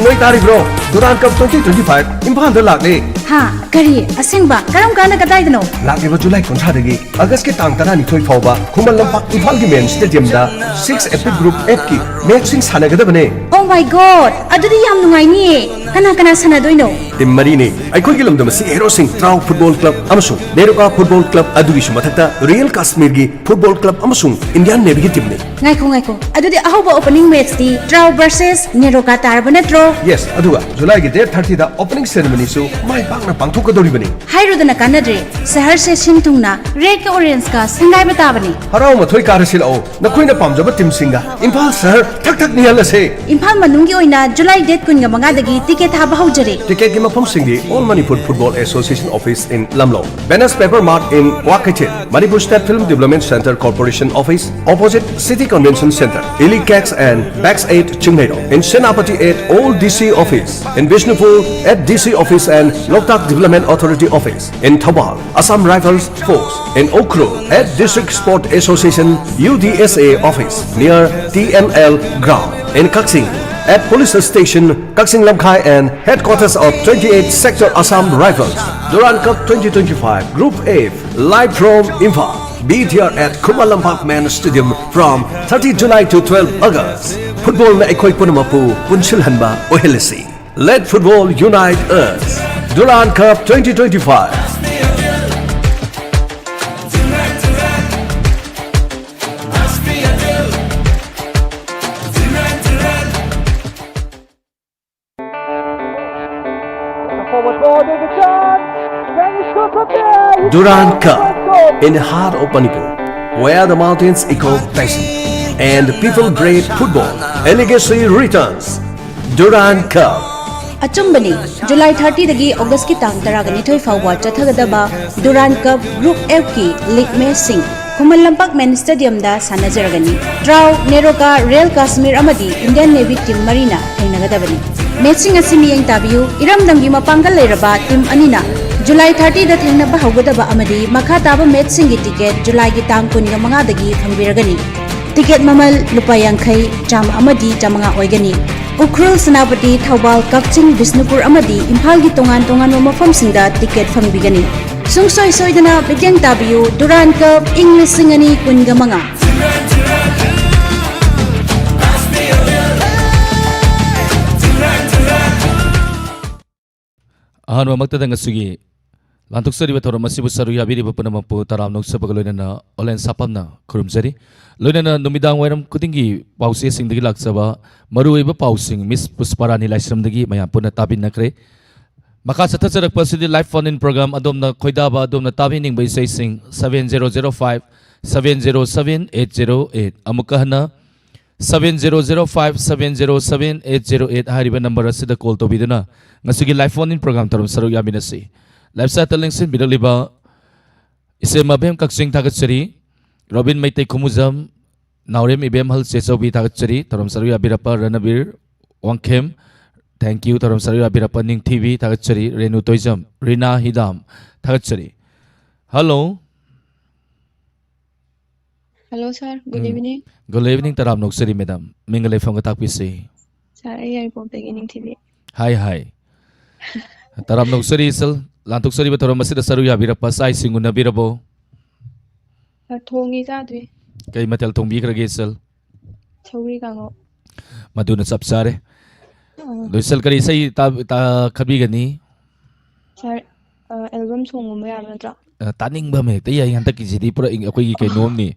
ꯅꯣꯏ ꯇꯥꯔꯤꯕ꯭ꯔꯣ? Durand Cup twenty twenty-five ꯏꯝꯐꯥꯜꯗ ꯂꯥꯛꯂꯦ꯫ ꯍꯥ? ꯀꯔꯤ? ꯑꯁꯦꯡꯕ? ꯀꯔꯝ ꯀꯥꯟꯗ? ꯀꯗꯥꯏꯗꯅꯣ? ꯂꯥꯛꯂꯤꯕ ꯖꯨꯂꯥꯏ ꯀꯨꯟꯊ꯭ꯔꯥꯗꯒꯤ ꯑꯥꯒꯁꯀꯤ ꯇꯥꯡ ꯇꯔꯥꯅꯤꯊꯣꯏ ꯐꯥꯎꯕ ꯈꯨꯃꯟ ꯂꯝꯄꯥꯛ ꯏꯝꯐꯥꯜꯒꯤ main stadiumꯗ six Epic Group Fꯀꯤ matchꯁꯤꯡ ꯁꯥꯟꯅꯒꯗꯕꯅꯦ꯫ Oh my God! ꯑꯗꯨꯗꯤ ꯌꯥꯝ ꯅꯨꯡꯉꯥꯏꯅꯤꯌꯦ꯫ ꯀꯅꯥ ꯀꯅꯥ ꯁꯥꯟꯅꯗꯣꯏꯅꯣ? Team ꯃꯔꯤꯅꯦ꯫ ꯑꯩꯈꯣꯏꯒꯤ ꯂꯝꯗꯝ ꯑꯁꯤꯒꯤ heroꯁꯤꯡ Trao Football Club ꯑꯃꯁꯨꯡ Neroka Football Club ꯑꯗꯨꯒꯤꯁꯨ ꯃꯊꯛꯇ Real Kashmirꯒꯤ Football Club ꯑꯃꯁꯨꯡ Indian Navyꯒꯤ teamꯅꯤ꯫ ꯉꯥꯏꯈꯣ, ꯉꯥꯏꯈꯣ꯫ ꯑꯗꯨꯗꯤ ꯑꯍꯧꯕ opening matchꯇꯤ Trao versus Neroka ꯇꯥꯔꯕ ꯅꯠꯇ꯭ꯔꯣ? Yes, ꯑꯗꯨꯒ ꯖꯨꯂꯥꯏꯒꯤ date thirtyꯗ opening ceremonyꯁꯨ ꯃꯥꯏ ꯄꯥꯛꯅ ꯄꯥꯡꯊꯣꯛꯀꯗꯧꯔꯤꯕꯅꯤ꯫ ꯍꯥꯏꯔꯨꯗꯅ ꯀꯥꯟꯅꯗ꯭ꯔꯦ꯫ ꯁꯍꯔꯁꯦ ꯁꯤꯟ ꯊꯨꯡꯅ redꯀ orangeꯀ ꯁꯪꯒꯥꯏꯕ ꯇꯥꯕꯅꯤ꯫ ꯍꯔꯥꯎ ꯃꯊꯣꯏ ꯀꯥꯔꯁꯤ ꯂꯥꯛꯑꯣ꯫ ꯅꯈꯣꯏꯅ ꯄꯥꯝꯖꯕ teamꯁꯤꯡꯒ ꯏꯝꯐꯥꯜ ꯁꯍꯔ ꯊꯛ ꯊꯛ ꯅꯤꯛꯍꯜꯂꯁꯦ꯫ ꯏꯝꯐꯥꯜ ꯃꯅꯨꯡꯒꯤ ꯑꯣꯏꯅ ꯖꯨꯂꯥꯏ date ꯀꯨꯟꯒ ꯃꯉꯥꯗꯒꯤ ticket ꯊꯥꯕ ꯍꯧꯖꯔꯦ꯫ Ticketꯀꯤ ꯃꯐꯝꯁꯤꯡꯗꯤ All Manipur Football Association Office in ꯂꯝꯂꯧ, Venus Paper Mart in Kwakeithel, Manipur State Film Development Centre Corporation Office, opposite City Convention Centre, Illy Cakes and Backside Chingmeirong, in Senapati at Old DC Office, in Bishnupur at DC Office and Loktak Development Authority Office, in Thoubal, Assam Rifles Force, in Ukhrul at District Sport Association, UDSA Office, near TML Ground, in Kakching at Police Station, Kakching Lamkhai and Headquarters of twenty-eighth Sector Assam Rifles. Durand Cup twenty twenty-five Group F, live from Imphal. Be there at Khumalompakh Main Stadium from thirty July to twelve August. Footballꯅ ꯑꯩꯈꯣꯏ ꯄꯨꯝꯅꯃꯛꯄꯨ ꯄꯨꯟꯁꯤꯜꯍꯟꯕ ꯑꯣꯏꯍꯜꯂꯁꯤ꯫ Let football unite us. Durand Cup twenty twenty-five. Durand Cup in the heart of Manipur, where the mountains echo passion and the people breathe football. A legacy returns. Durand Cup. ꯑꯆꯨꯝꯕꯅꯤ꯫ July thirty ꯗꯒꯤ August ꯀꯤ ꯇꯥꯡ ꯇꯔꯥꯒ ꯅꯤꯊꯣꯏ ꯐꯥꯎꯕ ꯆꯠꯊꯒꯗꯕ Durand Cup Group F ꯀꯤ league match ꯁꯤꯡ Khuman Lampak men stadium ꯗ ꯁꯥꯟꯅꯖꯔꯒꯅꯤ꯫ Thrao, NEROCA, Rail Kashmir ꯑꯃꯗꯤ Indian Navy team ꯃꯔꯤꯅ ꯊꯦꯡꯅꯒꯗꯕꯅꯤ꯫ Match ꯁꯤꯡ ꯑꯁꯤ ꯃꯤꯠꯌꯦꯡ ꯇꯥꯕꯤꯌꯨ꯫ ꯏꯔꯝꯗꯝꯒꯤ ꯃꯄꯥꯡꯒꯜ ꯂꯩꯔꯕ team ꯑꯅꯤꯅ July thirty ꯗ ꯊꯦꯡꯅꯕ ꯍꯧꯒꯗꯕ ꯑꯃꯗꯤ ꯃꯈꯥ ꯇꯥꯕ match ꯁꯤꯡꯒꯤ ticket July ꯒꯤ ꯇꯥꯡ ꯀꯨꯟꯒ ꯃꯉꯥꯗꯒꯤ ꯐꯪꯕꯤꯔꯒꯅꯤ꯫ Ticket ꯃꯃꯜ ꯂꯨꯄꯥ ꯌꯥꯡꯈꯩ, ꯆꯥꯝꯃ ꯑꯃꯗꯤ ꯆꯥꯝꯃꯉꯥ ꯑꯣꯏꯒꯅꯤ꯫ ꯎꯈ꯭ꯔꯨꯜ, ꯁꯦꯅꯥꯄꯇꯤ, ꯊꯧꯕꯥꯜ, ꯀꯛꯆꯤꯡ, ꯕꯤꯁꯅꯨꯄꯨꯔ ꯑꯃꯗꯤ ꯏꯝꯐꯥꯜꯒꯤ ꯇꯣꯉꯥꯟ ꯇꯣꯉꯥꯟꯕ ꯃꯐꯝꯁꯤꯡꯗ ticket ꯐꯪꯕꯤꯒꯅꯤ꯫ ꯁꯨꯡꯁꯣꯏ ꯁꯣꯏꯗꯅ ꯃꯤꯠꯌꯦꯡ ꯇꯥꯕꯤꯌꯨ꯫ Durand Cup ꯏꯪ ꯂꯤꯁꯤꯡ ꯑꯅꯤ ꯀꯨꯟꯒ ꯃꯉꯥ꯫ ꯑꯍꯥꯟꯕꯃꯛꯇꯗ ꯉꯁꯤꯒꯤ ꯂꯥꯟꯊꯣꯛꯆꯔꯤꯕ ꯊꯧꯔꯝ ꯑꯁꯤꯕꯨ ꯁꯔꯨꯛ ꯌꯥꯕꯤꯔꯤꯕ ꯄꯨꯝꯅꯃꯛꯄꯨ ꯇꯔꯥꯝꯅ ꯑꯣꯛꯆꯕꯒ ꯂꯣꯏꯅꯅ ꯑꯣꯂꯦꯟ ꯁꯥꯄꯝꯅ ꯈꯨꯔꯨꯝꯖꯔꯤ꯫ ꯂꯣꯏꯅꯅ ꯅꯨꯃꯤꯗꯥꯡ ꯋꯥꯏꯔꯝ ꯈꯨꯗꯤꯡꯒꯤ ꯄꯥꯎꯆꯦꯁꯤꯡꯗꯒꯤ ꯂꯥꯛꯆꯕ ꯃꯔꯨꯑꯣꯏꯕ ꯄꯥꯎꯁꯤꯡ ꯃꯤꯁ ꯄꯨꯁꯄꯥꯔꯥꯅꯤ ꯂꯥꯏꯁ꯭ꯔꯝꯗꯒꯤ ꯃꯌꯥꯝ ꯄꯨꯟꯅ ꯇꯥꯕꯤꯅꯈ꯭ꯔꯦ꯫ ꯃꯈꯥ ꯆꯠꯊꯖꯔꯛꯄ ꯑꯁꯤꯗꯤ live phone in program, ꯑꯗꯣꯝꯅ ꯈꯣꯏꯗꯥꯕ, ꯑꯗꯣꯝꯅ ꯇꯥꯕꯤꯅꯤꯡꯕ ꯏꯁꯩꯁꯤꯡ seven zero zero five seven zero seven eight zero eight, ꯑꯃꯨꯛꯀ ꯍꯟꯅ seven zero zero five seven zero seven eight zero eight ꯍꯥꯏꯔꯤꯕ number ꯑꯁꯤꯗ call ꯇꯧꯕꯤꯗꯨꯅ ꯉꯁꯤꯒꯤ live phone in program ꯊꯧꯔꯝ ꯁꯔꯨꯛ ꯌꯥꯃꯤꯟꯅꯁꯤ꯫ Live chat ꯇ ꯂꯦꯡꯁꯤꯟꯕꯤꯔꯛꯂꯤꯕ ꯏꯆꯦ ꯃꯕꯦꯝ ꯀꯛꯆꯤꯡ ꯊꯥꯒꯠꯆꯔꯤ, ꯔꯣꯕꯤꯟ ꯃꯩꯇꯩ ꯈꯨꯃꯨꯖꯝ, ꯅꯥꯎꯔꯦꯝ ꯏꯕꯦꯝꯍꯜ ꯆꯦꯆꯧꯕꯤ ꯊꯥꯒꯠꯆꯔꯤ, ꯊꯧꯔꯝ ꯁꯔꯨꯛ ꯌꯥꯕꯤꯔꯛꯄ ꯔꯅꯕꯤꯔ ꯋꯥꯡꯈꯦꯝ, thank you, ꯊꯧꯔꯝ ꯁꯔꯨꯛ ꯌꯥꯕꯤꯔꯛꯄ ꯅꯤꯡꯊꯤꯕꯤ ꯊꯥꯒꯠꯆꯔꯤ, ꯔꯦꯅꯨ ꯇꯣꯏꯖꯝ, ꯔꯤꯅꯥ ꯍꯤꯗꯥꯝ ꯊꯥꯒꯠꯆꯔꯤ꯫ Hello꯫ Hello sir, good ꯎꯝ꯫ Evening꯫ Good evening, ꯇꯔꯥꯝꯅ ꯑꯣꯛꯆꯔꯤ madam꯫ ꯃꯤꯡꯒ ꯂꯩꯐꯝꯒ ꯇꯥꯛꯄꯤꯁꯤ꯫ Sir, ꯑꯩ ꯌꯥꯏꯔꯤꯄꯣꯛꯇꯒꯤ ꯅꯤꯡꯊꯤꯕꯤ꯫ ꯍꯥꯏ, ꯍꯥꯏ꯫ ꯇꯔꯥꯝꯅ ꯑꯣꯛꯆꯔꯤ ꯏꯆꯜ꯫ ꯂꯥꯟꯊꯣꯛꯆꯔꯤꯕ ꯊꯧꯔꯝ ꯑꯁꯤꯗ ꯁꯔꯨꯛ ꯌꯥꯕꯤꯔꯛꯄ, ꯆꯥꯛ ꯏꯁꯤꯡ ꯎꯅꯕꯤꯔꯕꯣ? Sir, ꯊꯣꯡꯉꯤ, ꯆꯥꯗ꯭ꯔꯤ꯫ ꯀꯩ ꯃꯊꯦꯜ ꯊꯣꯡꯕꯤꯈ꯭ꯔꯒꯦ ꯏꯆꯜ? ꯁꯧꯒ꯭ꯔꯤ ꯀꯥꯡꯉꯧ꯫ ꯃꯗꯨꯅ ꯆꯞ ꯆꯥꯔꯦ꯫ ꯑꯥ꯫ ꯑꯗꯣ ꯏꯆꯜ ꯀꯔꯤ ꯏꯁꯩ ꯇꯥ-, ꯇꯥ-, ꯈꯟꯕꯤꯒꯅꯤ? ꯇꯥꯔ-, ꯑ, album songꯒꯨꯝꯕ ꯌꯥꯕ ꯅꯠꯇ꯭ꯔꯣ? ꯑ, ꯇꯥꯅꯤꯡꯕ ꯑꯃ ꯍꯦꯛꯇ ꯌꯥꯏ꯫ ꯍꯟꯗꯛꯀꯤꯁꯤꯗꯤ ꯄꯨꯔꯥ ꯏꯪ-, ꯑꯩꯈꯣꯏꯒꯤ ꯀꯩꯅꯣꯝꯅꯤ꯫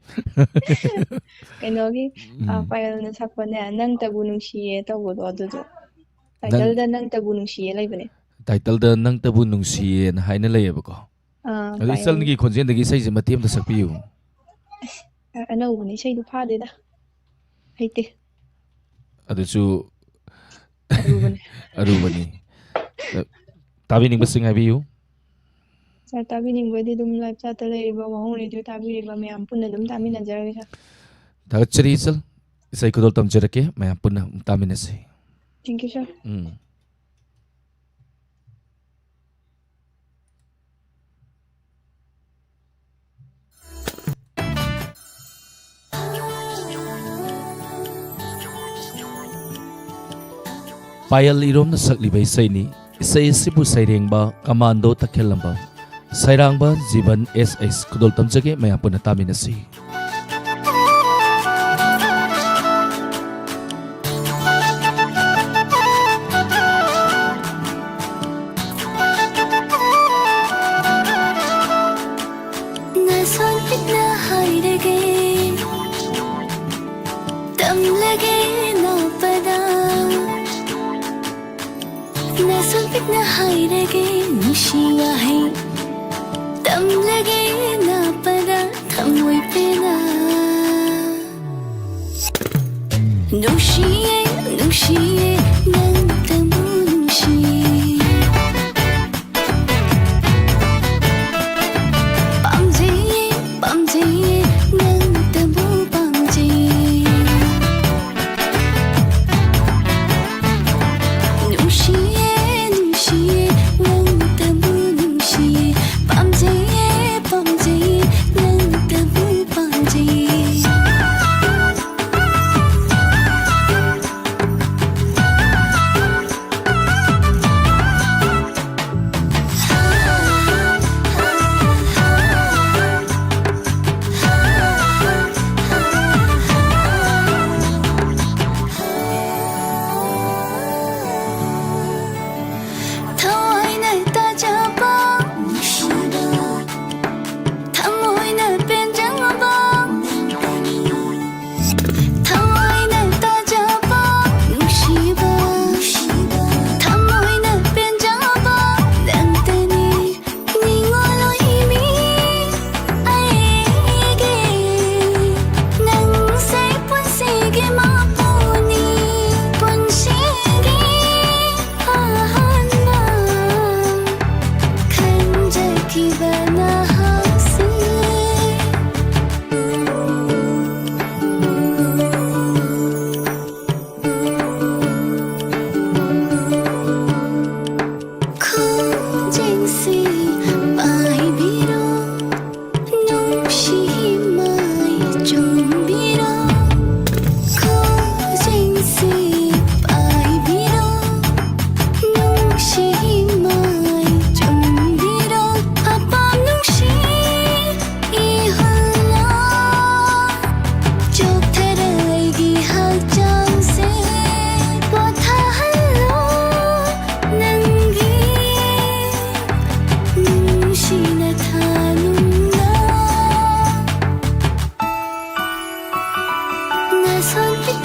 ꯀꯩꯅꯣꯒꯤ, ꯑ, ꯎꯝ꯫ ꯄꯥꯌꯜꯅ ꯁꯛꯄꯅꯦ, "ꯅꯪꯇꯕꯨ ꯅꯨꯡꯁꯤꯌꯦ" ꯇꯧꯕꯗꯣ ꯑꯗꯨꯗꯣ꯫ ꯅꯪ Titleꯗ "ꯅꯪꯇꯕꯨ ꯅꯨꯡꯁꯤꯌꯦ" ꯂꯩꯕꯅꯦ꯫ Titleꯗ "ꯅꯪꯇꯕꯨ ꯅꯨꯡꯁꯤꯌꯦꯅ" ꯍꯥꯏꯅ ꯂꯩꯌꯦꯕꯀꯣ꯫ ꯑꯥ, ꯑꯗꯣ ꯄꯥꯌꯜ꯫ ꯏꯆꯜꯒꯤ ꯈꯣꯟꯖꯦꯜꯗꯒꯤ ꯏꯁꯩꯁꯦ ꯃꯇꯦꯛ ꯑꯃꯇ ꯁꯛꯄꯤꯌꯨ꯫ ꯑ-, ꯑꯅꯧꯕꯅꯦ, ꯏꯁꯩꯗꯣ ꯐꯥꯗꯦꯗ꯫ ꯍꯩꯇꯦ꯫ ꯑꯗꯨꯁꯨ ꯑꯔꯨꯕꯅꯦ꯫ ꯑꯔꯨꯕꯅꯤ꯫ ꯑ, ꯇꯥꯕꯤꯅꯤꯡꯕꯁꯤꯡ ꯍꯥꯏꯕꯤꯌꯨ꯫ Sir, ꯇꯥꯕꯤꯅꯤꯡꯕꯗꯤ ꯑꯗꯨꯝ live chatꯇ ꯂꯩꯔꯤꯕ ꯋꯥꯍꯣꯡ Radio ꯇꯥꯕꯤꯔꯤꯕ ꯃꯌꯥꯝ ꯄꯨꯟꯅ ꯑꯗꯨꯝ ꯇꯥꯃꯤꯟꯅꯖꯔꯒꯦ, sir꯫ ꯊꯥꯒꯠꯆꯔꯤ, ꯏꯆꯜ꯫ ꯏꯁꯩ ꯈꯨꯗꯣꯜ ꯇꯝꯖꯔꯛꯀꯦ, ꯃꯌꯥꯝ ꯄꯨꯟꯅ ꯑꯃꯨꯛ ꯇꯥꯃꯤꯟꯅꯁꯤ꯫ Thank you, sir꯫ ꯎꯝ꯫ ꯄꯥꯌꯜ ꯏꯔꯣꯝꯅ ꯁꯛꯂꯤꯕ ꯏꯁꯩꯅꯤ꯫ ꯏꯁꯩ ꯑꯁꯤꯕꯨ ꯁꯩꯔꯦꯡꯕ ꯀꯃꯥꯟꯗꯣ ꯇꯈꯦꯜꯂꯝꯕ, ꯁꯩꯔꯥꯡꯕ ꯖꯤꯕꯟ ꯑꯦꯁ ꯑꯩꯆ꯫ ꯈꯨꯗꯣꯜ ꯇꯝꯖꯒꯦ, ꯃꯌꯥꯝ ꯄꯨꯟꯅ ꯇꯥꯃꯤꯟꯅꯁꯤ꯫ ꯅꯁꯣꯟ ꯄꯤꯛꯅ ꯍꯥꯏꯔꯒꯦ, ꯇꯝꯂꯒꯦ ꯅꯣꯛꯄꯗ꯫ ꯅꯁꯣꯟ ꯄꯤꯛꯅ ꯍꯥꯏꯔꯒꯦ, ꯅꯨꯡꯁꯤ ꯋꯥꯍꯩ ꯇꯝꯂꯒꯦ ꯅꯣꯛꯄꯗ ꯊꯃꯣꯏ ꯄꯦꯟꯅ꯫ ꯅꯨꯡꯁꯤꯌꯦ, ꯅꯨꯡꯁꯤꯌꯦ, ꯅꯪꯇꯕꯨ ꯅꯨꯡꯁꯤꯌꯦ꯫ ꯄꯥꯝꯖꯩꯌꯦ, ꯄꯥꯝꯖꯩꯌꯦ, ꯅꯪꯇꯕꯨ ꯄꯥꯝꯖꯩꯌꯦ꯫ ꯅꯨꯡꯁꯤꯌꯦ, ꯅꯨꯡꯁꯤꯌꯦ, ꯅꯪꯇꯕꯨ ꯅꯨꯡꯁꯤꯌꯦ꯫ ꯄꯥꯝꯖꯩꯌꯦ, ꯄꯥꯝꯖꯩꯌꯦ, ꯅꯪꯇꯕꯨ ꯄꯥꯝꯖꯩꯌꯦ꯫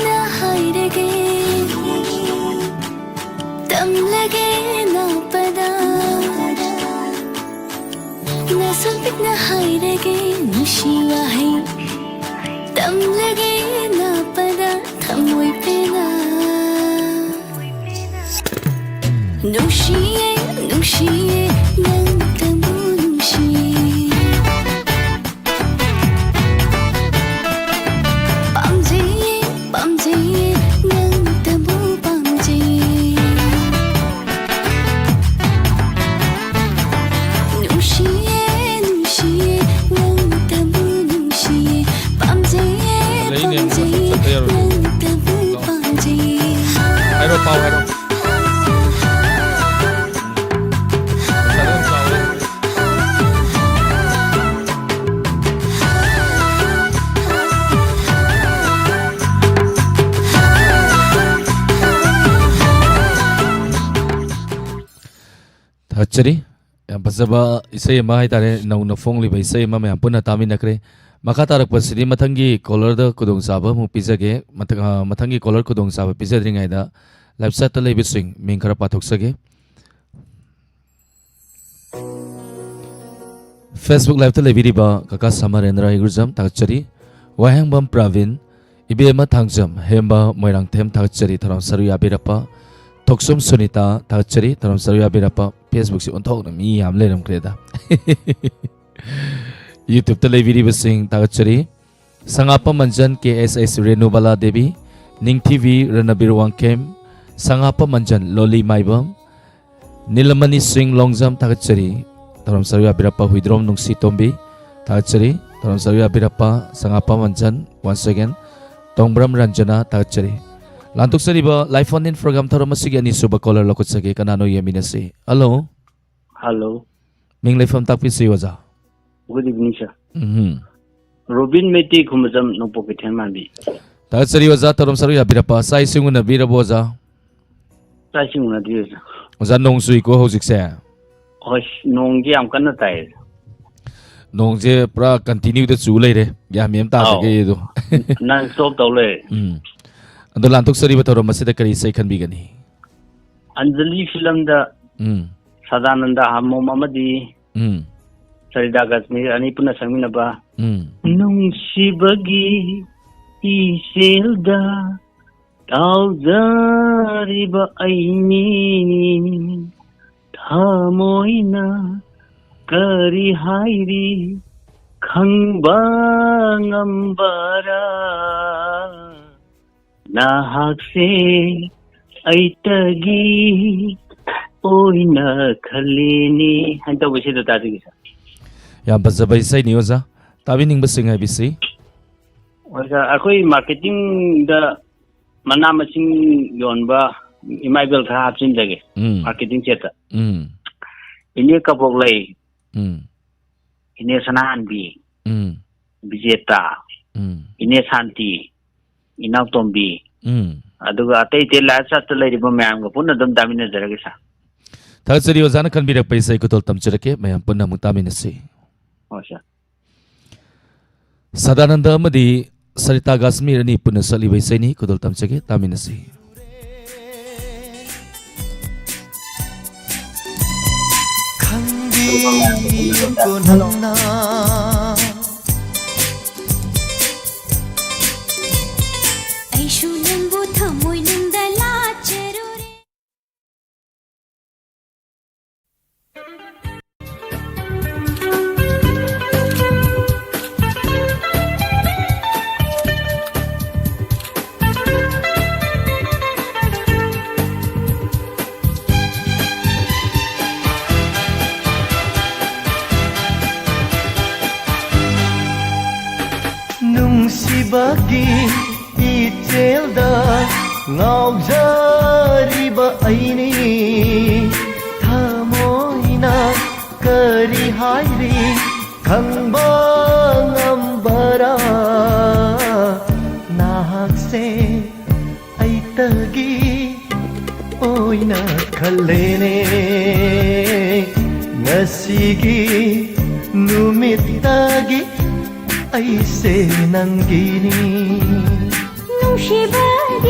ꯍꯥꯏꯔꯒꯦ, ꯇꯝꯂꯒꯦ ꯅꯥꯄꯗ, ꯅꯁꯨꯝ ꯄꯤꯛꯅ ꯍꯥꯏꯔꯒꯦ ꯅꯨꯡꯁꯤ ꯋꯥꯍꯩ, ꯇꯝꯂꯒꯦ ꯅꯥꯄꯗ ꯊꯝꯃꯣꯏ ꯄꯦꯟꯅ꯫ ꯅꯨꯡꯁꯤꯌꯦ, ꯅꯨꯡꯁꯤꯌꯦ, ꯅꯪꯇꯕꯨ ꯅꯨꯡꯁꯤꯌꯦ꯫ ꯄꯥꯝꯖꯩꯌꯦ, ꯄꯥꯝꯖꯩꯌꯦ, ꯅꯪꯇꯕꯨ ꯄꯥꯝꯖꯩꯌꯦ꯫ ꯅꯨꯡꯁꯤꯌꯦ, ꯅꯨꯡꯁꯤꯌꯦ, ꯅꯪꯇꯕꯨ ꯅꯨꯡꯁꯤꯌꯦ꯫ ꯄꯥꯝꯖꯩꯌꯦ, ꯂꯩꯅꯦ, ꯄꯥꯝꯖꯩꯌꯦ, ꯆꯠꯄ ꯌꯥꯔꯣꯏꯗꯣꯏꯅꯦ꯫ ꯅꯪꯇꯕꯨ ꯄꯥꯝꯖꯩꯌꯦ꯫ ꯍꯥꯏꯔꯣ, ꯄꯥꯎ ꯍꯥꯏꯔꯣ꯫ ꯄꯩꯁꯥꯗꯣ ꯌꯥꯝ ꯆꯥꯎꯋꯦ꯫ ꯊꯥꯒꯠꯆꯔꯤ꯫ ꯌꯥꯝ ꯐꯖꯕ ꯏꯁꯩ ꯑꯃ ꯍꯥꯏꯇꯥꯔꯦ, ꯅꯧꯅ ꯐꯣꯡꯂꯤꯕ ꯏꯁꯩ ꯑꯃ ꯃꯌꯥꯝ ꯄꯨꯟꯅ ꯇꯥꯃꯤꯟꯅꯈ꯭ꯔꯦ꯫ ꯃꯈꯥ ꯇꯥꯔꯛꯄꯁꯤꯗꯤ ꯃꯊꯪꯒꯤ ꯀꯣꯂꯔꯗ ꯈꯨꯗꯣꯡꯆꯥꯕ ꯑꯃꯨꯛ ꯄꯤꯖꯒꯦ꯫ ꯃꯊꯪ, ꯑ, ꯃꯊꯪꯒꯤ ꯀꯣꯂꯔ ꯈꯨꯗꯣꯡꯆꯥꯕ ꯄꯤꯖꯗ꯭ꯔꯤꯉꯩꯗ ꯂꯥꯏꯚ ꯆꯠꯇ ꯂꯩꯕꯁꯤꯡ ꯃꯤꯡ ꯈꯔ ꯄꯥꯊꯣꯛꯆꯒꯦ꯫ Facebook ꯂꯥꯏꯚꯇ ꯂꯩꯕꯤꯔꯤꯕ ꯀꯀꯥ ꯁꯃꯔꯦꯟꯗ꯭ꯔ ꯍꯩꯒ꯭ꯔꯨꯖꯝ ꯊꯥꯒꯠꯆꯔꯤ꯫ ꯋꯥꯍꯦꯡꯕꯝ ꯄ꯭ꯔꯕꯤꯟ, ꯏꯕꯦꯝꯃ ꯊꯥꯡꯖꯝ, ꯍꯦꯝꯕ ꯃꯣꯏꯔꯥꯡꯊꯦꯝ ꯊꯥꯒꯠꯆꯔꯤ, ꯊꯧꯔꯝ ꯁꯔꯨꯛ ꯌꯥꯕꯤꯔꯛꯄ꯫ ꯊꯣꯛꯆꯣꯝ ꯁꯨꯅꯤꯇꯥ ꯊꯥꯒꯠꯆꯔꯤ, ꯊꯧꯔꯝ ꯁꯔꯨꯛ ꯌꯥꯕꯤꯔꯛꯄ꯫ Facebookꯁꯤ ꯑꯣꯟꯊꯣꯛꯅ ꯃꯤ ꯌꯥꯝ ꯂꯩꯔꯝꯈ꯭ꯔꯦꯗ꯫ YouTubeꯇ ꯂꯩꯕꯤꯔꯤꯕꯁꯤꯡ ꯊꯥꯒꯠꯆꯔꯤ꯫ ꯁꯉꯥꯞꯄ ꯃꯟꯖꯟ, ꯀꯦ ꯑꯦꯁ ꯑꯦꯁ ꯔꯦꯅꯨꯕꯂꯥ ꯗꯦꯕꯤ, ꯅꯤꯡꯊꯤꯕꯤ ꯔꯅꯕꯤꯔ ꯋꯥꯡꯈꯦꯝ, ꯁꯉꯥꯞꯄ ꯃꯟꯖꯟ ꯂꯣꯂꯤ ꯃꯥꯏꯕꯝ, ꯅꯤꯂꯃꯅꯤ ꯁꯤꯡ ꯂꯣꯡꯖꯝ ꯊꯥꯒꯠꯆꯔꯤ꯫ ꯊꯧꯔꯝ ꯁꯔꯨꯛ ꯌꯥꯕꯤꯔꯛꯄ ꯍꯨꯏꯗ꯭ꯔꯣꯝ ꯅꯨꯡꯁꯤ ꯇꯣꯝꯕꯤ ꯊꯥꯒꯠꯆꯔꯤ꯫ ꯊꯧꯔꯝ ꯁꯔꯨꯛ ꯌꯥꯕꯤꯔꯛꯄ ꯁꯉꯥꯞꯄ ꯃꯟꯖꯟ, once again, ꯇꯣꯡꯕ꯭ꯔꯝ ꯔꯟꯖꯅꯥ ꯊꯥꯒꯠꯆꯔꯤ꯫ ꯂꯥꯟꯊꯣꯛꯆꯔꯤꯕ Live Phone In program ꯊꯧꯔꯝ ꯑꯁꯤꯒꯤ ꯑꯅꯤꯁꯨꯕ ꯀꯣꯂꯔ ꯂꯧꯈꯠꯆꯒꯦ꯫ ꯀꯅꯥꯅꯣ ꯌꯦꯡꯃꯤꯟꯅꯁꯤ꯫ ꯍꯜꯂꯣ꯫ ꯍꯜꯂꯣ꯫ ꯃꯤꯡ ꯂꯩꯐꯝ ꯇꯥꯛꯄꯤꯁꯤ ꯑꯣꯖꯥ꯫ Good evening, sir. ꯎꯝ꯫ ꯔꯣꯕꯤꯟ ꯃꯩꯇꯩ ꯈꯨꯃꯖꯝ ꯅꯣꯡꯄꯣꯛ ꯀꯩꯊꯦꯜ ꯃꯥꯟꯕꯤ꯫ ꯊꯥꯒꯠꯆꯔꯤ ꯑꯣꯖꯥ, ꯊꯧꯔꯝ ꯁꯔꯨꯛ ꯌꯥꯕꯤꯔꯛꯄ꯫ ꯆꯥꯛ ꯏꯁꯤꯡ ꯎꯅꯕꯤꯔꯕꯣ ꯑꯣꯖꯥ? ꯆꯥꯛ ꯏꯁꯤꯡ ꯎꯅꯗ꯭ꯔꯤ ꯑꯣꯖꯥ꯫ ꯑꯣꯖꯥ, ꯅꯣꯡ ꯆꯨꯏꯀꯣ ꯍꯧꯖꯤꯛꯁꯦ? ꯍꯣꯏ, ꯅꯣꯡꯁꯦ ꯌꯥꯝ ꯀꯟꯅ ꯇꯥꯏ꯫ ꯅꯣꯡꯁꯦ ꯄꯨꯔꯥ continueꯗ ꯆꯨ ꯂꯩꯔꯦ, ꯒ꯭ꯌꯥꯟ ꯃꯦꯟ ꯑꯃ ꯇꯥꯗꯒꯩ ꯑꯧ꯫ ꯑꯗꯣ꯫ Non stop ꯇꯧ ꯂꯩꯔꯦ꯫ ꯎꯝ꯫ ꯑꯗꯣ ꯂꯥꯟꯊꯣꯛꯆꯔꯤꯕ ꯊꯧꯔꯝ ꯑꯁꯤꯗ ꯀꯔꯤ ꯏꯁꯩ ꯈꯟꯕꯤꯒꯅꯤ? ꯑꯟꯖꯂꯤ ꯐꯤꯂꯝꯗ ꯎꯝ ꯁꯗꯥꯅꯟꯗ ꯍꯥꯃꯣꯝ ꯑꯃꯗꯤ ꯎꯝ ꯁꯔꯤꯇꯥ ꯀꯥꯁꯃꯤꯔ ꯑꯅꯤ ꯄꯨꯟꯅ ꯁꯛꯃꯤꯟꯅꯕ ꯎꯝ ꯅꯨꯡꯁꯤꯕꯒꯤ ꯏꯆꯦꯜꯗ ꯇꯥꯎꯖꯔꯤꯕ ꯑꯩꯅꯤ ꯊꯃꯣꯏꯅ ꯀꯔꯤ ꯍꯥꯏꯔꯤ ꯈꯪꯕ ꯉꯝꯕꯔꯥ ꯅꯍꯥꯛꯁꯦ ꯑꯩꯇꯒꯤ ꯑꯣꯏꯅ ꯈꯜꯂꯤꯅꯤ ꯍꯥꯏꯅ ꯇꯧꯕ ꯏꯁꯩꯗꯣ ꯇꯥꯖꯒꯦ ꯁꯥꯔ꯫ ꯌꯥꯝ ꯐꯖꯕ ꯏꯁꯩꯅꯤ ꯑꯣꯖꯥ꯫ ꯇꯥꯕꯤꯅꯤꯡꯕꯁꯤꯡ ꯍꯥꯏꯕꯤꯁꯤ꯫ ꯍꯣꯏ ꯁꯥꯔ, ꯑꯩꯈꯣꯏ ꯃꯥꯔꯀꯦꯇꯤꯡꯗ ꯃꯅꯥ ꯃꯁꯤꯡ ꯌꯣꯟꯕ ꯏꯃꯥ ꯏꯕꯦꯜ ꯈꯔ ꯍꯥꯞꯆꯤꯟꯖꯒꯦ ꯎꯝ ꯃꯥꯔꯀꯦꯇꯤꯡ ꯁꯦꯠꯇ꯫ ꯎꯝ ꯏꯅꯦ ꯀꯕꯣꯛꯂꯩ, ꯎꯝ ꯏꯅꯦ ꯁꯅꯥꯍꯟꯕꯤ, ꯎꯝ ꯕꯤꯖꯦꯇꯥ, ꯎꯝ ꯏꯅꯦ ꯁꯥꯟꯇꯤ, ꯏꯅꯥꯎꯇꯣꯝꯕꯤ, ꯎꯝ ꯑꯗꯨꯒ ꯑꯇꯩ ꯑꯇꯩ ꯂꯥꯏꯐ ꯆꯥꯔꯠꯇ ꯂꯩꯔꯤꯕ ꯃꯌꯥꯝꯒ ꯄꯨꯟꯅ ꯑꯗꯨꯝ ꯇꯥꯃꯤꯟꯅꯖꯔꯒꯦ ꯁꯥꯔ꯫ ꯊꯥꯒꯠꯆꯔꯤ ꯑꯣꯖꯥꯅ ꯈꯟꯕꯤꯔꯛꯄ ꯏꯁꯩ ꯈꯨꯗꯣꯜ ꯇꯝꯖꯔꯛꯀꯦ, ꯃꯌꯥꯝ ꯄꯨꯟꯅ ꯑꯃꯨꯛ ꯇꯥꯃꯤꯟꯅꯁꯤ꯫ ꯍꯣꯏ ꯁꯥꯔ꯫ ꯁꯗꯥꯅꯟꯗ ꯑꯃꯗꯤ ꯁꯔꯤꯇꯥ ꯀꯥꯁꯃꯤꯔ ꯑꯅꯤ ꯄꯨꯟꯅ ꯁꯛꯂꯤꯕ ꯏꯁꯩꯅꯤ, ꯈꯨꯗꯣꯜ ꯇꯝꯖꯒꯦ, ꯇꯥꯃꯤꯟꯅꯁꯤ꯫ ꯈꯪꯕꯤꯌꯨꯀꯣ ꯅꯪꯅ ꯑꯩꯁꯨ ꯅꯪꯕꯨ ꯊꯃꯣꯏꯅꯨꯡꯗ ꯂꯥꯠꯆꯔꯨꯔꯦ꯫ ꯅꯨꯡꯁꯤꯕꯒꯤ ꯏꯆꯦꯜꯗ ꯉꯥꯎꯖꯔꯤꯕ ꯑꯩꯅꯤ ꯊꯃꯣꯏꯅ ꯀꯔꯤ ꯍꯥꯏꯔꯤ ꯈꯪꯕ ꯉꯝꯕꯔꯥ ꯅꯍꯥꯛꯁꯦ ꯑꯩꯇꯒꯤ ꯑꯣꯏꯅ ꯈꯜꯂꯦꯅꯦ ꯉꯁꯤꯒꯤ ꯅꯨꯃꯤꯠꯇꯒꯤ ꯑꯩꯁꯦ ꯅꯪꯒꯤꯅꯤ ꯅꯨꯡꯁꯤꯕꯒꯤ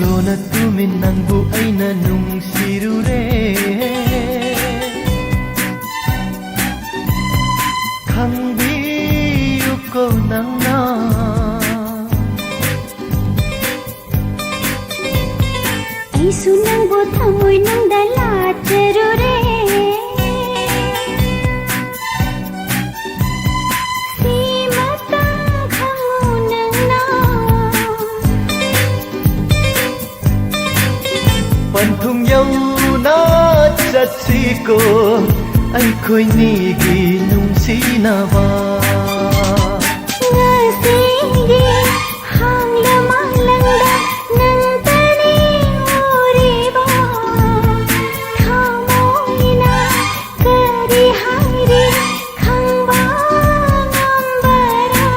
ꯂꯣꯟꯅ ꯇꯨꯃꯤꯟ ꯅꯪꯕꯨ ꯑꯩꯅ ꯅꯨꯡꯁꯤꯔꯨꯔꯦ꯫ ꯈꯪꯕꯤꯌꯨꯀꯣ ꯅꯪꯅ꯫ ꯑꯩꯁꯨ ꯅꯪꯕꯨ ꯊꯃꯣꯏꯅꯨꯡꯗ ꯂꯥꯠꯆꯔꯨꯔꯦ꯫ ꯁꯤꯃꯇꯪ ꯈꯪꯉꯨ ꯅꯪꯅ꯫ ꯄꯟꯊꯨꯡ ꯌꯧꯅ ꯆꯠꯁꯤꯀꯣ ꯑꯩꯈꯣꯏꯅꯤꯒꯤ ꯅꯨꯡꯁꯤꯅꯕ꯫ ꯉꯁꯤꯒꯤ ꯍꯥꯡꯂ ꯃꯥꯂꯪꯗ ꯅꯪꯇꯅꯤ ꯎꯔꯤꯕ꯫ ꯊꯃꯣꯏꯅ ꯀꯔꯤ ꯍꯥꯏꯔꯤ ꯈꯪꯕ ꯉꯝꯕꯔꯥ?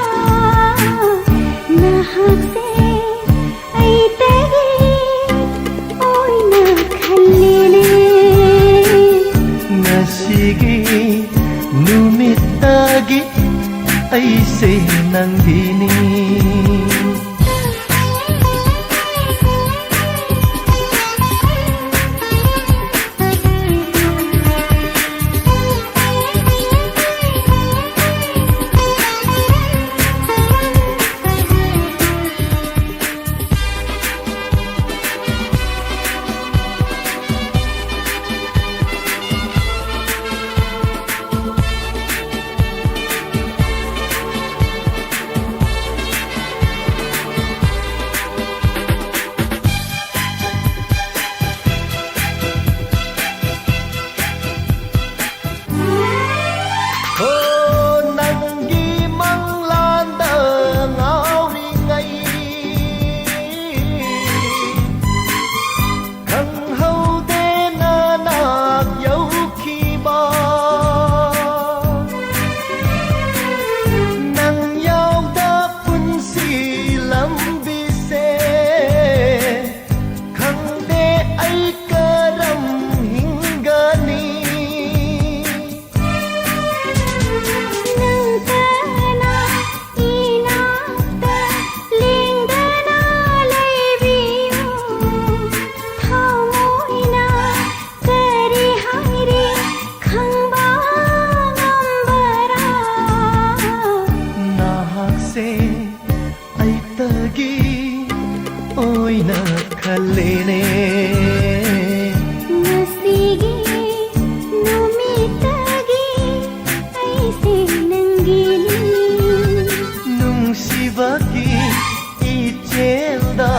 ꯅꯍꯥꯛꯁꯦ ꯑꯩꯇꯒꯤ ꯑꯣꯏꯅ ꯈꯜꯂꯤꯅꯦ꯫ ꯉꯁꯤꯒꯤ ꯅꯨꯃꯤꯠꯇꯒꯤ ꯑꯩꯁꯦ ꯅꯪꯒꯤꯅꯤ꯫ ꯇꯒꯤ ꯑꯣꯏꯅ ꯈꯜꯂꯦꯅꯦ꯫ ꯉꯁꯤꯒꯤ ꯅꯨꯃꯤꯠꯇꯒꯤ ꯑꯩꯁꯦ ꯅꯪꯒꯤꯅꯤ꯫ ꯅꯨꯡꯁꯤꯕꯒꯤ ꯏꯆꯦꯜꯗ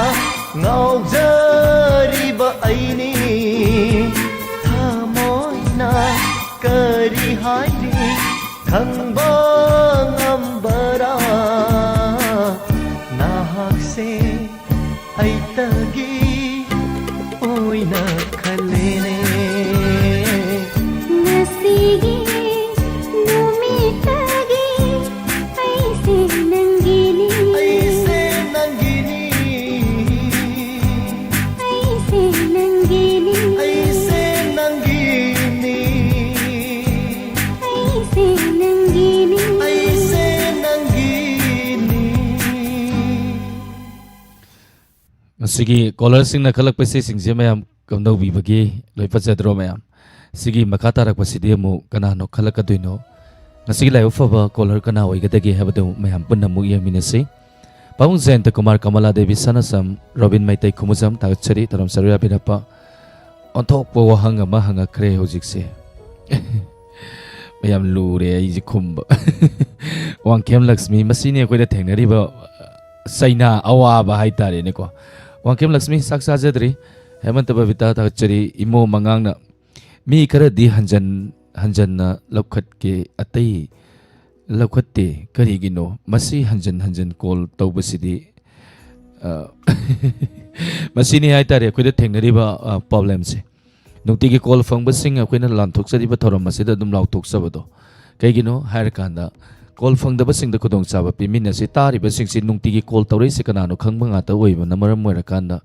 ꯉꯥꯎꯖꯔꯤꯕ ꯑꯩꯅꯤ꯫ ꯊꯃꯣꯏꯅ ꯀꯔꯤ ꯍꯥꯏꯔꯤ ꯈꯪꯕ ꯉꯝꯕꯔꯥ? ꯅꯍꯥꯛꯁꯦ ꯑꯩꯇꯒꯤ ꯑꯣꯏꯅ ꯈꯜꯂꯦꯅꯦ꯫ ꯉꯁꯤꯒꯤ ꯅꯨꯃꯤꯠꯇꯒꯤ ꯑꯩꯁꯦ ꯅꯪꯒꯤꯅꯤ꯫ ꯑꯩꯁꯦ ꯅꯪꯒꯤꯅꯤ꯫ ꯑꯩꯁꯦ ꯅꯪꯒꯤꯅꯤ꯫ ꯑꯩꯁꯦ ꯅꯪꯒꯤꯅꯤ꯫ ꯑꯩꯁꯦ ꯅꯪꯒꯤꯅꯤ꯫ ꯑꯩꯁꯦ ꯅꯪꯒꯤꯅꯤ꯫ ꯉꯁꯤꯒꯤ ꯀꯣꯂꯔꯁꯤꯡꯅ ꯈꯜꯂꯛꯄ ꯏꯁꯩꯁꯤꯡꯁꯦ ꯃꯌꯥꯝ ꯀꯝꯗꯧꯕꯤꯕꯒꯦ? ꯂꯣꯏ ꯐꯖꯗ꯭ꯔꯣ ꯃꯌꯥꯝ? ꯁꯤꯒꯤ ꯃꯈꯥ ꯇꯥꯔꯛꯄꯁꯤꯗꯤ ꯑꯃꯨꯛ ꯀꯅꯥꯅꯣ ꯈꯜꯂꯛꯀꯗꯣꯏꯅꯣ? ꯉꯁꯤꯒꯤ ꯂꯥꯏꯕꯛ ꯐꯕ ꯀꯣꯂꯔ ꯀꯅꯥ ꯑꯣꯏꯒꯗꯒꯦ ꯍꯥꯏꯕꯗꯨ ꯃꯌꯥꯝ ꯄꯨꯟꯅ ꯑꯃꯨꯛ ꯌꯦꯡꯃꯤꯟꯅꯁꯤ꯫ ꯄꯥꯕꯨꯡ ꯖꯌꯟꯇ ꯀꯨꯃꯥꯔ, ꯀꯃꯂꯥ ꯗꯦꯕꯤ ꯁꯅꯥꯁꯝ, ꯔꯣꯕꯤꯟ ꯃꯩꯇꯩ ꯈꯨꯃꯨꯖꯝ, ꯊꯥꯒꯠꯆꯔꯤ꯫ ꯇꯔꯝ ꯁꯔꯨ ꯌꯥꯕꯤꯔꯛꯄ꯫ ꯑꯣꯟꯊꯣꯛꯄ ꯋꯥꯍꯪ ꯑꯃ ꯍꯪꯉꯛꯈ꯭ꯔꯦ ꯍꯧꯖꯤꯛꯁꯦ꯫ ꯃꯌꯥꯝ ꯂꯨꯔꯦ ꯑꯩꯁꯦ ꯈꯨꯝꯕ꯫ ꯋꯥꯡꯈꯦꯝ ꯂꯛꯁꯃꯤ, ꯃꯁꯤꯅꯤ ꯑꯩꯈꯣꯏꯗ ꯊꯦꯡꯅꯔꯤꯕ ꯆꯩꯅꯥ ꯑꯋꯥꯕ ꯍꯥꯏꯇꯥꯔꯦꯅꯦꯀꯣ꯫ ꯋꯥꯡꯈꯦꯝ ꯂꯛꯁꯃꯤ, ꯆꯥꯛ ꯆꯥꯖꯗ꯭ꯔꯤ꯫ ꯍꯦꯃꯟꯇ ꯕꯕꯤꯇꯥ, ꯊꯥꯒꯠꯆꯔꯤ꯫ ꯏꯃꯣ ꯃꯉꯥꯡꯅ, "ꯃꯤ ꯈꯔꯗꯤ ꯍꯟꯖꯟ ꯍꯟꯖꯟꯅ ꯂꯧꯈꯠꯀꯦ, ꯑꯇꯩ ꯂꯧꯈꯠꯇꯦ꯫ ꯀꯔꯤꯒꯤꯅꯣ? ꯃꯁꯤ ꯍꯟꯖꯟ ꯍꯟꯖꯟ ꯀꯣꯜ ꯇꯧꯕꯁꯤꯗꯤ"꯫ ꯑ, ꯃꯁꯤꯅꯤ ꯍꯥꯏꯇꯥꯔꯦ ꯑꯩꯈꯣꯏꯗ ꯊꯦꯡꯅꯔꯤꯕ, ꯑ, ꯄ꯭ꯔꯣꯕ꯭ꯂꯦꯝꯁꯦ꯫ ꯅꯨꯡꯇꯤꯒꯤ ꯀꯣꯜ ꯐꯪꯕꯁꯤꯡ ꯑꯩꯈꯣꯏꯅ ꯂꯥꯟꯊꯣꯛꯆꯔꯤꯕ ꯊꯧꯔꯝ ꯑꯁꯤꯗ ꯑꯗꯨꯝ ꯂꯥꯎꯊꯣꯛꯆꯕꯗꯣ꯫ ꯀꯩꯒꯤꯅꯣ ꯍꯥꯏꯔꯀꯥꯟꯗ, ꯀꯣꯜ ꯐꯪꯗꯕꯁꯤꯡꯗ ꯈꯨꯗꯣꯡꯆꯥꯕ ꯄꯤꯃꯤꯟꯅꯁꯤ꯫ ꯇꯥꯔꯤꯕꯁꯤꯡꯁꯤ ꯅꯨꯡꯇꯤꯒꯤ ꯀꯣꯜ ꯇꯧꯔꯛꯏꯁꯤ ꯀꯅꯥꯅꯣ ꯈꯪꯕ ꯉꯥꯛꯇ ꯑꯣꯏꯕꯅ ꯃꯔꯝ ꯑꯣꯏꯔꯀꯥꯟꯗ,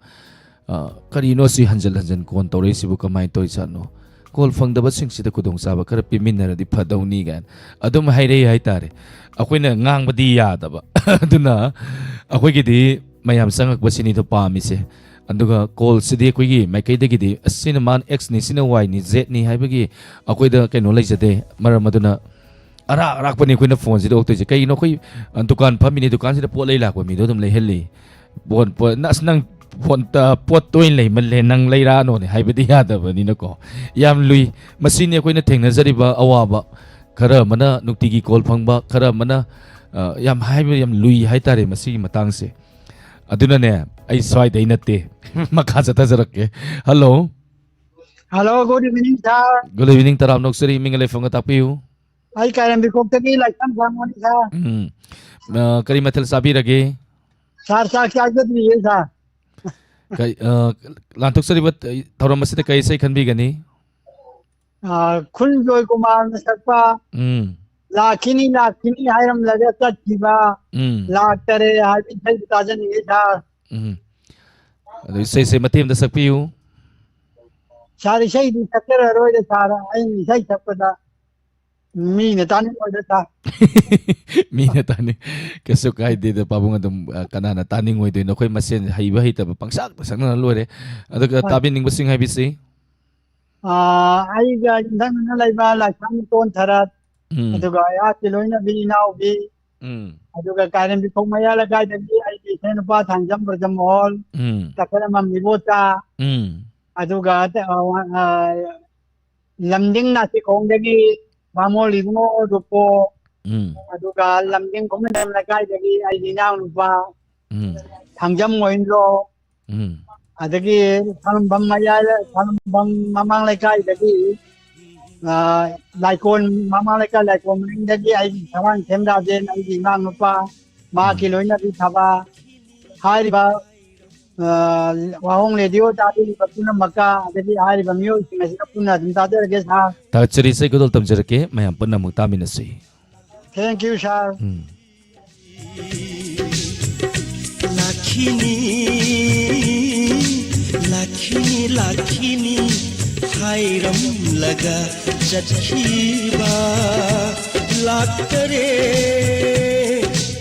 ꯑ, "ꯀꯔꯤꯅꯣ ꯁꯤ ꯍꯟꯖꯟ ꯍꯟꯖꯟ ꯀꯣꯜ ꯇꯧꯔꯛꯏꯁꯤꯕꯨ? ꯀꯃꯥꯏꯅ ꯇꯧꯔꯤꯖꯥꯠꯅꯣ? ꯀꯣꯜ ꯐꯪꯗꯕꯁꯤꯡꯁꯤꯗ ꯈꯨꯗꯣꯡꯆꯥꯕ ꯈꯔ ꯄꯤꯃꯤꯟꯅꯔꯗꯤ ꯐꯗꯧꯅꯤ" ꯀꯥꯏꯅ ꯑꯗꯨꯝ ꯍꯥꯏꯔꯛꯏ ꯍꯥꯏꯇꯥꯔꯦ꯫ ꯑꯩꯈꯣꯏꯅ ꯉꯥꯡꯕꯗꯤ ꯌꯥꯗꯕ꯫ ꯑꯗꯨꯅ ꯑꯩꯈꯣꯏꯒꯤꯗꯤ ꯃꯌꯥꯝ ꯆꯪꯉꯛꯄꯁꯤꯅꯤꯗꯣ ꯄꯥꯝꯃꯤꯁꯦ꯫ ꯑꯗꯨꯒ ꯀꯣꯜꯁꯤꯗꯤ ꯑꯩꯈꯣꯏꯒꯤ ꯃꯥꯏꯀꯩꯗꯒꯤꯗꯤ, "ꯑꯁ, ꯁꯤꯅ ꯃꯥꯅ X ꯅꯤ, ꯁꯤꯅ Y ꯅꯤ, Z ꯅꯤ" ꯍꯥꯏꯕꯒꯤ ꯑꯩꯈꯣꯏꯗ ꯀꯩꯅꯣ ꯂꯩꯖꯗꯦ꯫ ꯃꯔꯝ ꯑꯗꯨꯅ ꯑꯔꯥꯛ ꯑꯔꯥꯛꯄꯅꯤ ꯑꯩꯈꯣꯏꯅ ꯐꯣꯟꯁꯤꯗ ꯑꯣꯛꯇꯣꯏꯁꯦ꯫ ꯀꯩꯒꯤꯅꯣ? ꯑꯩꯈꯣꯏ, ꯑ, ꯗꯨꯀꯥꯟ ꯐꯝꯃꯤꯅꯦ, ꯗꯨꯀꯥꯟꯁꯤꯗ ꯄꯣꯠ ꯂꯩ ꯂꯥꯛꯄ ꯃꯤꯗꯣ ꯑꯗꯨꯝ ꯂꯩꯍꯜꯂꯤ꯫ ꯐꯣꯟ, ꯐꯣꯟ, "ꯑꯁ, ꯅꯪ ꯐꯣꯟ, ꯑ, ꯄꯣꯠ ꯇꯣꯏꯅ ꯂꯩꯃꯜꯂꯦ, ꯅꯪ ꯂꯩꯔꯛꯑꯅꯣꯅꯦ" ꯍꯥꯏꯕꯗꯤ ꯌꯥꯗꯕꯅꯤꯅꯀꯣ꯫ ꯌꯥꯝ ꯂꯨꯏ꯫ ꯃꯁꯤꯅꯤ ꯑꯩꯈꯣꯏꯅ ꯊꯦꯡꯅꯖꯔꯤꯕ ꯑꯋꯥꯕ꯫ ꯈꯔ ꯑꯃꯅ ꯅꯨꯡꯇꯤꯒꯤ ꯀꯣꯜ ꯐꯪꯕ, ꯈꯔ ꯑꯃꯅ, ꯑ, ꯌꯥꯝ ꯍꯥꯏꯕ ꯌꯥꯝ ꯂꯨꯏ ꯍꯥꯏꯇꯥꯔꯦ ꯃꯁꯤꯒꯤ ꯃꯇꯥꯡꯁꯦ꯫ ꯑꯗꯨꯅꯅꯦ, ꯑꯩ ꯁ꯭ꯋꯥꯏꯗꯩ ꯅꯠꯇꯦ꯫ ꯃꯈꯥ ꯆꯠꯊꯖꯔꯛꯀꯦ꯫ Hello. Hello, good evening, sir꯫ Good evening, ꯇꯔꯥꯝꯅ ꯑꯣꯛꯆꯔꯤ꯫ ꯃꯤꯡꯒ ꯂꯩꯐꯝꯒ ꯇꯥꯛꯄꯤꯌꯨ꯫ ꯑꯩ ꯀꯥꯏꯔꯦꯝꯕꯤꯈꯣꯛꯇꯒꯤ ꯂꯥꯏꯁ꯭ꯔꯝ ꯁꯥꯡꯕꯅꯤ, sir꯫ ꯎꯝ꯫ ꯑ, ꯀꯔꯤ ꯃꯊꯦꯜ ꯆꯥꯕꯤꯔꯒꯦ? Sir, ꯆꯥꯛ ꯆꯥꯖꯗ꯭ꯔꯤꯌꯦ, sir꯫ ꯀꯩ-, ꯑ, ꯂꯥꯟꯊꯣꯛꯆꯔꯤꯕ ꯊꯧꯔꯝ ꯑꯁꯤꯗ ꯀꯔꯤ ꯏꯁꯩ ꯈꯟꯕꯤꯒꯅꯤ? ꯑ, ꯈꯨꯟꯖꯣꯏ ꯀꯨꯃꯥꯔꯅ ꯁꯛꯄ ꯎꯝ꯫ "ꯂꯥꯛꯈꯤꯅꯤ, ꯂꯥꯛꯈꯤꯅꯤ ꯍꯥꯏꯔꯝꯂꯒ ꯆꯠꯈꯤꯕ, ꯎꯝ꯫ ꯂꯥꯛꯇꯔꯦ" ꯍꯥꯏꯕ ꯏꯁꯩꯗꯨ ꯇꯥꯖꯅꯤꯡꯉꯤ, sir꯫ ꯎꯝ꯫ ꯑꯗꯨ ꯏꯁꯩꯁꯦ ꯃꯇꯦꯛ ꯑꯃꯇ ꯁꯛꯄꯤꯌꯨ꯫ Sir, ꯏꯁꯩꯗꯤ ꯁꯛꯆꯔꯔꯣꯏꯗ, sir꯫ ꯑꯩꯅ ꯏꯁꯩ ꯁꯛꯄꯗ ꯃꯤꯅ ꯇꯥꯅꯤꯡꯉꯣꯏꯗ, sir꯫ ꯃꯤꯅ ꯇꯥꯅꯤꯡ-, ꯀꯩꯁꯨ ꯀꯥꯏꯗꯦꯗ, ꯄꯥꯕꯨꯡ꯫ ꯑꯗꯨꯝ, ꯑ, ꯀꯅꯥꯅ ꯇꯥꯅꯤꯡꯉꯣꯏꯗꯣꯏꯅꯣ? ꯑꯩꯈꯣꯏ ꯃꯁꯦꯟ ꯍꯩꯕ ꯍꯩꯇꯕ ꯄꯪꯁꯛꯇ ꯁꯛꯅꯔ ꯂꯣꯏꯔꯦ꯫ ꯑꯗꯨꯒ ꯍꯣꯏ꯫ ꯇꯥꯕꯤꯅꯤꯡꯕꯁꯤꯡ ꯍꯥꯏꯕꯁꯤ? ꯑ, ꯑꯩꯒ ꯌꯨꯝꯊꯪꯅꯅ ꯂꯩꯕ ꯂꯥꯏꯁ꯭ꯔꯝ ꯏꯇꯣꯟ ꯊꯔꯠ, ꯎꯝ꯫ ꯑꯗꯨꯒ ꯑꯩꯍꯥꯛꯀꯤ ꯂꯣꯏꯅꯕꯤ ꯏꯅꯥꯎꯕꯤ, ꯎꯝ꯫ ꯑꯗꯨꯒ ꯀꯥꯏꯔꯦꯝꯕꯤꯈꯣꯡ ꯃꯌꯥ ꯂꯩꯀꯥꯏꯗꯒꯤ ꯑꯩꯒꯤ ꯏꯆꯥꯅꯨꯄꯥ ꯊꯥꯡꯖꯝ ꯕ꯭ꯔꯖꯃꯣꯍꯣꯟ, ꯎꯝ꯫ ꯇꯈꯦꯜꯂꯝꯕꯝ ꯏꯕꯣꯆꯥ, ꯎꯝ꯫ ꯑꯗꯨꯒ, ꯑ, ꯑ, ꯂꯝꯗꯤꯡ ꯅꯥꯁꯤꯈꯣꯡꯗꯒꯤ ꯕꯥꯃꯣꯟ ꯏꯕꯨꯡꯉꯣ ꯔꯨꯄꯣ, ꯎꯝ꯫ ꯑꯗꯨꯒ ꯂꯝꯗꯤꯡ ꯈꯨꯃꯟꯊꯦꯝ ꯂꯩꯀꯥꯏꯗꯒꯤ ꯑꯩꯒꯤ ꯏꯅꯥꯎꯅꯨꯄꯥ ꯎꯝ꯫ ꯊꯥꯡꯖꯝ ꯃꯣꯍꯤꯟꯗ꯭ꯔꯣ, ꯎꯝ꯫ ꯑꯗꯒꯤ ꯁꯥꯡꯕꯝ ꯃꯌꯥꯏꯗ, ꯁꯥꯡꯕꯝ ꯃꯃꯥꯡ ꯂꯩꯀꯥꯏꯗꯒꯤ, ꯑ, ꯂꯥꯏꯀꯣꯟ ꯃꯃꯥꯡ ꯂꯩꯀꯥꯏ, ꯂꯥꯏꯀꯣꯟ ꯃꯅꯤꯡꯗꯒꯤ ꯑꯩꯒꯤ ꯁꯃꯥꯡꯊꯦꯝ ꯔꯥꯖꯦꯟ, ꯑꯩꯒꯤ ꯏꯅꯥꯎꯅꯨꯄꯥ, ꯃꯍꯥꯛꯀꯤ ꯎꯝ꯫ ꯂꯣꯏꯅꯕꯤ ꯊꯕꯥ, ꯍꯥꯏꯔꯤꯕ, ꯑ, ꯋꯥꯍꯣꯡ ꯔꯦꯗꯤꯑꯣ ꯇꯥꯕꯤꯔꯤꯕ ꯄꯨꯝꯅꯃꯛꯀ, ꯑꯗꯒꯤ ꯍꯥꯏꯔꯤꯕ ꯃꯤꯑꯣꯏꯁꯤꯡ ꯑꯁꯤꯒ ꯄꯨꯟꯅ ꯑꯗꯨꯝ ꯇꯥꯖꯔꯒꯦ, sir꯫ ꯊꯥꯒꯠꯆꯔꯤ, ꯏꯁꯩ ꯈꯨꯗꯣꯜ ꯇꯝꯖꯔꯛꯀꯦ, ꯃꯌꯥꯝ ꯄꯨꯟꯅ ꯑꯃꯨꯛ ꯇꯥꯃꯤꯟꯅꯁꯤ꯫ Thank you, sir꯫ ꯎꯝ꯫ ꯂꯥꯛꯈꯤꯅꯤ, ꯂꯥꯛꯈꯤꯅꯤ, ꯂꯥꯛꯈꯤꯅꯤ ꯍꯥꯏꯔꯝꯂꯒ ꯆꯠꯈꯤꯕ, ꯂꯥꯛꯇꯔꯦ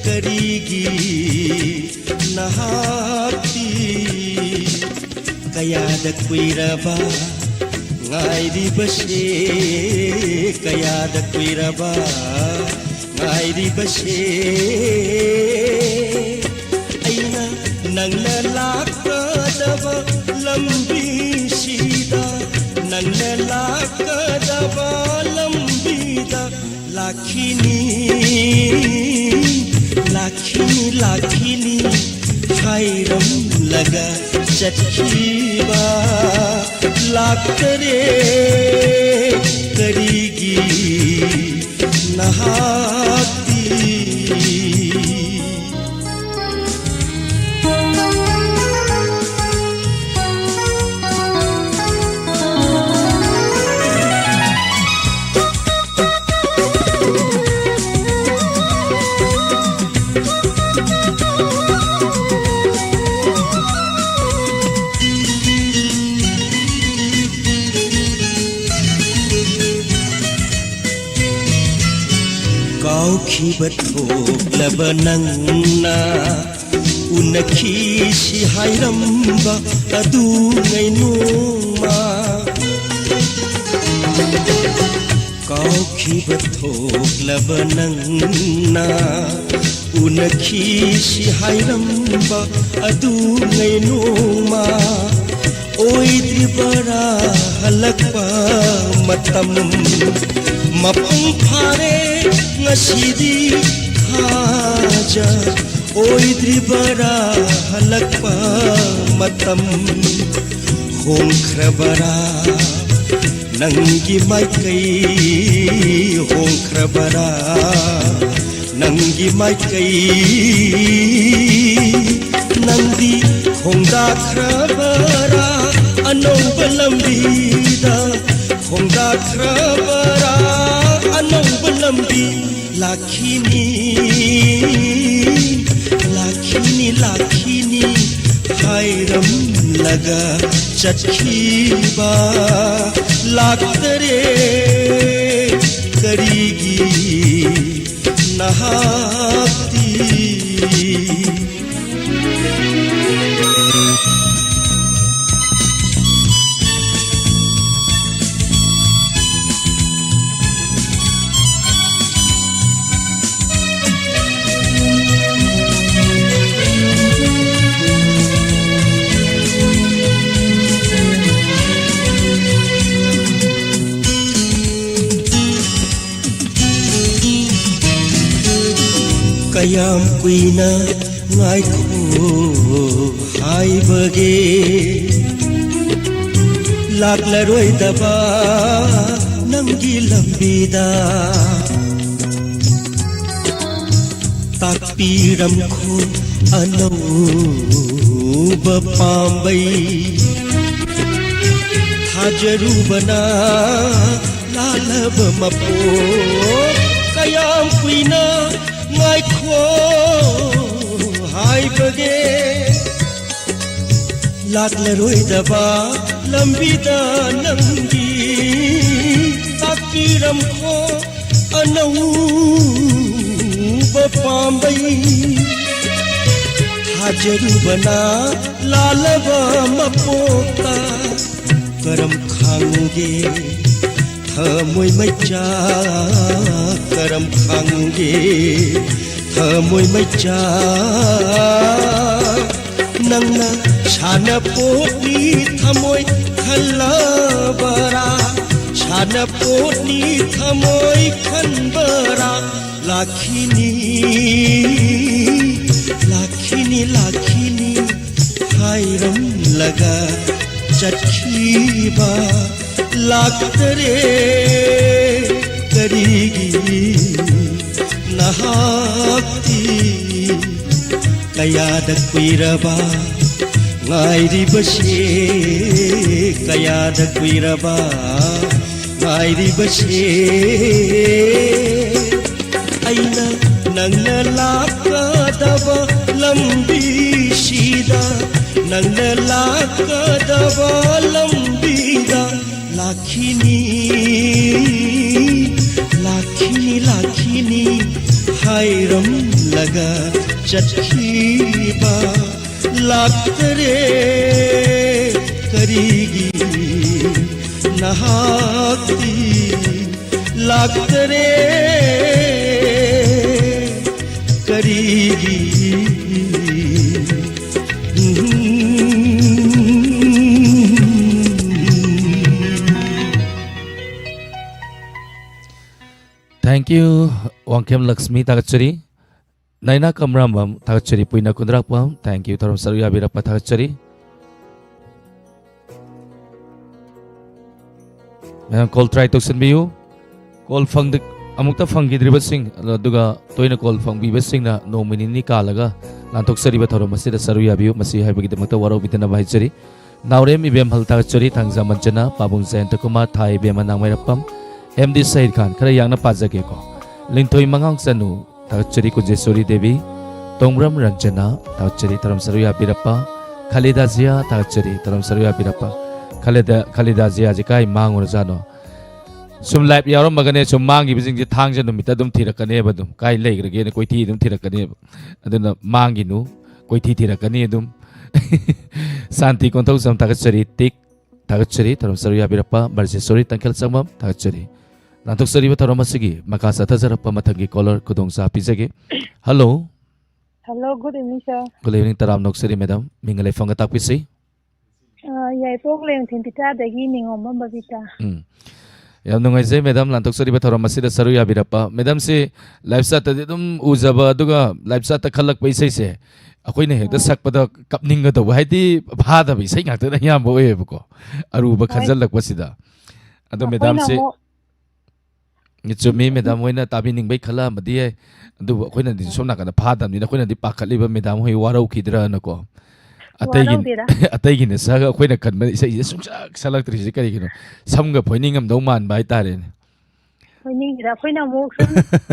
ꯀꯔꯤꯒꯤ ꯅꯍꯥꯛꯇꯤ? ꯀꯌꯥꯗ ꯀꯨꯏꯔꯕ ꯉꯥꯏꯔꯤꯕꯁꯦ ꯀꯌꯥꯗ ꯀꯨꯏꯔꯕ ꯉꯥꯏꯔꯤꯕꯁꯦ ꯑꯩꯅ ꯅꯪꯅ ꯂꯥꯛꯀꯗꯕ ꯂꯝꯕꯤꯁꯤꯗ ꯅꯪꯅ ꯂꯥꯛꯀꯗꯕ ꯂꯝꯕꯤꯗ ꯂꯥꯛꯈꯤꯅꯤ ꯂꯥꯛꯈꯤꯅꯤ ꯂꯥꯛꯈꯤꯅꯤ ꯍꯥꯏꯔꯝꯂꯒ ꯆꯠꯈꯤꯕ ꯂꯥꯛꯇꯔꯦ ꯀꯔꯤꯒꯤ ꯅꯍꯥꯛꯇꯤ ꯀꯥꯎꯈꯤꯕ ꯊꯣꯛꯂꯕ ꯅꯪꯅ ꯎꯅꯈꯤꯁꯤ ꯍꯥꯏꯔꯝꯕ ꯑꯗꯨꯉꯩ ꯅꯣꯡꯃ ꯀꯥꯎꯈꯤꯕ ꯊꯣꯛꯂꯕ ꯅꯪꯅ ꯎꯅꯈꯤꯁꯤ ꯍꯥꯏꯔꯝꯕ ꯑꯗꯨꯉꯩ ꯅꯣꯡꯃ ꯑꯣꯏꯗ꯭ꯔꯤꯕꯔꯥ ꯍꯜꯂꯛꯄ ꯃꯇꯝ ꯃꯄꯨꯡ ꯐꯥꯔꯦ ꯉꯁꯤꯗꯤ ꯊꯥꯖ ꯑꯣꯏꯗ꯭ꯔꯤꯕꯔꯥ ꯍꯜꯂꯛꯄ ꯃꯇꯝ ꯍꯣꯡꯈ꯭ꯔꯕꯔꯥ ꯅꯪꯒꯤ ꯃꯥꯏꯀꯩ ꯍꯣꯡꯈ꯭ꯔꯕꯔꯥ ꯅꯪꯒꯤ ꯃꯥꯏꯀꯩ ꯅꯪꯗꯤ ꯈꯣꯡꯗꯥꯈ꯭ꯔꯕꯔꯥ ꯑꯅꯧꯕ ꯂꯝꯕꯤꯗ ꯈꯣꯡꯗꯥꯈ꯭ꯔꯕꯔꯥ ꯑꯅꯧꯕ ꯂꯝꯕꯤ ꯂꯥꯛꯈꯤꯅꯤ ꯂꯥꯛꯈꯤꯅꯤ ꯂꯥꯛꯈꯤꯅꯤ ꯍꯥꯏꯔꯝꯂꯒ ꯆꯠꯈꯤꯕ ꯂꯥꯛꯇꯔꯦ ꯀꯔꯤꯒꯤ ꯅꯍꯥꯛꯇꯤ ꯀꯌꯥꯝ ꯀꯨꯏꯅ ꯉꯥꯏꯈꯣ ꯍꯥꯏꯕꯒꯦ? ꯂꯥꯛꯂꯔꯣꯏꯗꯕ ꯅꯪꯒꯤ ꯂꯝꯕꯤꯗ ꯇꯥꯛꯄꯤꯔꯝꯈꯣ ꯑꯅꯧꯕ ꯄꯥꯝꯕꯩ꯫ ꯊꯥꯖꯔꯨꯕꯅ ꯂꯥꯜꯂꯕ ꯃꯄꯣꯛ꯫ ꯀꯌꯥꯝ ꯀꯨꯏꯅ ꯉꯥꯏꯈꯣ ꯍꯥꯏꯕꯒꯦ? ꯂꯥꯛꯂꯔꯣꯏꯗꯕ ꯂꯝꯕꯤꯗ ꯅꯪꯒꯤ ꯇꯥꯛꯄꯤꯔꯝꯈꯣ ꯑꯅꯧꯕ ꯄꯥꯝꯕꯩ꯫ ꯊꯥꯖꯔꯨꯕꯅ ꯂꯥꯜꯂꯕ ꯃꯄꯣꯛꯇ ꯀꯔꯝ ꯈꯥꯡꯉꯨꯒꯦ? ꯊꯃꯣꯏ ꯃꯩꯆꯥꯛ ꯀꯔꯝ ꯈꯥꯡꯉꯨꯒꯦ? ꯊꯃꯣꯏ ꯃꯩꯆꯥꯛ ꯅꯪꯅ ꯁꯥꯟꯅꯄꯣꯠꯅꯤ ꯊꯃꯣꯏ ꯈꯜꯂꯕꯔꯥ? ꯁꯥꯟꯅꯄꯣꯠꯅꯤ ꯊꯃꯣꯏ ꯈꯟꯕꯔꯥ? ꯂꯥꯛꯈꯤꯅꯤ, ꯂꯥꯛꯈꯤꯅꯤ, ꯂꯥꯛꯈꯤꯅꯤ ꯍꯥꯏꯔꯝꯂꯒ ꯆꯠꯈꯤꯕ꯫ ꯂꯥꯛꯇꯔꯦ ꯀꯔꯤꯒꯤ ꯅꯍꯥꯛꯇꯤ? ꯀꯌꯥꯗ ꯀꯨꯏꯔꯕ ꯉꯥꯏꯔꯤꯕꯁꯦ? ꯀꯌꯥꯗ ꯀꯨꯏꯔꯕ ꯉꯥꯏꯔꯤꯕꯁꯦ? ꯑꯩꯅ ꯅꯪꯅ ꯂꯥꯛꯀꯗꯕ ꯂꯝꯕꯤꯁꯤꯗ, ꯅꯪꯅ ꯂꯥꯛꯀꯗꯕ ꯂꯝꯕꯤꯗ ꯂꯥꯛꯈꯤꯅꯤ, ꯂꯥꯛꯈꯤꯅꯤ, ꯂꯥꯛꯈꯤꯅꯤ ꯍꯥꯏꯔꯝꯂꯒ ꯆꯠꯈꯤꯕ꯫ ꯂꯥꯛꯇꯔꯦ ꯀꯔꯤꯒꯤ ꯅꯍꯥꯛꯇꯤ? ꯂꯥꯛꯇꯔꯦ ꯀꯔꯤꯒꯤ? Thank you, ꯋꯥꯡꯈꯦꯝ ꯂꯛꯁꯃꯤ, ꯊꯥꯒꯠꯆꯔꯤ꯫ ꯅꯥꯏꯅꯥ ꯀꯝꯔꯥꯝꯕꯝ, ꯊꯥꯒꯠꯆꯔꯤ꯫ ꯄꯨꯏꯅ ꯈꯨꯟꯗ꯭ꯔꯥꯛꯄꯝ, thank you, ꯊꯧꯔꯝ ꯁꯔꯨꯛ ꯌꯥꯕꯤꯔꯛꯄ ꯊꯥꯒꯠꯆꯔꯤ꯫ ꯃꯌꯥꯝ call try ꯇꯧꯁꯤꯟꯕꯤꯌꯨ꯫ Call ꯐꯪꯗ-, ꯑꯃꯨꯛꯇ ꯐꯪꯈꯤꯗ꯭ꯔꯤꯕꯁꯤꯡ, ꯑꯗꯨꯒ ꯇꯣꯏꯅ call ꯐꯪꯕꯤꯕꯁꯤꯡꯅ ꯅꯣꯡꯃ ꯅꯤꯅꯤ ꯀꯥꯜꯂꯒ ꯂꯥꯟꯊꯣꯛꯆꯔꯤꯕ ꯊꯧꯔꯝ ꯑꯁꯤꯗ ꯁꯔꯨꯛ ꯌꯥꯕꯤꯌꯨ꯫ ꯃꯁꯤ ꯍꯥꯏꯕꯒꯤꯗꯃꯛꯇ ꯋꯥꯔꯧꯕꯤꯗꯅꯕ ꯍꯥꯏꯖꯔꯤ꯫ ꯅꯥꯎꯔꯦꯝ ꯏꯕꯦꯝꯍꯜ ꯊꯥꯒꯠꯆꯔꯤ, ꯊꯥꯡꯖꯃꯟ ꯆꯅꯥ, ꯄꯥꯕꯨꯡ ꯖꯌꯟꯇ ꯀꯨꯃꯥꯔ, ꯊꯥ ꯏꯕꯦꯝꯃ ꯅꯥꯡꯃꯩꯔꯛꯄꯝ, ꯑꯦꯝ ꯗꯤ ꯁꯍꯤꯗ ꯈꯥꯟ, ꯈꯔ ꯌꯥꯡꯅ ꯄꯥꯖꯒꯦꯀꯣ꯫ ꯂꯤꯟꯊꯣꯏ ꯃꯉꯥꯡ ꯆꯅꯨ ꯊꯥꯒꯠꯆꯔꯤ, ꯀꯨꯟꯖꯦꯁꯣꯔꯤ ꯗꯦꯕꯤ, ꯇꯣꯡꯕ꯭ꯔꯝ ꯔꯟꯖꯅꯥ ꯊꯥꯒꯠꯆꯔꯤ, ꯊꯧꯔꯝ ꯁꯔꯨꯛ ꯌꯥꯕꯤꯔꯛꯄ, ꯈꯥꯂꯤꯗꯥ ꯖꯤꯌꯥ ꯊꯥꯒꯠꯆꯔꯤ, ꯊꯧꯔꯝ ꯁꯔꯨꯛ ꯌꯥꯕꯤꯔꯛꯄ꯫ ꯈꯥꯂꯤꯗꯥ, ꯈꯥꯂꯤꯗꯥ ꯖꯤꯌꯥꯁꯦ ꯀꯥꯏ ꯃꯥꯡꯉꯨꯔꯖꯥꯠꯅꯣ? ꯁꯨꯝ live ꯌꯥꯎꯔꯝꯃꯒꯅꯦ, ꯁꯨꯝ ꯃꯥꯡꯈꯤꯕꯁꯤꯡꯁꯦ ꯊꯥꯡꯖ ꯅꯨꯃꯤꯠꯇ ꯑꯗꯨꯝ ꯊꯤꯔꯛꯀꯅꯦꯕ, ꯑꯗꯨꯝ ꯀꯥꯏ ꯂꯩꯈ꯭ꯔꯒꯦꯅ ꯀꯣꯏꯊꯤ ꯑꯗꯨꯝ ꯊꯤꯔꯛꯀꯅꯦꯕ꯫ ꯑꯗꯨꯅ ꯃꯥꯡꯈꯤꯅꯨ, ꯀꯣꯏꯊꯤ ꯊꯤꯔꯛꯀꯅꯤ ꯑꯗꯨꯝ꯫ ꯁꯥꯟꯇꯤ ꯀꯣꯟꯊꯧꯖꯝ ꯊꯥꯒꯠꯆꯔꯤ, ꯇꯤꯛ ꯊꯥꯒꯠꯆꯔꯤ, ꯊꯧꯔꯝ ꯁꯔꯨꯛ ꯌꯥꯕꯤꯔꯛꯄ꯫ ꯕꯔꯖꯦꯁꯣꯔꯤ ꯇꯪꯈꯦꯜ ꯆꯪꯕꯝ ꯊꯥꯒꯠꯆꯔꯤ꯫ ꯂꯥꯟꯊꯣꯛꯆꯔꯤꯕ ꯊꯧꯔꯝ ꯑꯁꯤꯒꯤ ꯃꯈꯥ ꯆꯠꯊꯖꯔꯛꯄ ꯃꯊꯪꯒꯤ caller ꯈꯨꯗꯣꯡꯆꯥ ꯄꯤꯖꯒꯦ꯫ Hello꯫ Hello, good evening, sir. Good evening, ꯇꯔꯥꯝꯅ ꯑꯣꯛꯆꯔꯤ madam꯫ ꯃꯤꯡꯒ ꯂꯩꯐꯝꯒ ꯇꯥꯛꯄꯤꯁꯤ꯫ ꯑ, ꯌꯥꯏꯄꯣꯛ ꯂꯦꯡꯊꯦꯟ ꯄꯤꯇꯥꯗꯒꯤ ꯅꯤꯉꯣꯝꯕꯝ ꯕꯕꯤꯇꯥ꯫ ꯎꯝ꯫ ꯌꯥꯝ ꯅꯨꯡꯉꯥꯏꯖꯩ madam, ꯂꯥꯟꯊꯣꯛꯆꯔꯤꯕ ꯊꯧꯔꯝ ꯑꯁꯤꯗ ꯁꯔꯨꯛ ꯌꯥꯕꯤꯔꯛꯄ꯫ Madam ꯁꯤ live chatꯇꯗꯤ ꯑꯗꯨꯝ ꯎꯖꯕ, ꯑꯗꯨꯒ live chatꯇ ꯈꯜꯂꯛꯄ ꯏꯁꯩꯁꯦ ꯑꯩꯈꯣꯏꯅ ꯍꯦꯛꯇ ꯎꯝ꯫ ꯁꯛꯄꯗ ꯀꯞꯅꯤꯡꯒꯗꯧꯕ, ꯍꯥꯏꯗꯤ ꯐꯥꯗꯕ ꯏꯁꯩ ꯉꯥꯛꯇꯅ ꯑꯌꯥꯝꯕ ꯑꯣꯏꯌꯦꯕꯀꯣ, ꯑꯔꯨꯕ ꯍꯣꯏ꯫ ꯈꯟꯖꯜꯂꯛꯄꯁꯤꯗ꯫ ꯑꯗꯣ ꯑꯩꯈꯣꯏꯅ madam ꯁꯤ ꯑꯃꯨꯛ ꯆꯨꯝꯃꯤ, madam ꯍꯣꯏꯅ ꯇꯥꯕꯤꯅꯤꯡꯕꯩ ꯈꯜꯂꯛꯑꯝꯕꯗꯤ ꯌꯥꯏ, ꯑꯗꯨꯕꯨ ꯑꯩꯈꯣꯏꯅꯗꯤ ꯁꯣꯝ ꯅꯥꯀꯟꯗ ꯐꯥꯗꯕꯅꯤꯅ ꯑꯩꯈꯣꯏꯅꯗꯤ ꯄꯥꯈꯠꯂꯤꯕ madam ꯍꯣꯏ ꯋꯥꯔꯧꯈꯤꯗ꯭ꯔꯅꯀꯣ꯫ ꯑꯇꯩꯒꯤ-, ꯋꯥꯔꯧꯗꯦꯗ꯫ ꯑꯇꯩꯒꯤꯅ ꯁꯛꯑꯒ ꯑꯩꯈꯣꯏꯅ ꯈꯟꯕ ꯏꯁꯩꯁꯦ ꯁꯨꯡꯁꯛ ꯁꯛꯂꯛꯇ꯭ꯔꯤꯁꯦ ꯀꯔꯤꯒꯤꯅꯣ? ꯁꯝꯒ ꯐꯣꯏꯅꯤꯡꯉꯝꯗꯧ ꯃꯥꯟꯕ ꯍꯥꯏꯇꯥꯔꯦꯅꯦ꯫ ꯐꯣꯏꯅꯤꯡꯗꯦꯗ, ꯑꯩꯈꯣꯏꯅ ꯑꯃꯨꯛ ꯁꯨꯝ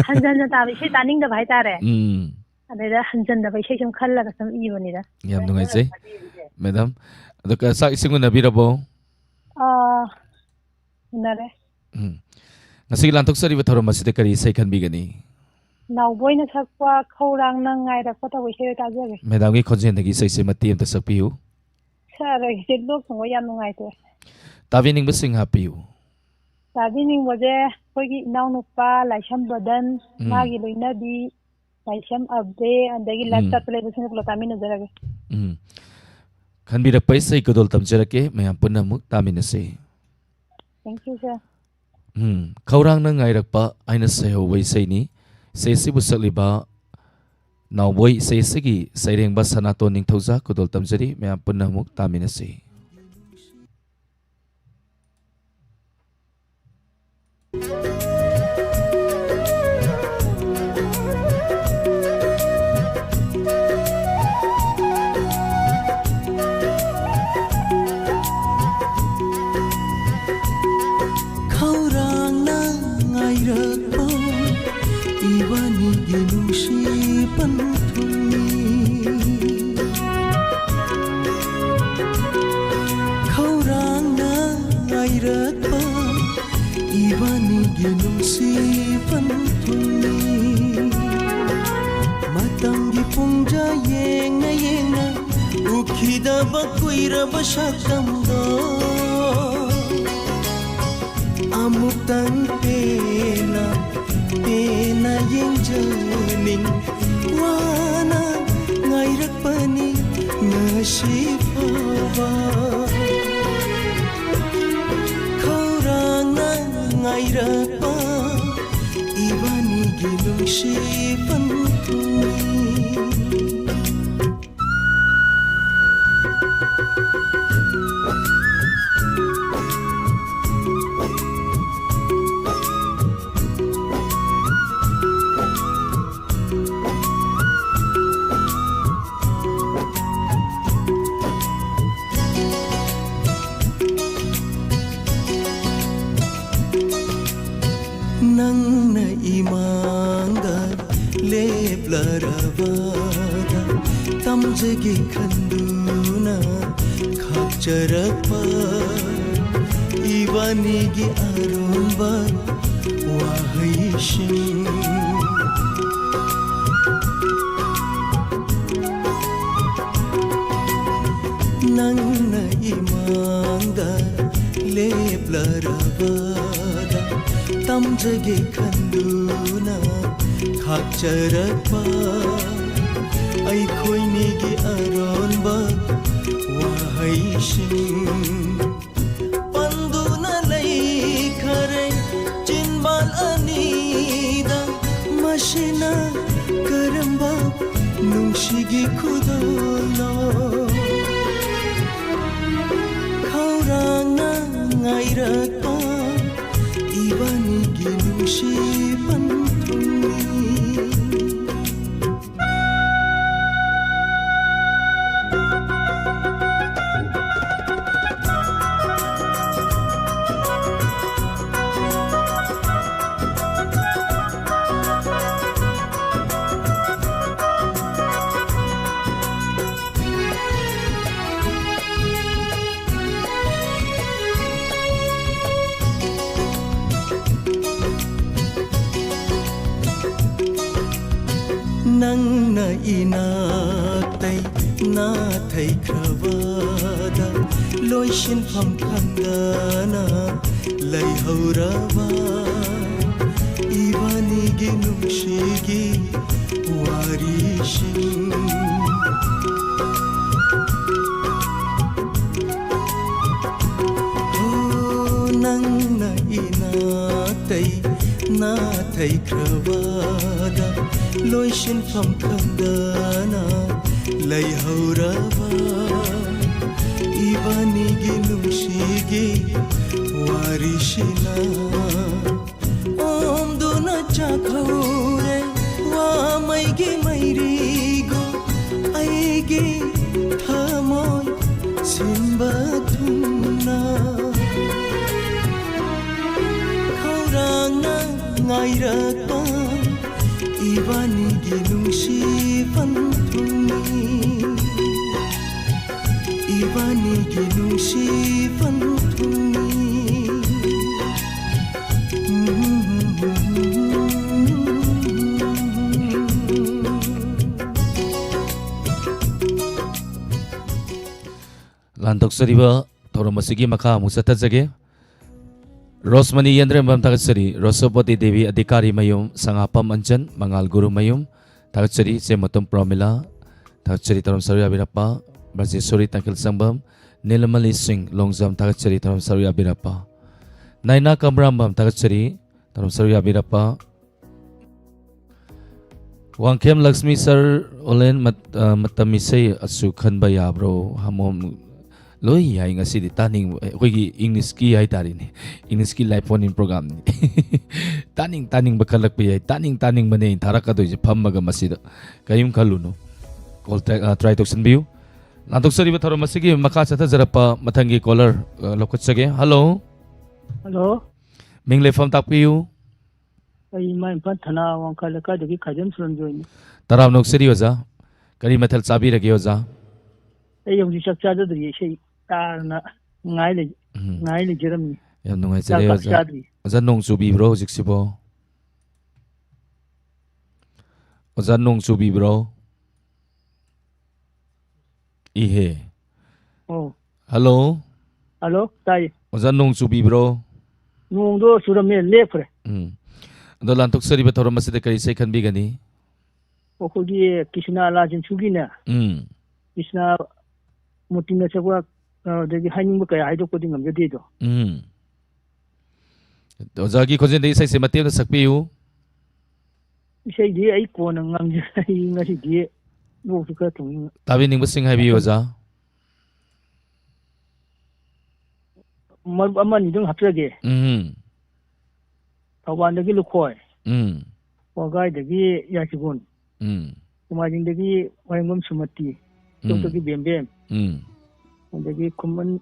ꯍꯟꯖꯟꯅ ꯇꯥꯕ ꯏꯁꯩ ꯇꯥꯅꯤꯡꯗꯕ ꯍꯥꯏꯇꯥꯔꯦ꯫ ꯎꯝ꯫ ꯑꯗꯩꯗ ꯍꯟꯖꯟꯗꯕ ꯏꯁꯩ ꯁꯨꯝ ꯈꯜꯂꯒ ꯁꯨꯝ ꯏꯕꯅꯤꯗ꯫ ꯌꯥꯝ ꯅꯨꯡꯉꯥꯏꯖꯩ, madam꯫ ꯑꯗꯣ ꯆꯥꯛ ꯏꯁꯤꯡ ꯎꯅꯕꯤꯔꯕꯣ? ꯑꯥ, ꯎꯅꯔꯦ꯫ ꯎꯝ꯫ ꯉꯁꯤꯒꯤ ꯂꯥꯟꯊꯣꯛꯆꯔꯤꯕ ꯊꯧꯔꯝ ꯑꯁꯤꯗ ꯀꯔꯤ ꯏꯁꯩ ꯈꯟꯕꯤꯒꯅꯤ? ꯅꯥꯎꯕꯣꯏꯅ ꯁꯛꯄ ꯈꯧꯔꯥꯡꯅ ꯉꯥꯏꯔꯛꯄ ꯇꯧꯕ ꯏꯁꯩꯗꯣ ꯇꯥꯖꯒꯦ꯫ Madamꯒꯤ ꯈꯣꯟꯖꯦꯜꯗꯒꯤ ꯏꯁꯩꯁꯦ ꯃꯇꯦꯛ ꯑꯃꯇ ꯁꯛꯄꯤꯌꯨ꯫ Sir, ꯑꯩꯁꯦ ꯂꯣꯛ ꯊꯨꯡꯕ ꯌꯥꯝ ꯅꯨꯡꯉꯥꯏꯇꯦ꯫ ꯇꯥꯕꯤꯅꯤꯡꯕꯁꯤꯡ ꯍꯥꯞꯄꯤꯌꯨ꯫ ꯇꯥꯕꯤꯅꯤꯡꯕꯁꯦ ꯑꯩꯈꯣꯏꯒꯤ ꯏꯅꯥꯎꯅꯨꯄꯥ ꯂꯥꯏꯁ꯭ꯔꯝ ꯕꯗꯟ, ꯎꯝ꯫ ꯃꯥꯒꯤ ꯂꯣꯏꯅꯕꯤ ꯂꯥꯏꯁ꯭ꯔꯝ ꯑꯕꯦ, ꯑꯗꯒꯤ live ꯎꯝ꯫ chatꯇ ꯂꯩꯕꯁꯤꯡꯒ ꯄꯨꯂꯞ ꯇꯥꯃꯤꯟꯅꯖꯔꯒꯦ꯫ ꯎꯝ꯫ ꯈꯟꯕꯤꯔꯛꯄ ꯏꯁꯩ ꯈꯨꯗꯣꯜ ꯇꯝꯖꯔꯛꯀꯦ, ꯃꯌꯥꯝ ꯄꯨꯟꯅ ꯑꯃꯨꯛ ꯇꯥꯃꯤꯟꯅꯁꯤ꯫ Thank you, sir꯫ ꯎꯝ, ꯈꯧꯔꯥꯡꯅ ꯉꯥꯏꯔꯛꯄ ꯍꯥꯏꯅ ꯁꯩꯍꯧꯕ ꯏꯁꯩꯅꯤ꯫ ꯏꯁꯩ ꯑꯁꯤꯕꯨ ꯁꯛꯂꯤꯕ ꯅꯥꯎꯕꯣꯏ ꯏꯁꯩ ꯑꯁꯤꯒꯤ ꯁꯩꯔꯦꯡꯕ ꯁꯅꯥꯇꯣꯟ ꯅꯤꯡꯊꯧꯖꯥ ꯈꯨꯗꯣꯜ ꯇꯝꯖꯔꯤ꯫ ꯃꯌꯥꯝ ꯄꯨꯟꯅ ꯑꯃꯨꯛ ꯇꯥꯃꯤꯟꯅꯁꯤ꯫ ꯈꯧꯔꯥꯡꯅ ꯉꯥꯏꯔꯛꯄ ꯏꯕꯥꯅꯤꯒꯤ ꯅꯨꯡꯁꯤ ꯄꯟꯊꯨꯡꯅꯤ꯫ ꯈꯧꯔꯥꯡꯅ ꯉꯥꯏꯔꯛꯄ ꯏꯕꯥꯅꯤꯒꯤ ꯅꯨꯡꯁꯤ ꯄꯟꯊꯨꯡꯅꯤ꯫ ꯃꯇꯝꯒꯤ ꯄꯨꯡꯖꯥ ꯌꯦꯡꯅ ꯌꯦꯡꯅ ꯎꯈꯤꯗꯕ ꯀꯨꯏꯔꯕ ꯁꯛꯇꯝꯗꯣ ꯑꯃꯨꯛꯇꯪ ꯄꯦꯟꯅ, ꯄꯦꯟꯅ ꯌꯦꯡꯖꯅꯤꯡ ꯋꯥꯅ ꯉꯥꯏꯔꯛꯄꯅꯤ ꯉꯁꯤ ꯐꯥꯎꯕ꯫ ꯈꯧꯔꯥꯡꯅ ꯉꯥꯏꯔꯛꯄ ꯏꯕꯥꯅꯤꯒꯤ ꯅꯨꯡꯁꯤ ꯄꯟꯊꯨꯡꯅꯤ꯫ ꯅꯪꯅ ꯏꯃꯥꯡꯗ ꯂꯦꯞꯂꯔꯕꯗ ꯇꯝꯖꯒꯦ ꯈꯟꯗꯨꯅ ꯈꯥꯛꯆꯔꯛꯄ ꯏꯕꯥꯅꯤꯒꯤ ꯑꯔꯣꯟꯕ ꯋꯥꯍꯩꯁꯤꯡ꯫ ꯅꯪꯅ ꯏꯃꯥꯡꯗ ꯂꯦꯞꯂꯔꯕꯗ ꯇꯝꯖꯒꯦ ꯈꯟꯗꯨꯅ ꯈꯥꯛꯆꯔꯛꯄ ꯑꯩꯈꯣꯏꯅꯤꯒꯤ ꯑꯔꯣꯟꯕ ꯋꯥꯍꯩꯁꯤꯡ꯫ ꯄꯟꯗꯨꯅ ꯂꯩꯈꯔꯦ ꯆꯤꯟꯕꯥꯜ ꯑꯅꯤꯗ, ꯃꯁꯤꯅ ꯀꯔꯝꯕ ꯈꯧꯔꯥꯡꯅ ꯉꯥꯏꯔꯛꯄ ꯏꯕꯥꯅꯤꯒꯤ ꯅꯨꯡꯁꯤ ꯄꯟꯊꯨꯡꯅꯤ꯫ ꯅꯪꯅ ꯏꯅꯥꯛꯇꯩ ꯅꯥꯊꯩꯈ꯭ꯔꯕꯗ ꯂꯣꯏꯁꯤꯟꯐꯝ ꯈꯪꯗꯅ ꯂꯩꯍꯧꯔꯕ ꯏꯕꯥꯅꯤꯒꯤ ꯅꯨꯡꯁꯤꯒꯤ ꯋꯥꯔꯤꯁꯤꯡ꯫ ꯍꯣ, ꯅꯪꯅ ꯏꯅꯥꯛꯇꯩ ꯅꯥꯊꯩꯈ꯭ꯔꯕꯗ ꯂꯣꯏꯁꯤꯟꯐꯝ ꯈꯪꯗꯅ ꯂꯩꯍꯧꯔꯕ ꯏꯕꯥꯅꯤꯒꯤ ꯅꯨꯡꯁꯤꯒꯤ ꯋꯥꯔꯤꯁꯤꯅ ꯑꯣꯝꯗꯨꯅ ꯆꯥꯛꯍꯧꯔꯦ ꯋꯥꯃꯩꯒꯤ ꯃꯩꯔꯤꯒꯣ ꯑꯩꯒꯤ ꯊꯃꯣꯏ ꯁꯤꯟꯕ ꯊꯨꯡꯅ꯫ ꯈꯧꯔꯥꯡꯅ ꯉꯥꯏꯔꯛꯄ ꯏꯕꯥꯅꯤꯒꯤ ꯅꯨꯡꯁꯤ ꯄꯟꯊꯨꯡꯅꯤ꯫ ꯏꯕꯥꯅꯤꯒꯤ ꯅꯨꯡꯁꯤ ꯄꯟꯊꯨꯡꯅꯤ꯫ ꯂꯥꯟꯊꯣꯛꯆꯔꯤꯕ ꯊꯧꯔꯝ ꯑꯁꯤꯒꯤ ꯃꯈꯥ ꯑꯃꯨꯛ ꯆꯠꯊꯖꯒꯦ꯫ ꯔꯣꯁꯃꯅꯤ ꯌꯦꯟꯗ꯭ꯔꯦꯝꯕꯝ ꯊꯥꯒꯠꯆꯔꯤ, ꯔꯣꯁꯣꯄꯇꯤ ꯗꯦꯕꯤ ꯑꯙꯤꯀꯥꯔꯤ ꯃꯌꯨꯝ, ꯁꯉꯥꯄꯝ ꯑꯟꯖꯟ, ꯃꯉꯥꯜ ꯒꯨꯔꯨ ꯃꯌꯨꯝ ꯊꯥꯒꯠꯆꯔꯤ, ꯆꯦꯃꯇꯣꯝ ꯄ꯭ꯔꯃꯤꯂꯥ ꯊꯥꯒꯠꯆꯔꯤ, ꯊꯧꯔꯝ ꯁꯔꯨꯛ ꯌꯥꯕꯤꯔꯛꯄ, ꯕ꯭ꯔꯖꯦꯁꯣꯔꯤ ꯇꯥꯡꯈꯤꯜ ꯁꯪꯕꯝ, ꯅꯤꯂꯃꯂꯤ ꯁꯤꯡ ꯂꯣꯡꯖꯥꯝ ꯊꯥꯒꯠꯆꯔꯤ, ꯊꯧꯔꯝ ꯁꯔꯨꯛ ꯌꯥꯕꯤꯔꯛꯄ, ꯅꯥꯏꯅꯥ ꯀꯝꯕ꯭ꯔꯥꯝꯕꯝ ꯊꯥꯒꯠꯆꯔꯤ, ꯊꯧꯔꯝ ꯁꯔꯨꯛ ꯌꯥꯕꯤꯔꯛꯄ, ꯋꯥꯡꯈꯦꯝ ꯂꯛꯁꯃꯤ ꯁꯔ, ꯑꯣꯂꯦꯟ ꯃꯠ-, ꯑ, ꯃꯇꯝ ꯏꯁꯩ ꯑꯁꯨ ꯈꯟꯕ ꯌꯥꯕ꯭ꯔꯣ? ꯍꯥꯃꯣꯝ ꯂꯣꯏ ꯌꯥꯏ ꯉꯁꯤꯗꯤ꯫ ꯇꯥꯅꯤꯡꯕ, ꯑꯩꯈꯣꯏꯒꯤ ꯏꯪꯂꯤꯁꯀꯤ ꯍꯥꯏꯇꯥꯔꯦꯅꯦ, ꯏꯪꯂꯤꯁꯀꯤ live phone in programꯅꯤ꯫ ꯇꯥꯅꯤꯡ ꯇꯥꯅꯤꯡꯕ ꯈꯜꯂꯛꯄ ꯌꯥꯏ, ꯇꯥꯅꯤꯡ ꯇꯥꯅꯤꯡꯕꯅꯦ ꯑꯩꯅ ꯊꯥꯔꯛꯀꯗꯣꯏꯁꯦ ꯐꯝꯃꯒ꯫ ꯃꯁꯤꯗ ꯀꯔꯤꯝ ꯈꯜꯂꯨꯅꯨ꯫ Call try, ꯑ, try ꯇꯧꯁꯟꯕꯤꯌꯨ꯫ ꯂꯥꯟꯊꯣꯛꯆꯔꯤꯕ ꯊꯧꯔꯝ ꯑꯁꯤꯒꯤ ꯃꯈꯥ ꯆꯠꯊꯖꯔꯛꯄ ꯃꯊꯪꯒꯤ caller, ꯑ, ꯂꯧꯈꯠꯆꯒꯦ꯫ Hello꯫ Hello꯫ ꯃꯤꯡ ꯂꯩꯐꯝ ꯇꯥꯛꯄꯤꯌꯨ꯫ ꯑꯩ ꯏꯃꯥ ꯏꯝꯐꯥꯜ ꯊꯅꯥ ꯋꯥꯡꯈꯥ ꯂꯩꯀꯥꯏꯗꯒꯤ ꯈꯥꯏꯗꯦꯝ ꯁꯨꯔꯟꯖꯣꯏꯅꯤ꯫ ꯇꯔꯥꯝꯅ ꯑꯣꯛꯆꯔꯤ ꯑꯣꯖꯥ꯫ ꯀꯔꯤ ꯃꯊꯦꯜ ꯆꯥꯕꯤꯔꯒꯦ ꯑꯣꯖꯥ? ꯑꯩ ꯍꯧꯖꯤꯛ ꯆꯥꯛ ꯆꯥꯖꯗ꯭ꯔꯤ, ꯏꯁꯩ ꯇꯥꯔꯅ ꯉꯥꯏ ꯂꯩ-, ꯎꯝ꯫ ꯉꯥꯏ ꯂꯩꯖꯔꯝꯃꯤ꯫ ꯌꯥꯝ ꯅꯨꯡꯉꯥꯏꯖꯔꯦ ꯆꯥꯛ ꯑꯣꯖꯥ꯫ ꯆꯥꯗ꯭ꯔꯤ꯫ ꯑꯣꯖꯥ, ꯅꯣꯡ ꯆꯨꯕꯤꯕ꯭ꯔꯣ ꯍꯧꯖꯤꯛꯁꯤꯕꯣ? ꯑꯣꯖꯥ, ꯅꯣꯡ ꯆꯨꯕꯤꯕ꯭ꯔꯣ? ꯏꯍꯦ꯫ ꯑꯣ꯫ Hello꯫ Hello, ꯇꯥꯏꯌꯦ꯫ ꯑꯣꯖꯥ, ꯅꯣꯡ ꯆꯨꯕꯤꯕ꯭ꯔꯣ? ꯅꯣꯡꯗꯣ ꯆꯨꯔꯝꯃꯦ, ꯂꯦꯞꯈ꯭ꯔꯦ꯫ ꯎꯝ꯫ ꯑꯗꯣ ꯂꯥꯟꯊꯣꯛꯆꯔꯤꯕ ꯊꯧꯔꯝ ꯑꯁꯤꯗ ꯀꯔꯤ ꯏꯁꯩ ꯈꯟꯕꯤꯒꯅꯤ? ꯑꯩꯈꯣꯏꯒꯤ ꯀ꯭ꯔꯤꯁꯅ ꯂꯥꯜ ꯖꯤꯟꯁꯨꯒꯤꯅꯦ꯫ ꯎꯝ꯫ ꯀ꯭ꯔꯤꯁꯅ ꯃꯨꯔꯇꯤꯅ ꯁꯛꯄ, ꯑꯗꯒꯤ ꯍꯥꯏꯅꯤꯡꯕ ꯀꯌꯥ ꯍꯥꯏꯗꯣꯛꯄꯗꯤ ꯉꯝꯖꯗꯦꯗꯣ꯫ ꯎꯝ꯫ ꯑꯣꯖꯥꯒꯤ ꯈꯣꯟꯖꯦꯜꯗ ꯏꯁꯩꯁꯦ ꯃꯇꯦꯛ ꯑꯃ ꯁꯛꯄꯤꯌꯨ꯫ ꯏꯁꯩꯗꯤ ꯑꯩ ꯀꯣꯟꯅ ꯉꯝꯖꯔꯒꯦ, ꯉꯁꯤꯗꯤ ꯂꯣꯛꯁꯨ ꯈꯔ ꯊꯨꯡꯉꯤ꯫ ꯇꯥꯕꯤꯅꯤꯡꯕꯁꯤꯡ ꯍꯥꯏꯕꯤꯌꯨ, ꯑꯣꯖꯥ꯫ ꯃꯔꯨꯞ ꯑꯃ ꯑꯅꯤꯗꯪ ꯍꯥꯞꯆꯒꯦ꯫ ꯎꯝ꯫ ꯊꯧꯕꯥꯜꯗꯒꯤ ꯂꯨꯈꯣꯏ꯫ ꯎꯝ꯫ ꯋꯥꯒꯥꯏꯗꯒꯤ ꯌꯥꯏꯁꯤꯒꯨꯟ꯫ ꯎꯝ꯫ ꯅꯣꯡꯃꯥꯏꯖꯤꯡꯗꯒꯤ ꯋꯥꯍꯦꯡꯕꯝ ꯁꯨꯃꯇꯤ꯫ ꯎꯝ꯫ ꯇꯣꯛꯇꯒꯤ ꯕꯦꯝꯕꯦꯝ꯫ ꯎꯝ꯫ ꯑꯗꯒꯤ ꯈꯨꯃꯟ,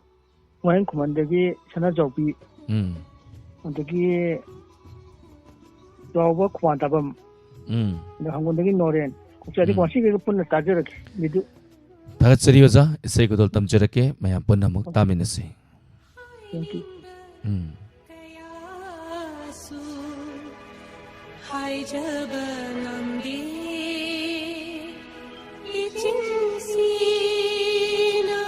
ꯋꯥꯍꯦꯡ ꯈꯨꯃꯟꯗꯒꯤ ꯁꯅꯥꯆꯥꯎꯕꯤ꯫ ꯎꯝ꯫ ꯑꯗꯒꯤ ꯆꯥꯎꯕ ꯈꯨꯃꯥꯟ ꯇꯥꯕꯝ꯫ ꯎꯝ꯫ ꯑꯗ ꯍꯪꯒꯣꯟꯗꯒꯤ ꯅꯣꯔꯦꯟ꯫ ꯀꯣꯛꯆꯥꯏꯗꯒꯤ ꯎꯝ꯫ ꯉꯁꯤꯒꯩꯒ ꯄꯨꯟꯅ ꯇꯥꯖꯔꯒꯦ꯫ ꯕꯤꯗꯨ꯫ ꯊꯥꯒꯠꯆꯔꯤ ꯑꯣꯖꯥ꯫ ꯏꯁꯩ ꯈꯨꯗꯣꯜ ꯇꯝꯖꯔꯛꯀꯦ꯫ ꯃꯌꯥꯝ ꯄꯨꯟꯅ ꯑꯃꯨꯛ ꯇꯥꯃꯤꯟꯅꯁꯤ꯫ Thank you꯫ ꯎꯝ꯫ ꯀꯌꯥꯁꯨ ꯍꯥꯏꯖꯕ ꯉꯝꯗꯦ꯫ ꯏꯆꯤꯟꯁꯤꯅ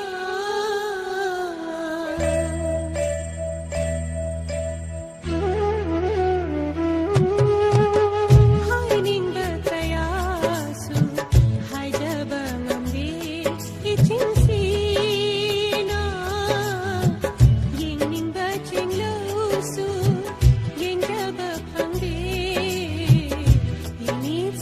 ꯍꯥꯏꯅꯤꯡꯕ ꯀꯌꯥꯁꯨ ꯍꯥꯏꯖꯕ ꯉꯝꯗꯦ꯫ ꯏꯆꯤꯟꯁꯤꯅ ꯌꯦꯡꯅꯤꯡꯕ ꯆꯤꯡꯂꯧꯁꯨ ꯌꯦꯡꯖꯕ ꯐꯪꯗꯦ꯫ ꯏꯃꯤꯠ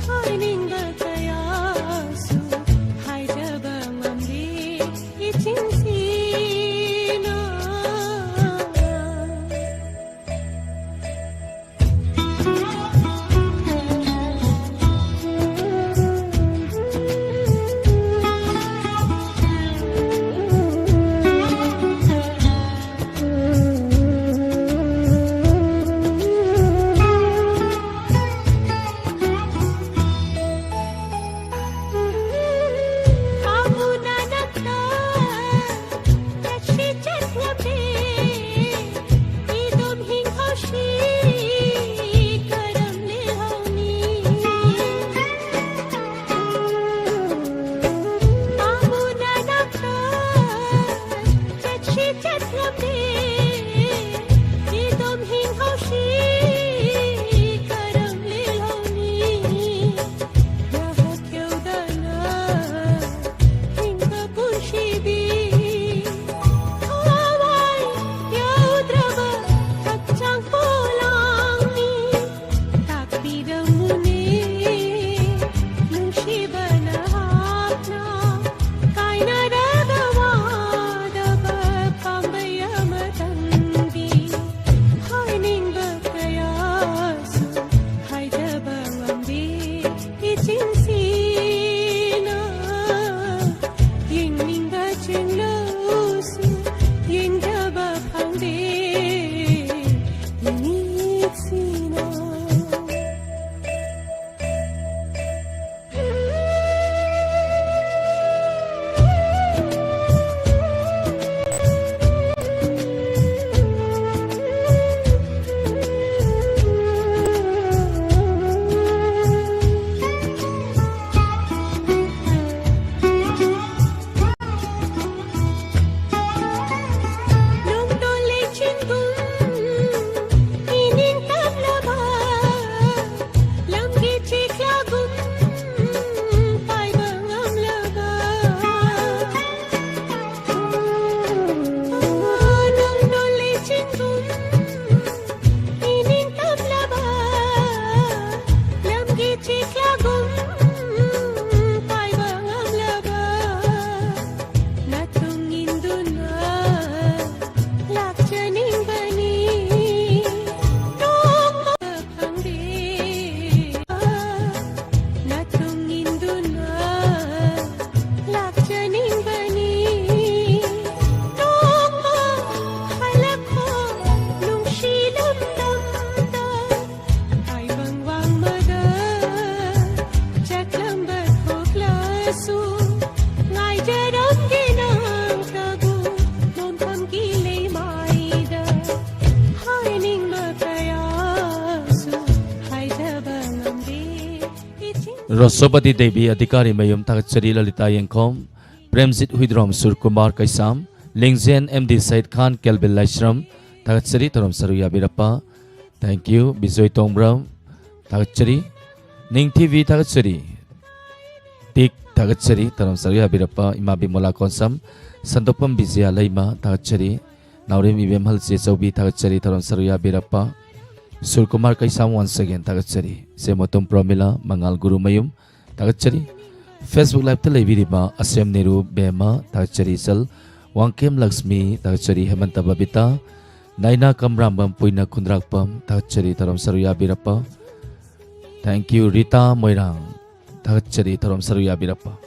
ꯍꯥꯏꯅꯤꯡꯕ ꯀꯌꯥꯁꯨ ꯍꯥꯏꯖꯕ ꯉꯝꯗꯦ ꯏꯆꯤꯟꯁꯤꯅ꯫ ꯔꯣꯁꯣꯕꯇꯤ ꯗꯦꯕꯤ ꯑꯙꯤꯀꯥꯔꯤ ꯃꯌꯨꯝ ꯊꯥꯒꯠꯆꯔꯤ꯫ ꯂꯂꯤꯇꯥ ꯌꯦꯡꯈꯣꯝ, ꯄ꯭ꯔꯦꯝꯖꯤꯠ ꯍꯨꯏꯗ꯭ꯔꯣꯝ, ꯁꯨꯔꯀꯨꯃꯥꯔ ꯀꯩꯁꯥꯝ, ꯂꯤꯡꯖꯦꯟ ꯑꯦꯝ ꯗꯤ ꯁꯌꯤꯗ ꯈꯥꯟ, ꯀꯦꯜꯕꯤꯟ ꯂꯥꯏꯁ꯭ꯔꯝ ꯊꯥꯒꯠꯆꯔꯤ꯫ ꯊꯧꯔꯝ ꯁꯔꯨꯛ ꯌꯥꯕꯤꯔꯛꯄ꯫ Thank you꯫ ꯕꯤꯖꯣꯏ ꯇꯣꯡꯕ꯭ꯔꯝ ꯊꯥꯒꯠꯆꯔꯤ꯫ ꯅꯤꯡꯊꯤꯕꯤ ꯊꯥꯒꯠꯆꯔꯤ꯫ ꯇꯤꯛ ꯊꯥꯒꯠꯆꯔꯤ꯫ ꯊꯧꯔꯝ ꯁꯔꯨꯛ ꯌꯥꯕꯤꯔꯛꯄ ꯏꯃꯥ ꯕꯤꯃꯣꯂꯥ ꯀꯣꯟꯁꯝ, ꯁꯟꯗꯣꯛꯄꯝ ꯕꯤꯖꯌ ꯂꯩꯃ ꯊꯥꯒꯠꯆꯔꯤ꯫ ꯅꯥꯎꯔꯦꯝ ꯏꯕꯦꯝꯍꯜ ꯆꯦꯆꯧꯕꯤ ꯊꯥꯒꯠꯆꯔꯤ꯫ ꯊꯧꯔꯝ ꯁꯔꯨꯛ ꯌꯥꯕꯤꯔꯛꯄ ꯁꯨꯔꯀꯨꯃꯥꯔ ꯀꯩꯁꯥꯝ once again ꯊꯥꯒꯠꯆꯔꯤ꯫ ꯁꯦꯃꯣꯇꯣꯝ ꯄ꯭ꯔꯣꯃꯤꯂꯥ, ꯃꯉꯥꯜ ꯒꯨꯔꯨꯃꯌꯨꯝ ꯊꯥꯒꯠꯆꯔꯤ꯫ Facebook Live ꯇ ꯂꯩꯕꯤꯔꯤꯕ ꯑꯁꯦꯝ ꯅꯦꯔꯨ ꯕꯦꯝꯃ ꯊꯥꯒꯠꯆꯔꯤ꯫ ꯏꯆꯜ ꯋꯥꯡꯈꯦꯝ ꯂꯛꯁꯃꯤ ꯊꯥꯒꯠꯆꯔꯤ꯫ ꯍꯦꯃꯟꯇ ꯕꯕꯤꯇꯥ, ꯅꯥꯏꯅꯥ ꯀꯝꯔꯥꯝꯕꯝ ꯄꯨꯏꯅ ꯈꯨꯟꯗ꯭ꯔꯥꯛꯄꯝ ꯊꯥꯒꯠꯆꯔꯤ꯫ ꯊꯧꯔꯝ ꯁꯔꯨꯛ ꯌꯥꯕꯤꯔꯛꯄ꯫ Thank you꯫ ꯔꯤꯇꯥ ꯃꯣꯏꯔꯥꯡ ꯊꯥꯒꯠꯆꯔꯤ꯫ ꯊꯧꯔꯝ ꯁꯔꯨꯛ ꯌꯥꯕꯤꯔꯛꯄ꯫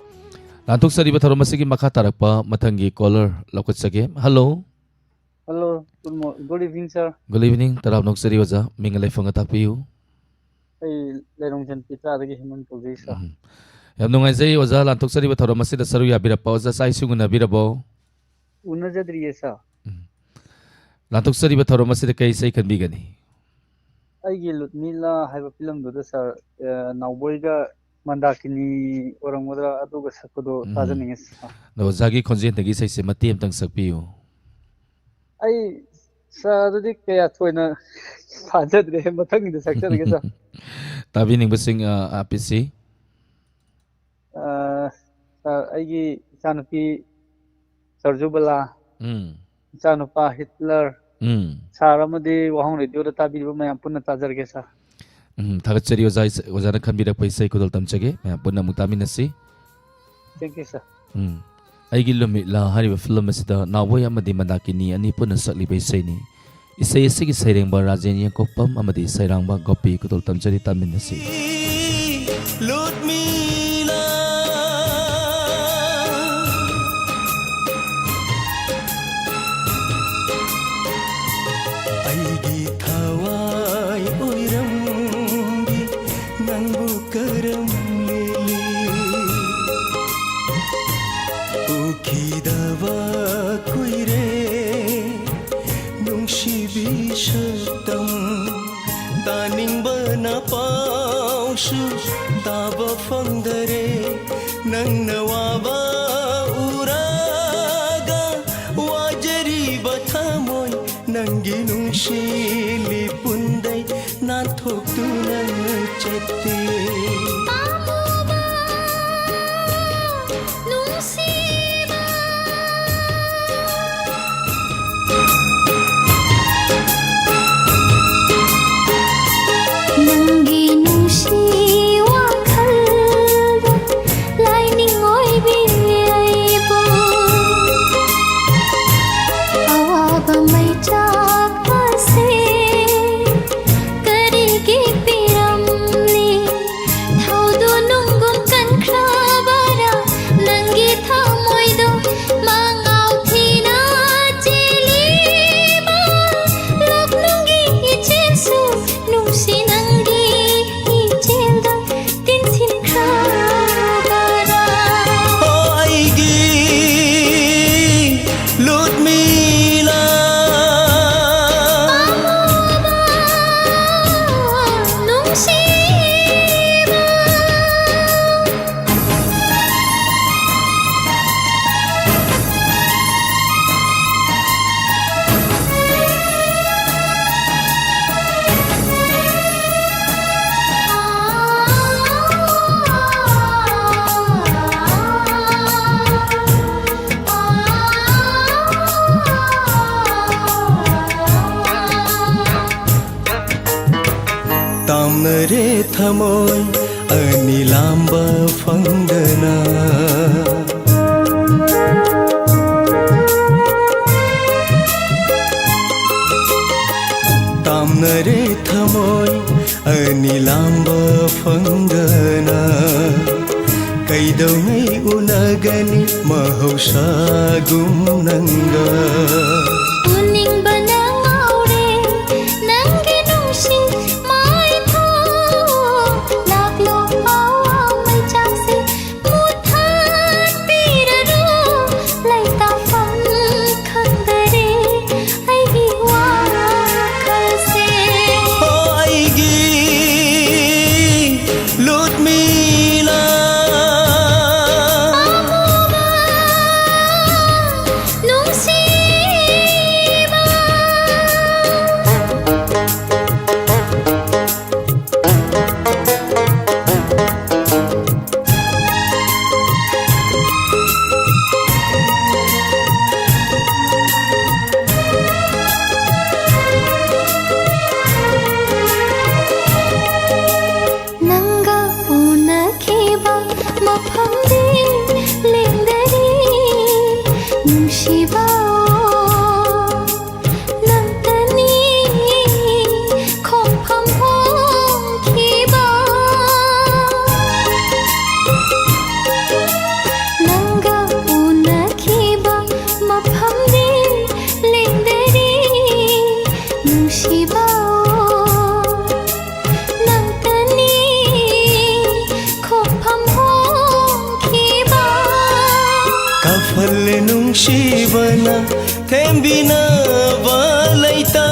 ꯂꯥꯟꯊꯣꯛꯆꯔꯤꯕ ꯊꯧꯔꯝ ꯑꯁꯤꯒꯤ ꯃꯈꯥ ꯇꯥꯔꯛꯄ ꯃꯊꯪꯒꯤ caller ꯂꯧꯈꯠꯆꯒꯦ꯫ Hello꯫ Hello, good mo-, good evening, sir. Good evening꯫ ꯇꯔꯥꯝꯅ ꯑꯣꯛꯆꯔꯤ ꯑꯣꯖꯥ꯫ ꯃꯤꯡꯒ ꯂꯩꯐꯝꯒ ꯇꯥꯛꯄꯤꯌꯨ꯫ ꯑꯩ ꯂꯩꯔꯣꯡ ꯆꯟ ꯄꯤꯇꯥꯗꯒꯤ ꯍꯦꯃꯟ ꯀꯧꯖꯩ, sir꯫ ꯎꯝ꯫ ꯌꯥꯝ ꯅꯨꯡꯉꯥꯏꯖꯩ ꯑꯣꯖꯥ, ꯂꯥꯟꯊꯣꯛꯆꯔꯤꯕ ꯊꯧꯔꯝ ꯑꯁꯤꯗ ꯁꯔꯨꯛ ꯌꯥꯕꯤꯔꯛꯄ꯫ ꯑꯣꯖꯥ, ꯆꯥꯛ ꯏꯁꯤꯡ ꯎꯅꯕꯤꯔꯕꯣ? ꯎꯅꯖꯗ꯭ꯔꯤꯌꯦ, sir꯫ ꯎꯝ꯫ ꯂꯥꯟꯊꯣꯛꯆꯔꯤꯕ ꯊꯧꯔꯝ ꯑꯁꯤꯗ ꯀꯔꯤ ꯏꯁꯩ ꯈꯟꯕꯤꯒꯅꯤ? ꯑꯩꯒꯤ ꯂꯨꯠꯃꯤꯂꯥ ꯍꯥꯏꯕ ꯐꯤꯂꯝꯗꯨꯗ, sir, ꯑ, ꯅꯥꯎꯕꯣꯏꯒ ꯃꯟꯗꯥꯀꯤꯅꯤ ꯑꯣꯏꯔꯝꯒꯗ꯭ꯔꯥ, ꯑꯗꯨꯒ ꯁꯛꯄꯗꯣ ꯎꯝ꯫ ꯇꯥꯖꯅꯤꯡꯉꯦ, sir꯫ ꯑꯗꯣ ꯑꯣꯖꯥꯒꯤ ꯈꯣꯟꯖꯦꯜꯗꯒꯤ ꯏꯁꯩꯁꯦ ꯃꯇꯦꯛ ꯑꯃꯇꯪ ꯁꯛꯄꯤꯌꯨ꯫ ꯑꯩ, sir, ꯑꯗꯨꯗꯤ ꯀꯌꯥ ꯊꯣꯏꯅ ꯊꯥꯖꯗ꯭ꯔꯦ꯫ ꯃꯊꯪꯒꯤꯗ ꯁꯛꯆꯔꯒꯦ, sir꯫ ꯇꯥꯕꯤꯅꯤꯡꯕꯁꯤꯡ, ꯑ, ꯑꯥꯔꯄꯤꯁꯤ꯫ ꯑ, sir, ꯑꯩꯒꯤ ꯏꯆꯥꯅꯨꯄꯤ ꯁꯔꯖꯨꯕꯂꯥ, ꯎꯝ꯫ ꯏꯆꯥꯅꯨꯄꯥ ꯍꯤꯠꯂꯔ, ꯎꯝ꯫ Sir ꯑꯃꯗꯤ ꯋꯥꯍꯪ ꯔꯦꯗꯤꯑꯣꯗ ꯇꯥꯕꯤꯔꯤꯕ ꯃꯌꯥꯝ ꯄꯨꯟꯅ ꯇꯥꯖꯔꯒꯦ, sir꯫ ꯎꯝ, ꯊꯥꯒꯠꯆꯔꯤ ꯑꯣꯖꯥ, ꯏꯁ-, ꯑꯣꯖꯥꯅ ꯈꯟꯕꯤꯔꯛꯄ ꯏꯁꯩ ꯈꯨꯗꯣꯜ ꯇꯝꯖꯒꯦ꯫ ꯃꯌꯥꯝ ꯄꯨꯟꯅ ꯑꯃꯨꯛ ꯇꯥꯃꯤꯟꯅꯁꯤ꯫ Thank you, sir꯫ ꯎꯝ꯫ ꯑꯩꯒꯤ ꯂꯨꯃꯤꯠꯂꯥ ꯍꯥꯏꯔꯤꯕ ꯐꯤꯂꯝ ꯑꯁꯤꯗ ꯅꯥꯎꯕꯣꯏ ꯑꯃꯗꯤ ꯃꯟꯗꯥꯀꯤꯅꯤ ꯑꯅꯤ ꯄꯨꯟꯅ ꯁꯛꯂꯤꯕ ꯏꯁꯩꯅꯤ꯫ ꯏꯁꯩ ꯑꯁꯤꯒꯤ ꯁꯩꯔꯦꯡꯕ ꯔꯥꯖꯦꯟ ꯌꯦꯡꯀꯣꯛꯄꯝ ꯑꯃꯗꯤ ꯁꯩꯔꯥꯡꯕ ꯒꯣꯄꯤ꯫ ꯈꯨꯗꯣꯜ ꯇꯝꯖꯔꯤ, ꯇꯥꯃꯤꯟꯅꯁꯤ꯫ ꯂꯨꯠꯃꯤꯂꯥ꯫ ꯑꯩꯒꯤ ꯊꯋꯥꯏ ꯑꯣꯏꯔꯝꯕꯤ ꯅꯪꯕꯨ ꯀꯔꯝ ꯂꯦꯜꯂꯤ? ꯎꯈꯤꯗꯕ ꯀꯨꯏꯔꯦ ꯅꯨꯡꯁꯤꯕꯤ ꯁꯛꯇꯝ꯫ ꯇꯥꯅꯤꯡꯕꯅ ꯄꯥꯎꯁꯨ ꯇꯥꯕ ꯐꯪꯗꯔꯦ꯫ ꯅꯪꯅ ꯋꯥꯕ ꯎꯔꯒ ꯋꯥꯖꯔꯤꯕ ꯊꯃꯣꯏ, ꯅꯪꯒꯤ ꯅꯨꯡꯁꯤ ꯂꯤꯄꯨꯟꯗꯩ ꯅꯥꯟꯊꯣꯛꯇꯨꯅ ꯆꯠꯇꯦ꯫ ꯄꯥꯝꯃꯨꯕ, ꯅꯨꯡꯁꯤꯕ꯫ ꯅꯪꯒꯤ ꯅꯨꯡꯁꯤ ꯋꯥꯈꯜꯗ ꯂꯥꯏꯅꯤꯡ ꯑꯣꯏꯕꯤ ꯑꯩꯕꯨ꯫ ꯑꯋꯥꯕ ꯃꯩꯆꯥꯛ ꯑꯁꯤ ꯀꯔꯤꯒꯤ ꯄꯤꯔꯝꯂꯤ? ꯊꯧꯗꯣ ꯅꯨꯡꯒꯨꯝ ꯀꯟꯈ꯭ꯔꯕꯔꯥ ꯅꯪꯒꯤ ꯊꯃꯣꯏꯗꯣ? ꯃꯉꯥꯎ ꯊꯤꯅ ꯆꯦꯜꯂꯤꯕ ꯂꯣꯛꯅꯨꯡꯒꯤ ꯏꯆꯦꯜꯁꯨ ꯅꯨꯡꯁꯤ ꯅꯪꯒꯤ ꯏꯆꯦꯜꯗ ꯇꯤꯟꯁꯤꯟꯈ꯭ꯔꯕꯔꯥ? ꯑꯣ ꯑꯩꯒꯤ ꯂꯨꯠꯃꯤꯂꯥ꯫ ꯄꯥꯝꯃꯨꯕ, ꯅꯨꯡꯁꯤꯕ꯫ ꯇꯥꯝꯅꯔꯦ ꯊꯃꯣꯏ ꯑꯅꯤ ꯂꯥꯝꯕ ꯐꯪꯗꯅ꯫ ꯇꯥꯝꯅꯔꯦ ꯊꯃꯣꯏ ꯑꯅꯤ ꯂꯥꯝꯕ ꯐꯪꯗꯅ꯫ ꯀꯩꯗꯧꯉꯩ ꯎꯅꯒꯅꯤ ꯃꯍꯧꯁꯥꯒꯨꯝ ꯅꯪꯒ? ꯎꯅꯤꯡꯕꯅ ꯉꯥꯎꯔꯦ ꯅꯪꯒꯤ ꯅꯨꯡꯁꯤ ꯃꯥꯏꯊꯣꯡ꯫ ꯂꯥꯛꯂꯣ ꯑꯋꯥ ꯃꯩꯆꯥꯛꯁꯦ ꯃꯨꯊꯠꯄꯤꯔꯔꯣ꯫ ꯂꯩꯇꯥꯐꯝ ꯈꯪꯗꯔꯦ ꯑꯩꯒꯤ ꯋꯥꯈꯜꯁꯦ꯫ ꯑꯣ ꯑꯩꯒꯤ ꯂꯨꯠꯃꯤ ꯃꯐꯝꯗꯤ ꯂꯦꯡꯗꯔꯤ ꯅꯨꯡꯁꯤꯕ, ꯅꯪꯇꯅꯤ ꯈꯣꯡꯐꯝ ꯍꯣꯡꯈꯤꯕ꯫ ꯅꯪꯒ ꯎꯅꯈꯤꯕ ꯃꯐꯝꯗꯤ ꯂꯦꯡꯗꯔꯤ ꯅꯨꯡꯁꯤꯕ꯫ ꯅꯪꯇꯅꯤ ꯈꯣꯡꯐꯝ ꯍꯣꯡꯈꯤꯕ꯫ ꯀꯥꯐꯜꯂꯦ ꯅꯨꯡꯁꯤꯕꯅ ꯊꯦꯝꯕꯤꯅꯕ ꯂꯩꯇ꯫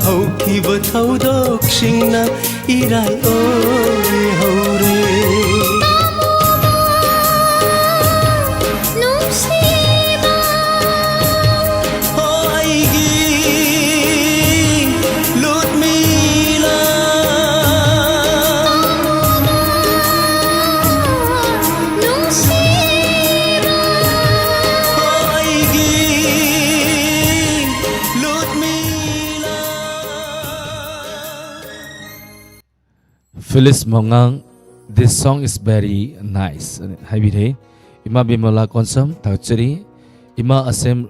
ꯍꯧꯈꯤꯕ ꯊꯧꯗꯣꯛꯁꯤꯡꯅ ꯏꯔꯥꯏ ꯑꯣꯏꯍꯧꯔꯦ꯫ ꯅꯨꯡꯁꯤꯕ꯫ ꯍꯣ ꯑꯩꯒꯤ ꯂꯨꯠꯃꯤꯂꯥ꯫ ꯅꯨꯡꯁꯤꯕ꯫ ꯍꯣ ꯑꯩꯒꯤ ꯂꯨꯠꯃꯤꯂꯥ꯫ ꯐꯤꯂꯤꯁ ꯃꯉꯥꯡ, "This song is very nice" ꯍꯥꯏꯕꯤꯔꯦ꯫ ꯏꯃꯥ ꯕꯤꯃꯂꯥ ꯀꯣꯟꯁꯝ, ꯊꯥꯒꯠꯆꯔꯤ꯫ ꯏꯃꯥ ꯑꯁꯦꯝ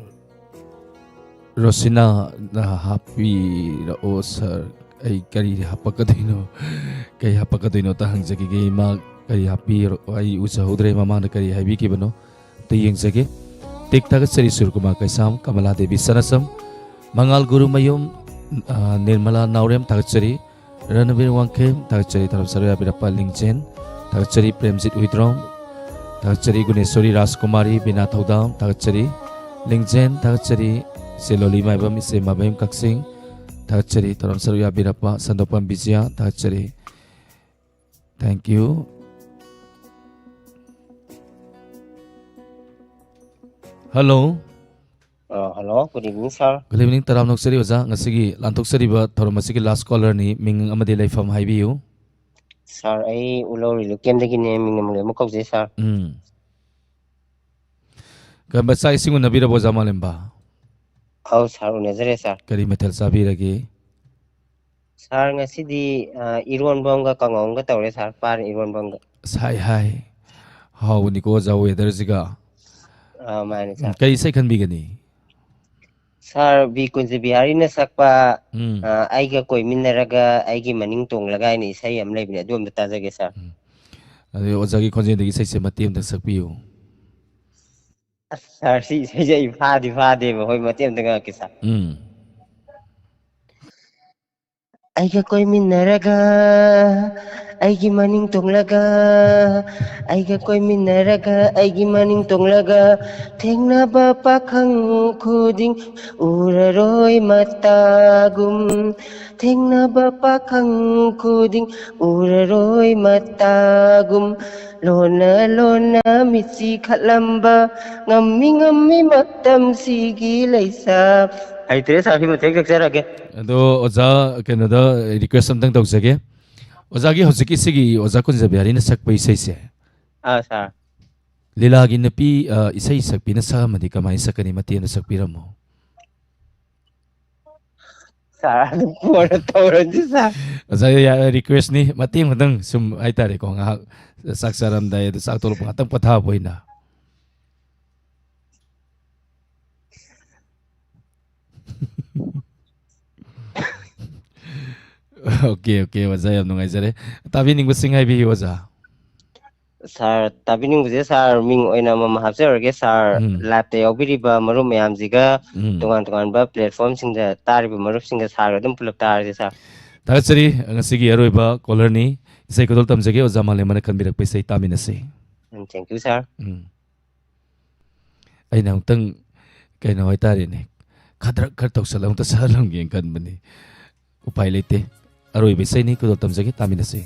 ꯔꯣꯁꯤꯅꯥꯅ ꯍꯥꯞꯄꯤꯔꯛꯑꯣ ꯁꯥꯔ꯫ ꯑꯩ ꯀꯔꯤ ꯍꯥꯞꯄꯛꯀꯗꯣꯏꯅꯣ? ꯀꯔꯤ ꯍꯥꯞꯄꯛꯀꯗꯣꯏꯅꯣ ꯑꯝꯇ ꯍꯪꯖꯈꯤꯒꯦ꯫ ꯏꯃꯥ ꯀꯔꯤ ꯍꯥꯞꯄꯤꯔꯛꯑꯣ? ꯑꯩ ꯎꯖꯍꯧꯗ꯭ꯔꯦ ꯃꯃꯥꯅ ꯀꯔꯤ ꯍꯥꯏꯕꯤꯈꯤꯕꯅꯣ꯫ ꯑꯝꯇ ꯌꯦꯡꯖꯒꯦ꯫ ꯇꯦꯛ ꯊꯥꯒꯠꯆꯔꯤ ꯁꯨꯔꯀꯨꯃꯥꯔ ꯀꯩꯁꯥꯝ, ꯀꯃꯂꯥ ꯗꯦꯕꯤ ꯁꯅꯥꯁꯝ, ꯃꯉꯥꯜ ꯒꯨꯔꯨꯃꯌꯨꯝ, ꯑ, ꯅꯤꯔꯃꯂꯥ ꯅꯥꯎꯔꯦꯝ ꯊꯥꯒꯠꯆꯔꯤ꯫ ꯔꯅꯕꯤꯔ ꯋꯥꯡꯈꯦꯝ ꯊꯥꯒꯠꯆꯔꯤ, ꯊꯧꯔꯝ ꯁꯔꯨꯛ ꯌꯥꯕꯤꯔꯛꯄ ꯂꯤꯡꯖꯦꯟ ꯊꯥꯒꯠꯆꯔꯤ꯫ ꯄ꯭ꯔꯦꯝꯖꯤꯠ ꯍꯨꯏꯗ꯭ꯔꯣꯝ ꯊꯥꯒꯠꯆꯔꯤ꯫ ꯒꯨꯅꯦꯁꯣꯔꯤ ꯔꯥꯖꯀꯨꯃꯥꯔꯤ, ꯕꯤꯅꯥ ꯊꯧꯗꯥꯝ ꯊꯥꯒꯠꯆꯔꯤ꯫ ꯂꯤꯡꯖꯦꯟ ꯊꯥꯒꯠꯆꯔꯤ꯫ ꯏꯆꯦ ꯂꯣꯂꯤ ꯃꯥꯏꯕꯝ, ꯏꯆꯦ ꯃꯥꯏꯕꯝ ꯀꯛꯆꯤꯡ ꯊꯥꯒꯠꯆꯔꯤ꯫ ꯊꯧꯔꯝ ꯁꯔꯨꯛ ꯌꯥꯕꯤꯔꯛꯄ ꯁꯟꯗꯣꯛꯄꯝ ꯕꯤꯖꯤꯌꯥ ꯊꯥꯒꯠꯆꯔꯤ꯫ Thank you꯫ Hello꯫ ꯑ, hello, good evening, sir꯫ Good evening, ꯇꯔꯥꯝꯅ ꯑꯣꯛꯆꯔꯤ ꯑꯣꯖꯥ꯫ ꯉꯁꯤꯒꯤ ꯂꯥꯟꯊꯣꯛꯆꯔꯤꯕ ꯊꯧꯔꯝ ꯑꯁꯤꯒꯤ last callerꯅꯤ꯫ ꯃꯤꯡ ꯑꯃꯗꯤ ꯂꯩꯐꯝ ꯍꯥꯏꯕꯤꯌꯨ꯫ Sir, ꯑꯩ ꯎꯂꯧꯔꯤ ꯂꯨꯀꯦꯝꯗꯒꯤꯅꯦ, ꯃꯤꯡ ꯑꯃꯨꯂꯦꯝꯕ ꯀꯧꯖꯩ, sir꯫ ꯎꯝ꯫ ꯀꯔꯝꯕ ꯆꯥꯛ ꯏꯁꯤꯡ ꯎꯅꯕꯤꯔꯕꯣ, ꯑꯣꯖꯥ ꯃꯥꯂꯦꯝꯕ? ꯑꯧ, sir, ꯎꯅꯖꯔꯦ, sir꯫ ꯀꯔꯤ ꯃꯊꯦꯜ ꯆꯥꯕꯤꯔꯒꯦ? Sir, ꯉꯁꯤꯗꯤ, ꯑ, ꯏꯔꯣꯟꯕ ꯑꯃꯒ ꯀꯥꯡꯉꯧ ꯑꯃꯒ ꯇꯧꯔꯦ, sir, ꯄꯥꯟ ꯏꯔꯣꯟꯕ ꯑꯃꯒ꯫ ꯁꯥꯏ ꯍꯥꯏ꯫ ꯍꯥꯎꯕꯅꯤꯀꯣ ꯑꯣꯖꯥ weatherꯁꯤꯒ꯫ ꯑ, ꯃꯥꯅꯤ ꯎꯝ, ꯁꯥꯔ꯫ ꯀꯔꯤ ꯏꯁꯩ ꯈꯟꯕꯤꯒꯅꯤ? ꯁꯥꯔ ꯕꯤ ꯀꯨꯟꯖ ꯕꯤꯍꯥꯔꯤꯅ ꯁꯛꯄ, ꯎꯝ꯫ ꯑ, "ꯑꯩꯒ ꯀꯣꯏꯃꯤꯟꯅꯔꯒ ꯑꯩꯒꯤ ꯃꯅꯤꯡ ꯇꯣꯡꯂꯒ" ꯍꯥꯏꯅ ꯏꯁꯩ ꯑꯃ ꯂꯩꯕꯅꯦ, ꯑꯗꯨ ꯑꯝꯇ ꯇꯥꯖꯒꯦ ꯁꯥꯔ꯫ ꯎꯝ꯫ ꯑꯗꯨ ꯑꯣꯖꯥꯒꯤ ꯈꯣꯟꯖꯦꯜꯗꯒꯤ ꯏꯁꯩꯁꯦ ꯃꯇꯦꯛ ꯑꯃꯇ ꯁꯛꯄꯤꯌꯨ꯫ ꯑꯁ, ꯁꯥꯔ, ꯁꯤ ꯏꯁꯩꯁꯦ ꯑꯩ ꯐꯥꯗꯤ ꯐꯥꯗꯦꯕ꯫ ꯍꯣꯏ, ꯃꯇꯦꯛ ꯑꯝꯇ ꯉꯥꯡꯉꯛꯀꯦ ꯁꯥꯔ꯫ ꯎꯝ꯫ "ꯑꯩꯒ ꯀꯣꯏꯃꯤꯟꯅꯔꯒ ꯑꯩꯒꯤ ꯃꯅꯤꯡ ꯇꯣꯡꯂꯒ, ꯑꯩꯒ ꯀꯣꯏꯃꯤꯟꯅꯔꯒ ꯑꯩꯒꯤ ꯃꯅꯤꯡ ꯇꯣꯡꯂꯒ, ꯊꯦꯡꯅꯕ ꯄꯥꯈꯪ ꯈꯨꯗꯤꯡ ꯎꯔꯔꯣꯏ ꯃꯇꯥꯒꯨꯝ, ꯊꯦꯡꯅꯕ ꯄꯥꯈꯪ ꯈꯨꯗꯤꯡ ꯎꯔꯔꯣꯏ ꯃꯇꯥꯒꯨꯝ, ꯂꯣꯟꯅ ꯂꯣꯟꯅ ꯃꯤꯠꯁꯤ ꯈꯠꯂꯝꯕ, ꯉꯝꯃꯤ ꯉꯝꯃꯤ ꯃꯇꯝꯁꯤꯒꯤ ꯂꯩꯁꯥ"꯫ ꯍꯩꯇ꯭ꯔꯦ ꯁꯥꯔ, ꯁꯤ ꯃꯇꯦꯛ ꯁꯛꯆꯔꯒꯦ꯫ ꯑꯗꯣ ꯑꯣꯖꯥ, ꯀꯩꯅꯣꯗ request ꯑꯝꯇꯪ ꯇꯧꯖꯒꯦ꯫ ꯑꯣꯖꯥꯒꯤ ꯍꯧꯖꯤꯛꯀꯤ ꯁꯤꯒꯤ ꯑꯣꯖꯥ ꯀꯨꯟꯖ ꯕꯤꯍꯥꯔꯤꯅ ꯁꯛꯄ ꯏꯁꯩꯁꯦ, ꯑꯥ ꯁꯥꯔ꯫ ꯂꯤꯂꯥꯒꯤ ꯅꯨꯄꯤ, ꯑ, ꯏꯁꯩ ꯁꯛꯄꯤꯅ ꯁꯛꯑꯝꯃꯗꯤ ꯀꯃꯥꯏꯅ ꯁꯛꯀꯅꯤ? ꯃꯇꯦꯛ ꯑꯃ ꯁꯛꯄꯤꯔꯝꯃꯣ꯫ ꯁꯥꯔ, ꯑꯗꯨꯝ ꯐꯣꯟ ꯇꯧꯔꯁꯤ ꯁꯥꯔ꯫ ꯑꯣꯖꯥ, ꯌꯥ-, requestꯅꯤ, ꯃꯇꯦꯛ ꯑꯃꯇꯪ ꯁꯨꯝ ꯍꯥꯏꯇꯥꯔꯦꯀꯣ, ꯉꯥꯏꯍꯥꯛ ꯆꯥꯛ ꯆꯥꯔꯝꯗꯥꯏ, ꯑꯗ ꯆꯥꯛ ꯇꯣꯛꯂꯛꯄ ꯉꯥꯛꯇꯪ ꯄꯣꯊꯥꯕ ꯑꯣꯏꯅ꯫ ꯑꯣꯀꯦ, ꯑꯣꯀꯦ, ꯑꯣꯖꯥ, ꯌꯥꯝ ꯅꯨꯡꯉꯥꯏꯖꯔꯦ꯫ ꯇꯥꯕꯤꯅꯤꯡꯕꯁꯤꯡ ꯍꯥꯏꯕꯤꯌꯨ, ꯑꯣꯖꯥ꯫ ꯁꯥꯔ, ꯇꯥꯕꯤꯅꯤꯡꯕꯁꯦ ꯁꯥꯔ, ꯃꯤꯡ ꯑꯣꯏꯅ ꯑꯃꯃꯝ ꯍꯥꯞꯆꯔꯒꯦ꯫ ꯁꯥꯔ, ꯎꯝ꯫ liveꯇ ꯌꯥꯎꯕꯤꯔꯤꯕ ꯃꯔꯨꯞ ꯃꯌꯥꯝꯁꯤꯒ, ꯎꯝ꯫ ꯇꯣꯉꯥꯟ ꯇꯣꯉꯥꯟꯕ platformꯁꯤꯡꯗ ꯇꯥꯔꯤꯕ ꯃꯔꯨꯞꯁꯤꯡꯒ ꯁꯥꯔꯒ ꯑꯗꯨꯝ ꯄꯨꯂꯞ ꯇꯥꯔꯁꯦ ꯁꯥꯔ꯫ ꯊꯥꯒꯠꯆꯔꯤ꯫ ꯉꯁꯤꯒꯤ ꯑꯔꯣꯏꯕ callerꯅꯤ꯫ ꯏꯁꯩ ꯈꯨꯗꯣꯜ ꯇꯝꯖꯒꯦ, ꯑꯣꯖꯥ ꯃꯥꯂꯦꯝꯕꯅ ꯈꯟꯕꯤꯔꯛꯄ ꯏꯁꯩ ꯇꯥꯃꯤꯟꯅꯁꯤ꯫ ꯎꯝ, thank you ꯁꯥꯔ꯫ ꯎꯝ꯫ ꯑꯩꯅ ꯑꯃꯨꯛꯇꯪ, ꯀꯩꯅꯣ ꯍꯥꯏꯇꯥꯔꯦꯅꯦ, ꯈꯗ꯭ꯔꯛ ꯈꯔ ꯇꯧꯁꯜꯂ ꯑꯃꯨꯛꯇ ꯁꯛꯍꯜꯂꯝꯒꯦꯅ ꯈꯟꯕꯅꯤ꯫ ꯎꯄꯥꯏ ꯂꯩꯇꯦ꯫ ꯑꯔꯣꯏꯕ ꯏꯁꯩꯅꯤ, ꯈꯨꯗꯣꯜ ꯇꯝꯖꯒꯦ, ꯇꯥꯃꯤꯟꯅꯁꯤ꯫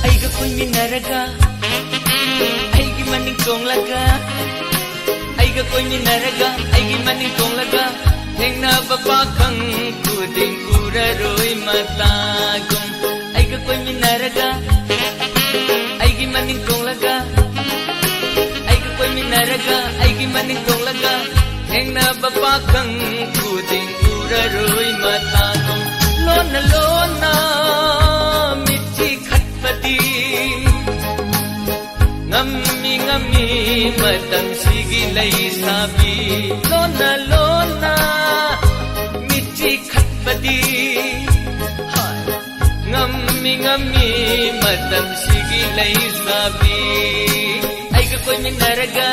ꯑꯩꯒ ꯀꯣꯏꯃꯤꯟꯅꯔꯒ, ꯑꯩꯒꯤ ꯃꯅꯤꯡ ꯇꯣꯡꯂꯒ, ꯑꯩꯒ ꯀꯣꯏꯃꯤꯟꯅꯔꯒ ꯑꯩꯒꯤ ꯃꯅꯤꯡ ꯇꯣꯡꯂꯒ ꯊꯦꯡꯅꯕ ꯄꯥꯈꯪ ꯈꯨꯗꯤꯡ ꯎꯔꯔꯣꯏ ꯃꯇꯥꯒꯨꯝ꯫ ꯑꯩꯒ ꯀꯣꯏꯃꯤꯟꯅꯔꯒ ꯑꯩꯒꯤ ꯃꯅꯤꯡ ꯇꯣꯡꯂꯒ ꯑꯩꯒ ꯀꯣꯏꯃꯤꯟꯅꯔꯒ ꯑꯩꯒꯤ ꯃꯅꯤꯡ ꯇꯣꯡꯂꯒ ꯊꯦꯡꯅꯕ ꯄꯥꯈꯪ ꯈꯨꯗꯤꯡ ꯎꯔꯔꯣꯏ ꯃꯇꯥꯒꯨꯝ꯫ ꯂꯣꯟꯅ ꯂꯣꯟꯅ ꯃꯤꯠꯁꯤ ꯈꯠꯄꯗꯤ ꯉꯝꯃꯤ ꯉꯝꯃꯤ ꯃꯇꯝꯁꯤꯒꯤ ꯂꯩꯁꯥꯕꯤ꯫ ꯂꯣꯟꯅ ꯂꯣꯟꯅ ꯃꯤꯠꯁꯤ ꯈꯠꯄꯗꯤ ꯍꯣꯏ ꯉꯝꯃꯤ ꯉꯝꯃꯤ ꯃꯇꯝꯁꯤꯒꯤ ꯂꯩꯁꯥꯕꯤ꯫ ꯑꯩꯒ ꯀꯣꯏꯃꯤꯟꯅꯔꯒ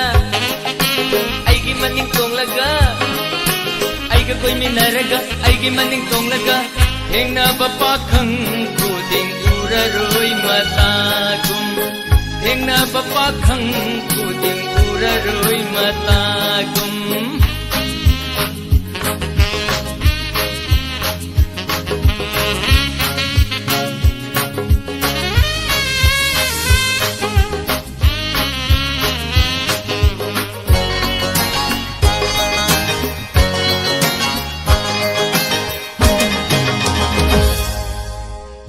ꯑꯩꯒꯤ ꯃꯅꯤꯡ ꯇꯣꯡꯂꯒ ꯑꯩꯒ ꯀꯣꯏꯃꯤꯟꯅꯔꯒ ꯑꯩꯒꯤ ꯃꯅꯤꯡ ꯇꯣꯡꯂꯒ ꯊꯦꯡꯅꯕ ꯄꯥꯈꯪ ꯈꯨꯗꯤꯡ ꯎꯔꯔꯣꯏ ꯃꯇꯥꯒꯨꯝ꯫ ꯊꯦꯡꯅꯕ ꯄꯥꯈꯪ ꯈꯨꯗꯤꯡ ꯎꯔꯔꯣꯏ ꯃꯇꯥꯒꯨꯝ꯫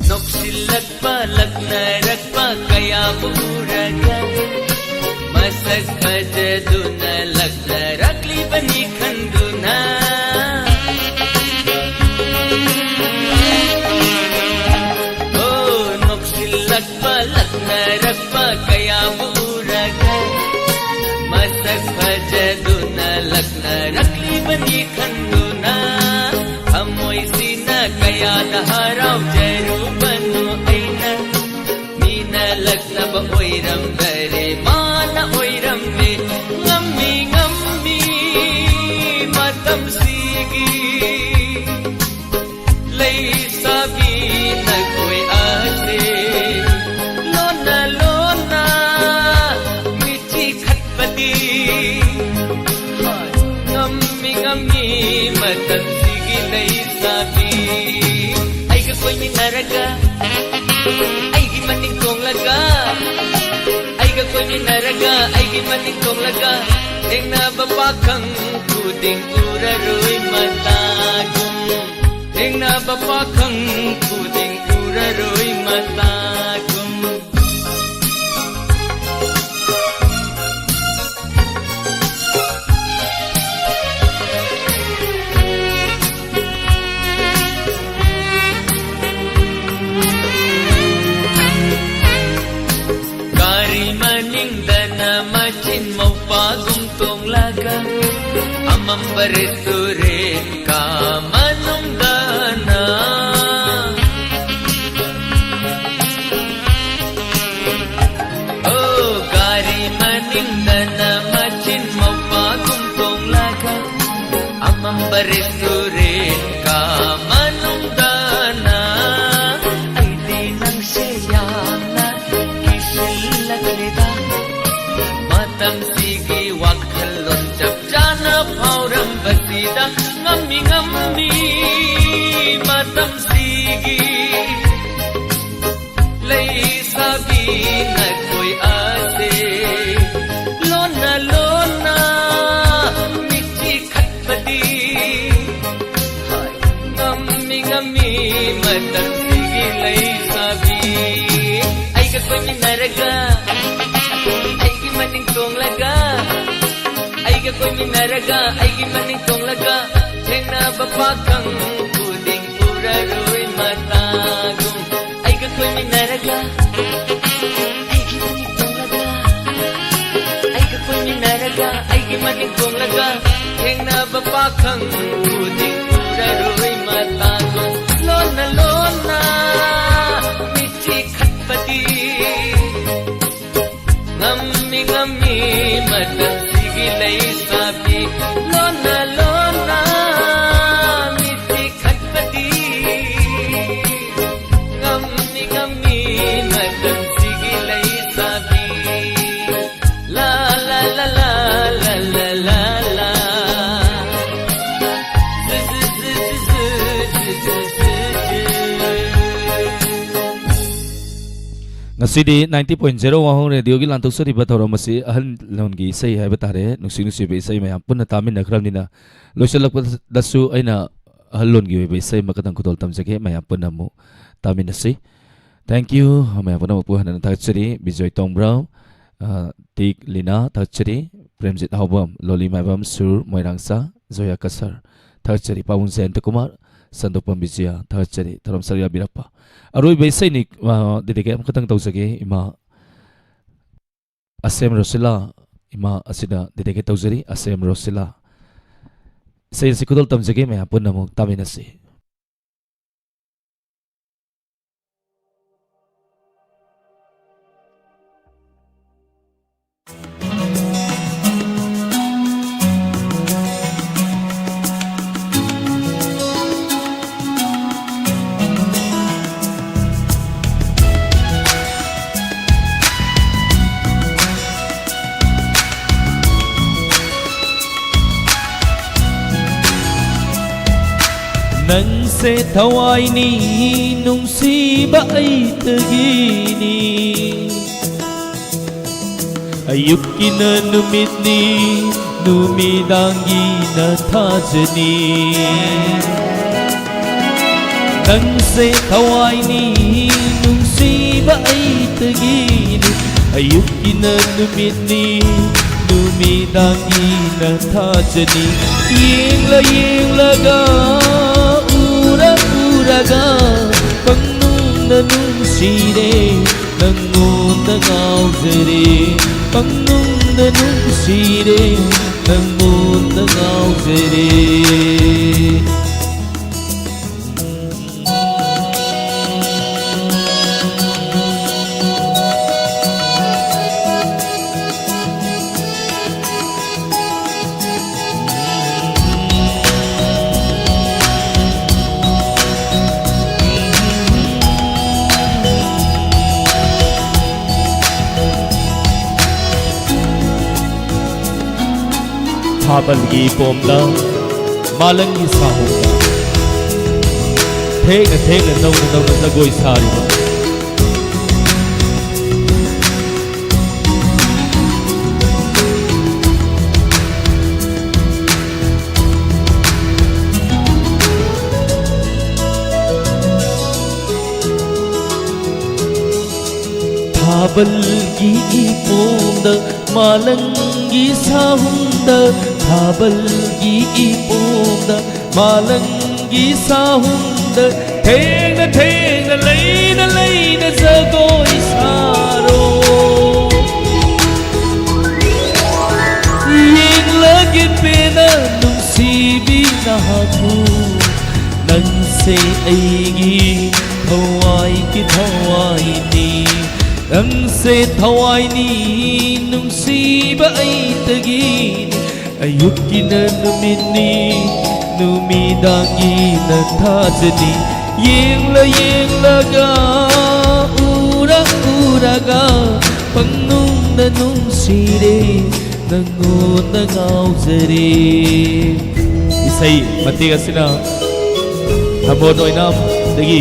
ꯅꯣꯛꯁꯤꯜꯂꯛꯄ ꯂꯛꯅꯔꯛꯄ ꯀꯌꯥꯕꯨ ꯎꯔꯒ ꯃꯁꯛ ꯐꯖꯗꯨꯅ ꯂꯛꯅꯔꯛꯂꯤꯕꯅꯤ ꯈꯟꯗꯨꯅ꯫ ꯑꯣ, ꯅꯣꯛꯁꯤꯜꯂꯛꯄ ꯂꯛꯅꯔꯛꯄ ꯀꯌꯥꯕꯨ ꯎꯔꯒ ꯃꯁꯛ ꯐꯖꯗꯨꯅ ꯂꯛꯅꯔꯛꯂꯤꯕꯅꯤ ꯈꯟꯗꯨꯅ ꯊꯃꯣꯏꯁꯤꯅ ꯀꯌꯥꯗ ꯍꯔꯥꯎꯖꯔꯨꯕꯅꯣ ꯑꯩꯅ꯫ ꯃꯤꯅ ꯂꯛꯅꯕ ꯑꯣꯏꯔꯝꯗꯔꯦ, ꯃꯥꯅ ꯑꯣꯏꯔꯝꯃꯦ꯫ ꯉꯝꯃꯤ ꯉꯝꯃꯤ ꯃꯇꯝꯁꯤꯒꯤ ꯂꯩꯁꯥꯕꯤ ꯅꯈꯣꯏ ꯑꯁꯦ꯫ ꯂꯣꯟꯅ ꯂꯣꯟꯅ ꯃꯤꯠꯁꯤ ꯈꯠꯄꯗꯤ ꯉꯝꯃꯤ ꯉꯝꯃꯤ ꯃꯇꯝꯁꯤꯒꯤ ꯂꯩꯁꯥꯕꯤ꯫ ꯑꯩꯒ ꯀꯣꯏꯃꯤꯟꯅꯔꯒ ꯑꯩꯒꯤ ꯃꯅꯤꯡ ꯇꯣꯡꯂꯒ ꯑꯩꯒ ꯀꯣꯏꯃꯤꯟꯅꯔꯒ ꯑꯩꯒꯤ ꯃꯅꯤꯡ ꯇꯣꯡꯂꯒ ꯊꯦꯡꯅꯕ ꯄꯥꯈꯪ ꯈꯨꯗꯤꯡ ꯎꯔꯔꯣꯏ ꯃꯇꯥꯒꯨꯝ, ꯊꯦꯡꯅꯕ ꯄꯥꯈꯪ ꯈꯨꯗꯤꯡ ꯎꯔꯔꯣꯏ ꯃꯇꯥꯒꯨꯝ꯫ ꯒꯥꯔꯤ ꯃꯅꯤꯡꯗꯅ ꯃꯆꯤꯟ ꯃꯧꯄꯥꯒꯨꯝ ꯇꯣꯡꯂꯒ ꯑꯃꯝꯕ restaurant ꯀꯥ ꯃꯅꯨꯡꯗꯅ꯫ ꯑꯣ, ꯒꯥꯔꯤ ꯃꯅꯤꯡꯗꯅ ꯃꯆꯤꯟ ꯃꯧꯄꯥꯒꯨꯝ ꯇꯣꯡꯂꯒ ꯑꯃꯝꯕ restaurant ꯀꯥ ꯃꯅꯨꯡꯗꯅ꯫ ꯑꯩꯗꯤ ꯅꯪꯁꯦ ꯌꯥꯝꯅ ꯀꯤꯁꯤꯜꯂꯛꯂꯦꯗ꯫ ꯃꯇꯝꯁꯤꯒꯤ ꯋꯥꯈꯜꯂꯣꯟ ꯆꯞ ꯆꯥꯅ ꯐꯥꯎꯔꯝꯕꯁꯤꯗ ꯉꯝꯃꯤ ꯉꯝꯃꯤ ꯃꯇꯝꯁꯤꯒꯤ ꯂꯩꯁꯥꯕꯤ ꯅꯈꯣꯏ ꯑꯁꯦ ꯂꯣꯟꯅ ꯂꯣꯟꯅ ꯃꯤꯠꯁꯤ ꯈꯠꯄꯗꯤ꯫ ꯍꯣꯏ, ꯉꯝꯃꯤ ꯉꯝꯃꯤ ꯃꯇꯝꯁꯤꯒꯤ ꯂꯩꯁꯥꯕꯤ꯫ ꯑꯩꯒ ꯀꯣꯏꯃꯤꯟꯅꯔꯒ, ꯑꯩꯒꯤ ꯃꯅꯤꯡ ꯇꯣꯡꯂꯒ, ꯑꯩꯒ ꯀꯣꯏꯃꯤꯟꯅꯔꯒ, ꯑꯩꯒꯤ ꯃꯅꯤꯡ ꯇꯣꯡꯂꯒ ꯊꯦꯡꯅꯕ ꯄꯥꯈꯪ ꯈꯨꯗꯤꯡ ꯎꯔꯔꯣꯏ ꯃꯇꯥꯒꯨꯝ꯫ ꯑꯩꯒ ꯀꯣꯏꯃꯤꯟꯅꯔꯒ, ꯑꯩꯒꯤ ꯃꯅꯤꯡ ꯇꯣꯡꯂꯒ, ꯑꯩꯒ ꯀꯣꯏꯃꯤꯟꯅꯔꯒ, ꯑꯩꯒꯤ ꯃꯅꯤꯡ ꯇꯣꯡꯂꯒ ꯊꯦꯡꯅꯕ ꯄꯥꯈꯪ ꯈꯨꯗꯤꯡ ꯎꯔꯔꯣꯏ ꯃꯇꯥꯒꯨꯝ꯫ ꯂꯣꯟꯅ ꯂꯣꯟꯅ ꯃꯤꯠꯁꯤ ꯈꯠꯄꯗꯤ ꯉꯝꯃꯤ ꯉꯝꯃꯤ ꯃꯇꯝꯁꯤꯒꯤ ꯂꯩꯁꯥꯕꯤ꯫ ꯂꯣꯟꯅ ꯂꯣꯟꯅ ꯃꯤꯠꯁꯤ ꯈꯠꯄꯗꯤ ꯉꯝꯃꯤ ꯉꯝꯃꯤ ꯃꯇꯝꯁꯤꯒꯤ ꯂꯩꯁꯥꯕꯤ꯫ ꯂꯥ ꯂꯥ ꯂꯥ ꯂꯥ ꯂꯥ ꯂꯥ ꯂꯥ ꯂꯥ꯫ Zoo zoo zoo zoo zoo zoo zoo zoo. ꯉꯁꯤꯗꯤ ninety point zero ꯋꯥꯍꯣꯡ ꯔꯦꯗꯤꯑꯣꯒꯤ ꯂꯥꯟꯊꯣꯛꯆꯔꯤꯕ ꯊꯧꯔꯝ ꯑꯁꯤ ꯑꯍꯜ ꯂꯣꯟꯒꯤ ꯏꯁꯩ ꯍꯥꯏꯕ ꯇꯥꯔꯦ, ꯅꯨꯡꯁꯤ ꯅꯨꯡꯁꯤꯕ ꯏꯁꯩ ꯃꯌꯥꯝ ꯄꯨꯟꯅ ꯇꯥꯃꯤꯟꯅꯈ꯭ꯔꯕꯅꯤꯅ, ꯂꯣꯏꯁꯤꯜꯂꯛꯄꯗꯁꯨ ꯑꯩꯅ ꯑꯍꯜ ꯂꯣꯟꯒꯤ ꯑꯣꯏꯕ ꯏꯁꯩ ꯑꯃꯈꯛꯇꯪ ꯈꯨꯗꯣꯜ ꯇꯝꯖꯒꯦ꯫ ꯃꯌꯥꯝ ꯄꯨꯟꯅ ꯑꯃꯨꯛ ꯇꯥꯃꯤꯟꯅꯁꯤ꯫ Thank you꯫ ꯃꯌꯥꯝ ꯄꯨꯝꯅꯃꯛꯄꯨ ꯍꯟꯅ ꯊꯥꯒꯠꯆꯔꯤ꯫ ꯕꯤꯖꯣꯏ ꯇꯣꯡꯕ꯭ꯔꯥꯝ, ꯑ, ꯇꯤꯛ ꯂꯤꯅꯥ ꯊꯥꯒꯠꯆꯔꯤ꯫ ꯄ꯭ꯔꯦꯝꯖꯤꯠ ꯍꯥꯎꯕꯝ, ꯂꯣꯂꯤ ꯃꯥꯏꯕꯝ, ꯁꯨꯔ ꯃꯣꯏꯔꯥꯡꯆꯥ, ꯖꯣꯌꯥ ꯀꯁꯔ ꯊꯥꯒꯠꯆꯔꯤ꯫ ꯄꯥꯕꯨꯡ ꯖꯌꯟꯇ ꯀꯨꯃꯥꯔ, ꯁꯟꯗꯣꯛꯄꯝ ꯕꯤꯖꯌ ꯊꯥꯒꯠꯆꯔꯤ꯫ ꯊꯧꯔꯝ ꯁꯔꯨꯛ ꯌꯥꯕꯤꯔꯛꯄ꯫ ꯑꯔꯣꯏꯕ ꯏꯁꯩꯅꯤ, ꯑ, dedicate ꯑꯃꯈꯛꯇꯪ ꯇꯧꯖꯒꯦ꯫ ꯏꯃꯥ ꯑꯁꯦꯝ ꯔꯣꯁꯤꯂꯥ, ꯏꯃꯥ ꯑꯁꯤꯗ dedicate ꯇꯧꯖꯔꯤ꯫ ꯑꯁꯦꯝ ꯔꯣꯁꯤꯂꯥ꯫ ꯏꯁꯩ ꯑꯁꯤ ꯈꯨꯗꯣꯜ ꯇꯝꯖꯒꯦ, ꯃꯌꯥꯝ ꯄꯨꯟꯅ ꯑꯃꯨꯛ ꯇꯥꯃꯤꯟꯅꯁꯤ꯫ ꯅꯪꯁꯦ ꯊꯋꯥꯏꯅꯤ, ꯅꯨꯡꯁꯤꯕ ꯑꯩꯇꯒꯤꯅꯤ꯫ ꯑꯌꯨꯛꯀꯤꯅ ꯅꯨꯃꯤꯠꯅꯤ, ꯅꯨꯃꯤꯗꯥꯡꯒꯤꯅ ꯊꯥꯖꯅꯤ꯫ ꯅꯪꯁꯦ ꯊꯋꯥꯏꯅꯤ, ꯅꯨꯡꯁꯤꯕ ꯑꯩꯇꯒꯤꯅꯤ꯫ ꯑꯌꯨꯛꯀꯤꯅ ꯅꯨꯃꯤꯠꯅꯤ, ꯅꯨꯃꯤꯗꯥꯡꯒꯤꯅ ꯊꯥꯖꯅꯤ꯫ ꯌꯦꯡꯂ ꯌꯦꯡꯂꯒ, ꯎꯔ ꯎꯔꯒ, ꯄꯪꯅꯨꯡꯗ ꯅꯨꯡꯁꯤꯔꯦ, ꯅꯪꯉꯣꯟꯗ ꯉꯥꯎꯖꯔꯦ꯫ ꯄꯪꯅꯨꯡꯗ ꯅꯨꯡꯁꯤꯔꯦ, ꯅꯪꯉꯣꯟꯗ ꯉꯥꯎꯖꯔꯦ꯫ ꯊꯥꯕꯜꯒꯤ ꯄꯣꯝꯗ, ꯃꯥꯂꯪꯒꯤ ꯁꯥꯍꯨꯝꯗ, ꯊꯦꯡꯅ ꯊꯦꯡꯅ ꯅꯧꯅ ꯅꯧꯅ ꯖꯒꯣꯏ ꯁꯥꯔꯤꯕ ꯊꯥꯕꯜꯒꯤ ꯏꯄꯣꯝꯗ, ꯃꯥꯂꯪꯒꯤ ꯁꯥꯍꯨꯝꯗ, ꯊꯥꯕꯜꯒꯤ ꯏꯄꯣꯝꯗ, ꯃꯥꯂꯪꯒꯤ ꯁꯥꯍꯨꯝꯗ, ꯊꯦꯡꯅ ꯊꯦꯡꯅ, ꯂꯩꯅ ꯂꯩꯅ ꯖꯒꯣꯏ ꯁꯥꯔꯣ꯫ ꯌꯦꯡꯂꯒꯦ ꯄꯦꯟꯅ ꯅꯨꯡꯁꯤꯕꯤ ꯅꯍꯥꯛꯄꯨ, ꯅꯪꯁꯦ ꯑꯩꯒꯤ ꯊꯋꯥꯏꯒꯤ ꯊꯋꯥꯏꯅꯤ꯫ ꯅꯪꯁꯦ ꯊꯋꯥꯏꯅꯤ, ꯅꯨꯡꯁꯤꯕ ꯑꯩꯇꯒꯤꯅꯤ꯫ ꯑꯌꯨꯛꯀꯤꯅ ꯅꯨꯃꯤꯠꯅꯤ, ꯅꯨꯃꯤꯗꯥꯡꯒꯤꯅ ꯊꯥꯖꯅꯤ꯫ ꯌꯦꯡꯂ ꯌꯦꯡꯂꯒ, ꯎꯔ ꯎꯔꯒ, ꯄꯪꯅꯨꯡꯗ ꯅꯨꯡꯁꯤꯔꯦ, ꯅꯪꯉꯣꯟꯗ ꯉꯥꯎꯖꯔꯦ꯫ ꯏꯁꯩ ꯃꯇꯦꯛ ꯑꯁꯤꯅ ꯊꯃꯣꯠ ꯑꯣꯏꯅꯝꯗꯒꯤ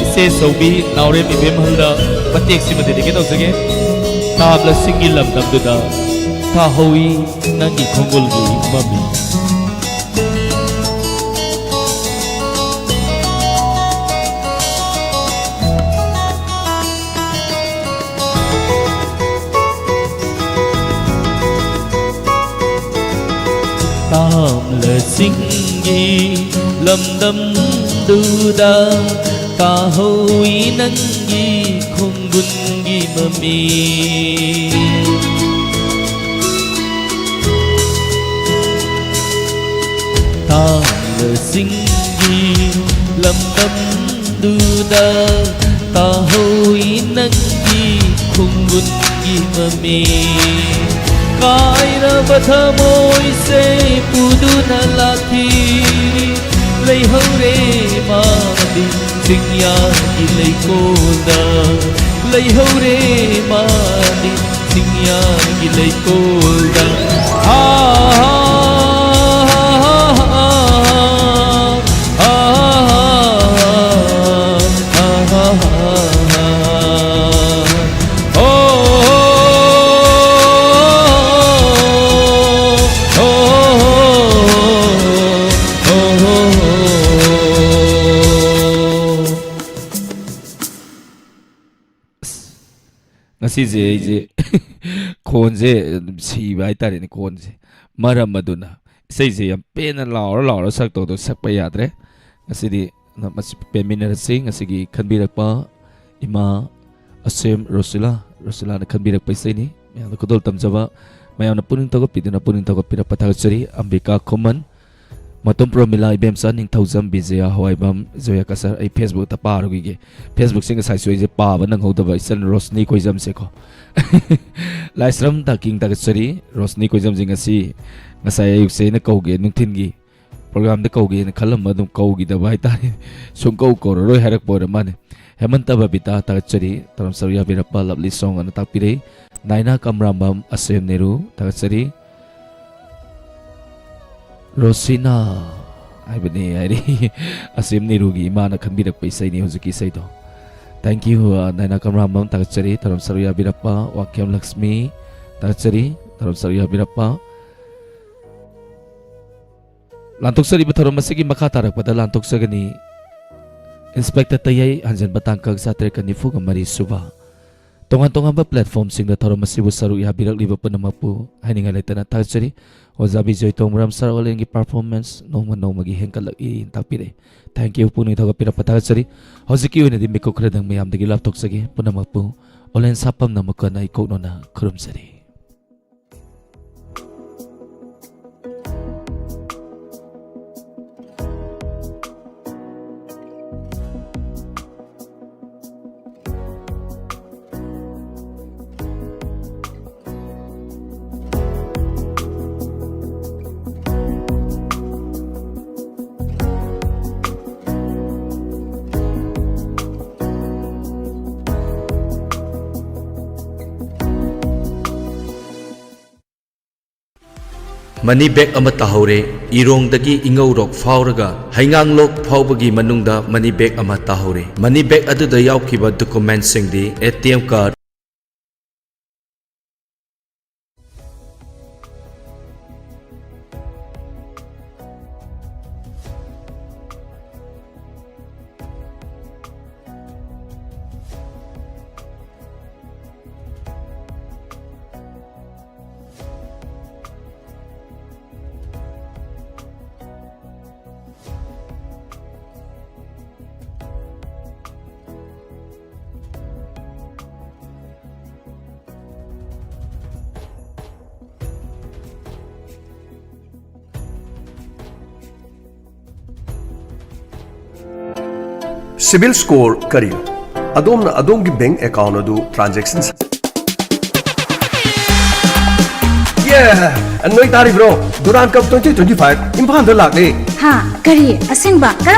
ꯏꯆꯦ ꯆꯧꯕꯤ ꯅꯥꯎꯔꯦꯝ ꯏꯕꯦꯝꯍꯜꯗ ꯃꯇꯦꯛꯁꯤꯃ dedicate ꯇꯧꯖꯒꯦ꯫ ꯇꯥꯕ ꯆꯤꯡꯒꯤ ꯂꯝꯗꯝꯗꯨꯗ ꯊꯥꯍꯧꯏ ꯅꯪꯒꯤ ꯈꯣꯡꯒꯨꯜꯒꯤ ꯃꯃꯤ꯫ ꯇꯥꯝꯂ ꯆꯤꯡꯒꯤ ꯂꯝꯗꯝꯗꯨꯗ ꯇꯥꯍꯧꯏ ꯅꯪꯒꯤ ꯈꯣꯡꯒꯨꯟꯒꯤ ꯃꯃꯤ꯫ ꯇꯥꯝꯂ ꯆꯤꯡꯒꯤ ꯂꯝꯗꯝꯗꯨꯗ ꯇꯥꯍꯧꯏ ꯅꯪꯒꯤ ꯈꯣꯡꯒꯨꯟꯒꯤ ꯃꯃꯤ꯫ ꯀꯥꯏꯔꯕ ꯊꯃꯣꯏꯁꯦ ꯄꯨꯗꯨꯅ ꯂꯥꯛꯈꯤ, ꯂꯩꯍꯧꯔꯦ ꯃꯥꯗꯤ ꯆꯤꯡꯌꯥꯒꯤ ꯂꯩꯀꯣꯜꯗ, ꯂꯩꯍꯧꯔꯦ ꯃꯥꯗꯤ ꯆꯤꯡꯌꯥꯒꯤ ꯂꯩꯀꯣꯜꯗ꯫ ꯍꯥ, ꯍꯥ, ꯍꯥ, ꯍꯥ, ꯍꯥ, ꯍꯥ, ꯍꯥ, ꯍꯥ, ꯍꯥ, ꯍꯥ, ꯍꯥ꯫ ꯑꯁ, ꯁꯤꯁꯦ ꯑꯩꯁꯦ ꯈꯣꯟꯁꯦ ꯑꯗꯨꯝ ꯁꯤꯕ ꯍꯥꯏꯇꯥꯔꯦꯅꯦ, ꯈꯣꯟꯁꯦ꯫ ꯃꯔꯝ ꯑꯗꯨꯅ ꯏꯁꯩꯁꯦ ꯌꯥꯝ ꯄꯦꯟꯅ ꯂꯥꯎꯔ ꯂꯥꯎꯔ ꯁꯛꯇꯧꯗꯣ ꯁꯛꯄ ꯌꯥꯗ꯭ꯔꯦ꯫ ꯉꯁꯤꯗꯤ ꯃꯁꯤ ꯄꯦꯟꯃꯤꯟꯅꯔꯁꯤ꯫ ꯉꯁꯤꯒꯤ ꯈꯟꯕꯤꯔꯛꯄ ꯏꯃꯥ ꯑꯁꯦꯝ ꯔꯣꯁꯤꯂꯥ, ꯔꯣꯁꯤꯂꯥꯅ ꯈꯟꯕꯤꯔꯛꯄ ꯏꯁꯩꯅꯤ꯫ ꯃꯌꯥꯝꯅ ꯈꯨꯗꯣꯜ ꯇꯝꯖꯕ, ꯃꯌꯥꯝꯅ ꯄꯨꯛꯅꯤꯡ ꯊꯧꯒꯠꯄꯤꯗꯨꯅ ꯄꯨꯛꯅꯤꯡ ꯊꯧꯒꯠꯄꯤꯔꯛꯄ ꯊꯥꯒꯠꯆꯔꯤ꯫ ꯑꯝꯕꯤꯀꯥ ꯈꯨꯃꯟ, ꯃꯇꯣꯝ ꯄ꯭ꯔꯣꯃꯤꯂꯥ, ꯏꯕꯦꯝꯆꯥ ꯅꯤꯡꯊꯧꯖꯝ, ꯕꯤꯖꯌꯥ ꯍꯋꯥꯏꯕꯝ, ꯖꯣꯌꯥ ꯀꯁꯔ꯫ ꯑꯩ Facebookꯇ ꯄꯥꯔꯨꯈꯤꯒꯦ꯫ Facebookꯁꯦ ꯉꯁꯥꯏꯁꯨ ꯑꯩꯁꯦ ꯄꯥꯕ ꯅꯪꯍꯧꯗꯕ, ꯏꯆꯟ ꯔꯣꯁꯅꯤ ꯀꯣꯏꯖꯝꯁꯦꯀꯣ꯫ ꯂꯥꯏꯁ꯭ꯔꯝ ꯗꯥꯀꯤꯡ ꯊꯥꯒꯠꯆꯔꯤ꯫ ꯔꯣꯁꯅꯤ ꯀꯣꯏꯖꯝꯁꯦ ꯉꯁꯤ, ꯉꯁꯥꯏ ꯑꯌꯨꯛꯁꯦ ꯑꯩꯅ ꯀꯧꯒꯦ, ꯅꯨꯡꯊꯤꯟꯒꯤ programꯗ ꯀꯧꯒꯦꯅ ꯈꯜꯂꯝꯕ, ꯑꯗꯨꯝ ꯀꯧꯈꯤꯗꯕ ꯍꯥꯏꯇꯥꯔꯦ꯫ ꯁꯨꯡꯀꯧ ꯀꯧꯔꯔꯣꯏ ꯍꯥꯏꯔꯛꯄ ꯑꯣꯏꯔ ꯃꯥꯅꯦ꯫ ꯍꯦꯃꯟꯇ ꯕꯕꯤꯇꯥ ꯊꯥꯒꯠꯆꯔꯤ꯫ ꯊꯧꯔꯝ ꯁꯔꯨꯛ ꯌꯥꯕꯤꯔꯛꯄ lovely song ꯑꯅ ꯇꯥꯛꯄꯤꯔꯛꯏ꯫ ꯅꯥꯏꯅꯥ ꯀꯝꯔꯥꯝꯕꯝ, ꯑꯁꯦꯝ ꯅꯦꯔꯨ ꯊꯥꯒꯠꯆꯔꯤ꯫ ꯔꯣꯁꯤꯅꯥ ꯍꯥꯏꯕꯅꯤ ꯍꯥꯏꯔꯤ꯫ ꯑꯁꯦꯝ ꯅꯦꯔꯨꯒꯤ ꯏꯃꯥꯅ ꯈꯟꯕꯤꯔꯛꯄ ꯏꯁꯩꯅꯤ ꯍꯧꯖꯤꯛꯀꯤ ꯏꯁꯩꯗꯣ꯫ Thank you, ꯑ, ꯅꯥꯏꯅꯥ ꯀꯝꯔꯥꯝꯕꯝ ꯊꯥꯒꯠꯆꯔꯤ꯫ ꯊꯧꯔꯝ ꯁꯔꯨꯛ ꯌꯥꯕꯤꯔꯛꯄ ꯋꯥꯡꯈꯦꯝ ꯂꯛꯁꯃꯤ ꯊꯥꯒꯠꯆꯔꯤ꯫ ꯊꯧꯔꯝ ꯁꯔꯨꯛ ꯌꯥꯕꯤꯔꯛꯄ꯫ ꯂꯥꯟꯊꯣꯛꯆꯔꯤꯕ ꯊꯧꯔꯝ ꯑꯁꯤꯒꯤ ꯃꯈꯥ ꯇꯥꯔꯛꯄꯗ ꯂꯥꯟꯊꯣꯛꯆꯒꯅꯤ꯫ ꯏꯟꯁꯄꯦꯛꯇꯔ ꯇꯌꯥꯏ ꯍꯟꯖꯟꯕ ꯇꯥꯡꯀꯛ ꯆꯥꯇ꯭ꯔꯦꯠꯀ ꯅꯤꯐꯨꯒ ꯃꯔꯤ ꯁꯨꯕ꯫ ꯇꯣꯉꯥꯟ ꯇꯣꯉꯥꯟꯕ platformꯁꯤꯡꯗ ꯊꯧꯔꯝ ꯑꯁꯤꯕꯨ ꯁꯔꯨꯛ ꯌꯥꯕꯤꯔꯛꯂꯤꯕ ꯄꯨꯝꯅꯃꯛꯄꯨ ꯍꯥꯏꯅꯤꯡꯉꯥꯏ ꯂꯩꯇꯅ ꯊꯥꯒꯠꯆꯔꯤ꯫ ꯑꯣꯖꯥ ꯕꯤꯖꯣꯏ ꯇꯣꯡꯕ꯭ꯔꯥꯝ ꯁꯔ ꯑꯣꯂꯦꯟꯒꯤ performance ꯅꯣꯡꯃ ꯅꯣꯡꯃꯒꯤ ꯍꯦꯟꯒꯠꯂꯛꯏ ꯇꯥꯛꯄꯤꯔꯛꯏ꯫ Thank you, ꯄꯨꯛꯅꯤꯡ ꯊꯧꯒꯠꯄꯤꯔꯛꯄ ꯊꯥꯒꯠꯆꯔꯤ꯫ ꯍꯧꯖꯤꯛꯀꯤ ꯑꯣꯏꯅꯗꯤ ꯃꯤꯀꯨꯞ ꯈꯔꯗꯪ ꯃꯌꯥꯝꯗꯒꯤ ꯂꯥꯞꯊꯣꯛꯆꯒꯦ꯫ ꯄꯨꯝꯅꯃꯛꯄꯨ ꯑꯣꯂꯦꯟ ꯁꯥꯄꯝꯅ ꯑꯃꯨꯛꯀ ꯍꯟꯅ ꯏꯀꯣꯛꯅꯅ ꯈꯨꯔꯨꯝꯖꯔꯤ꯫ Money bag ꯑꯃ ꯇꯥꯍꯧꯔꯦ꯫ ꯏꯔꯣꯡꯗꯒꯤ ꯏꯉꯧꯔꯣꯛ ꯐꯥꯎꯔꯒ ꯍꯩꯉꯥꯡꯂꯣꯛ ꯐꯥꯎꯕꯒꯤ ꯃꯅꯨꯡꯗ money bag ꯑꯃ ꯇꯥꯍꯧꯔꯦ꯫ Money bag ꯑꯗꯨꯗ ꯌꯥꯎꯈꯤꯕ documentꯁꯤꯡꯗꯤ ATM card, ꯁꯤꯕꯤꯜ ꯁ꯭ꯀꯣꯔ ꯀꯔꯤꯅꯣ? ꯑꯗꯣꯝꯅ ꯑꯗꯣꯝꯒꯤ ꯕꯦꯡꯛ ꯑꯦꯀꯥꯎꯟꯠ ꯑꯗꯨ ꯇ꯭ꯔꯥꯟꯖꯦꯛꯁꯟ ꯌꯦ! ꯅꯣꯏ ꯇꯥꯔꯤꯕ꯭ꯔꯣ? ꯗꯨꯔꯥꯟ ꯀꯞ twenty twenty five ꯏꯝꯐꯥꯜꯗ ꯂꯥꯛꯂꯦ꯫ ꯍꯥ? ꯀꯔꯤ? ꯑꯁꯦꯡꯕ? ꯀꯔꯝ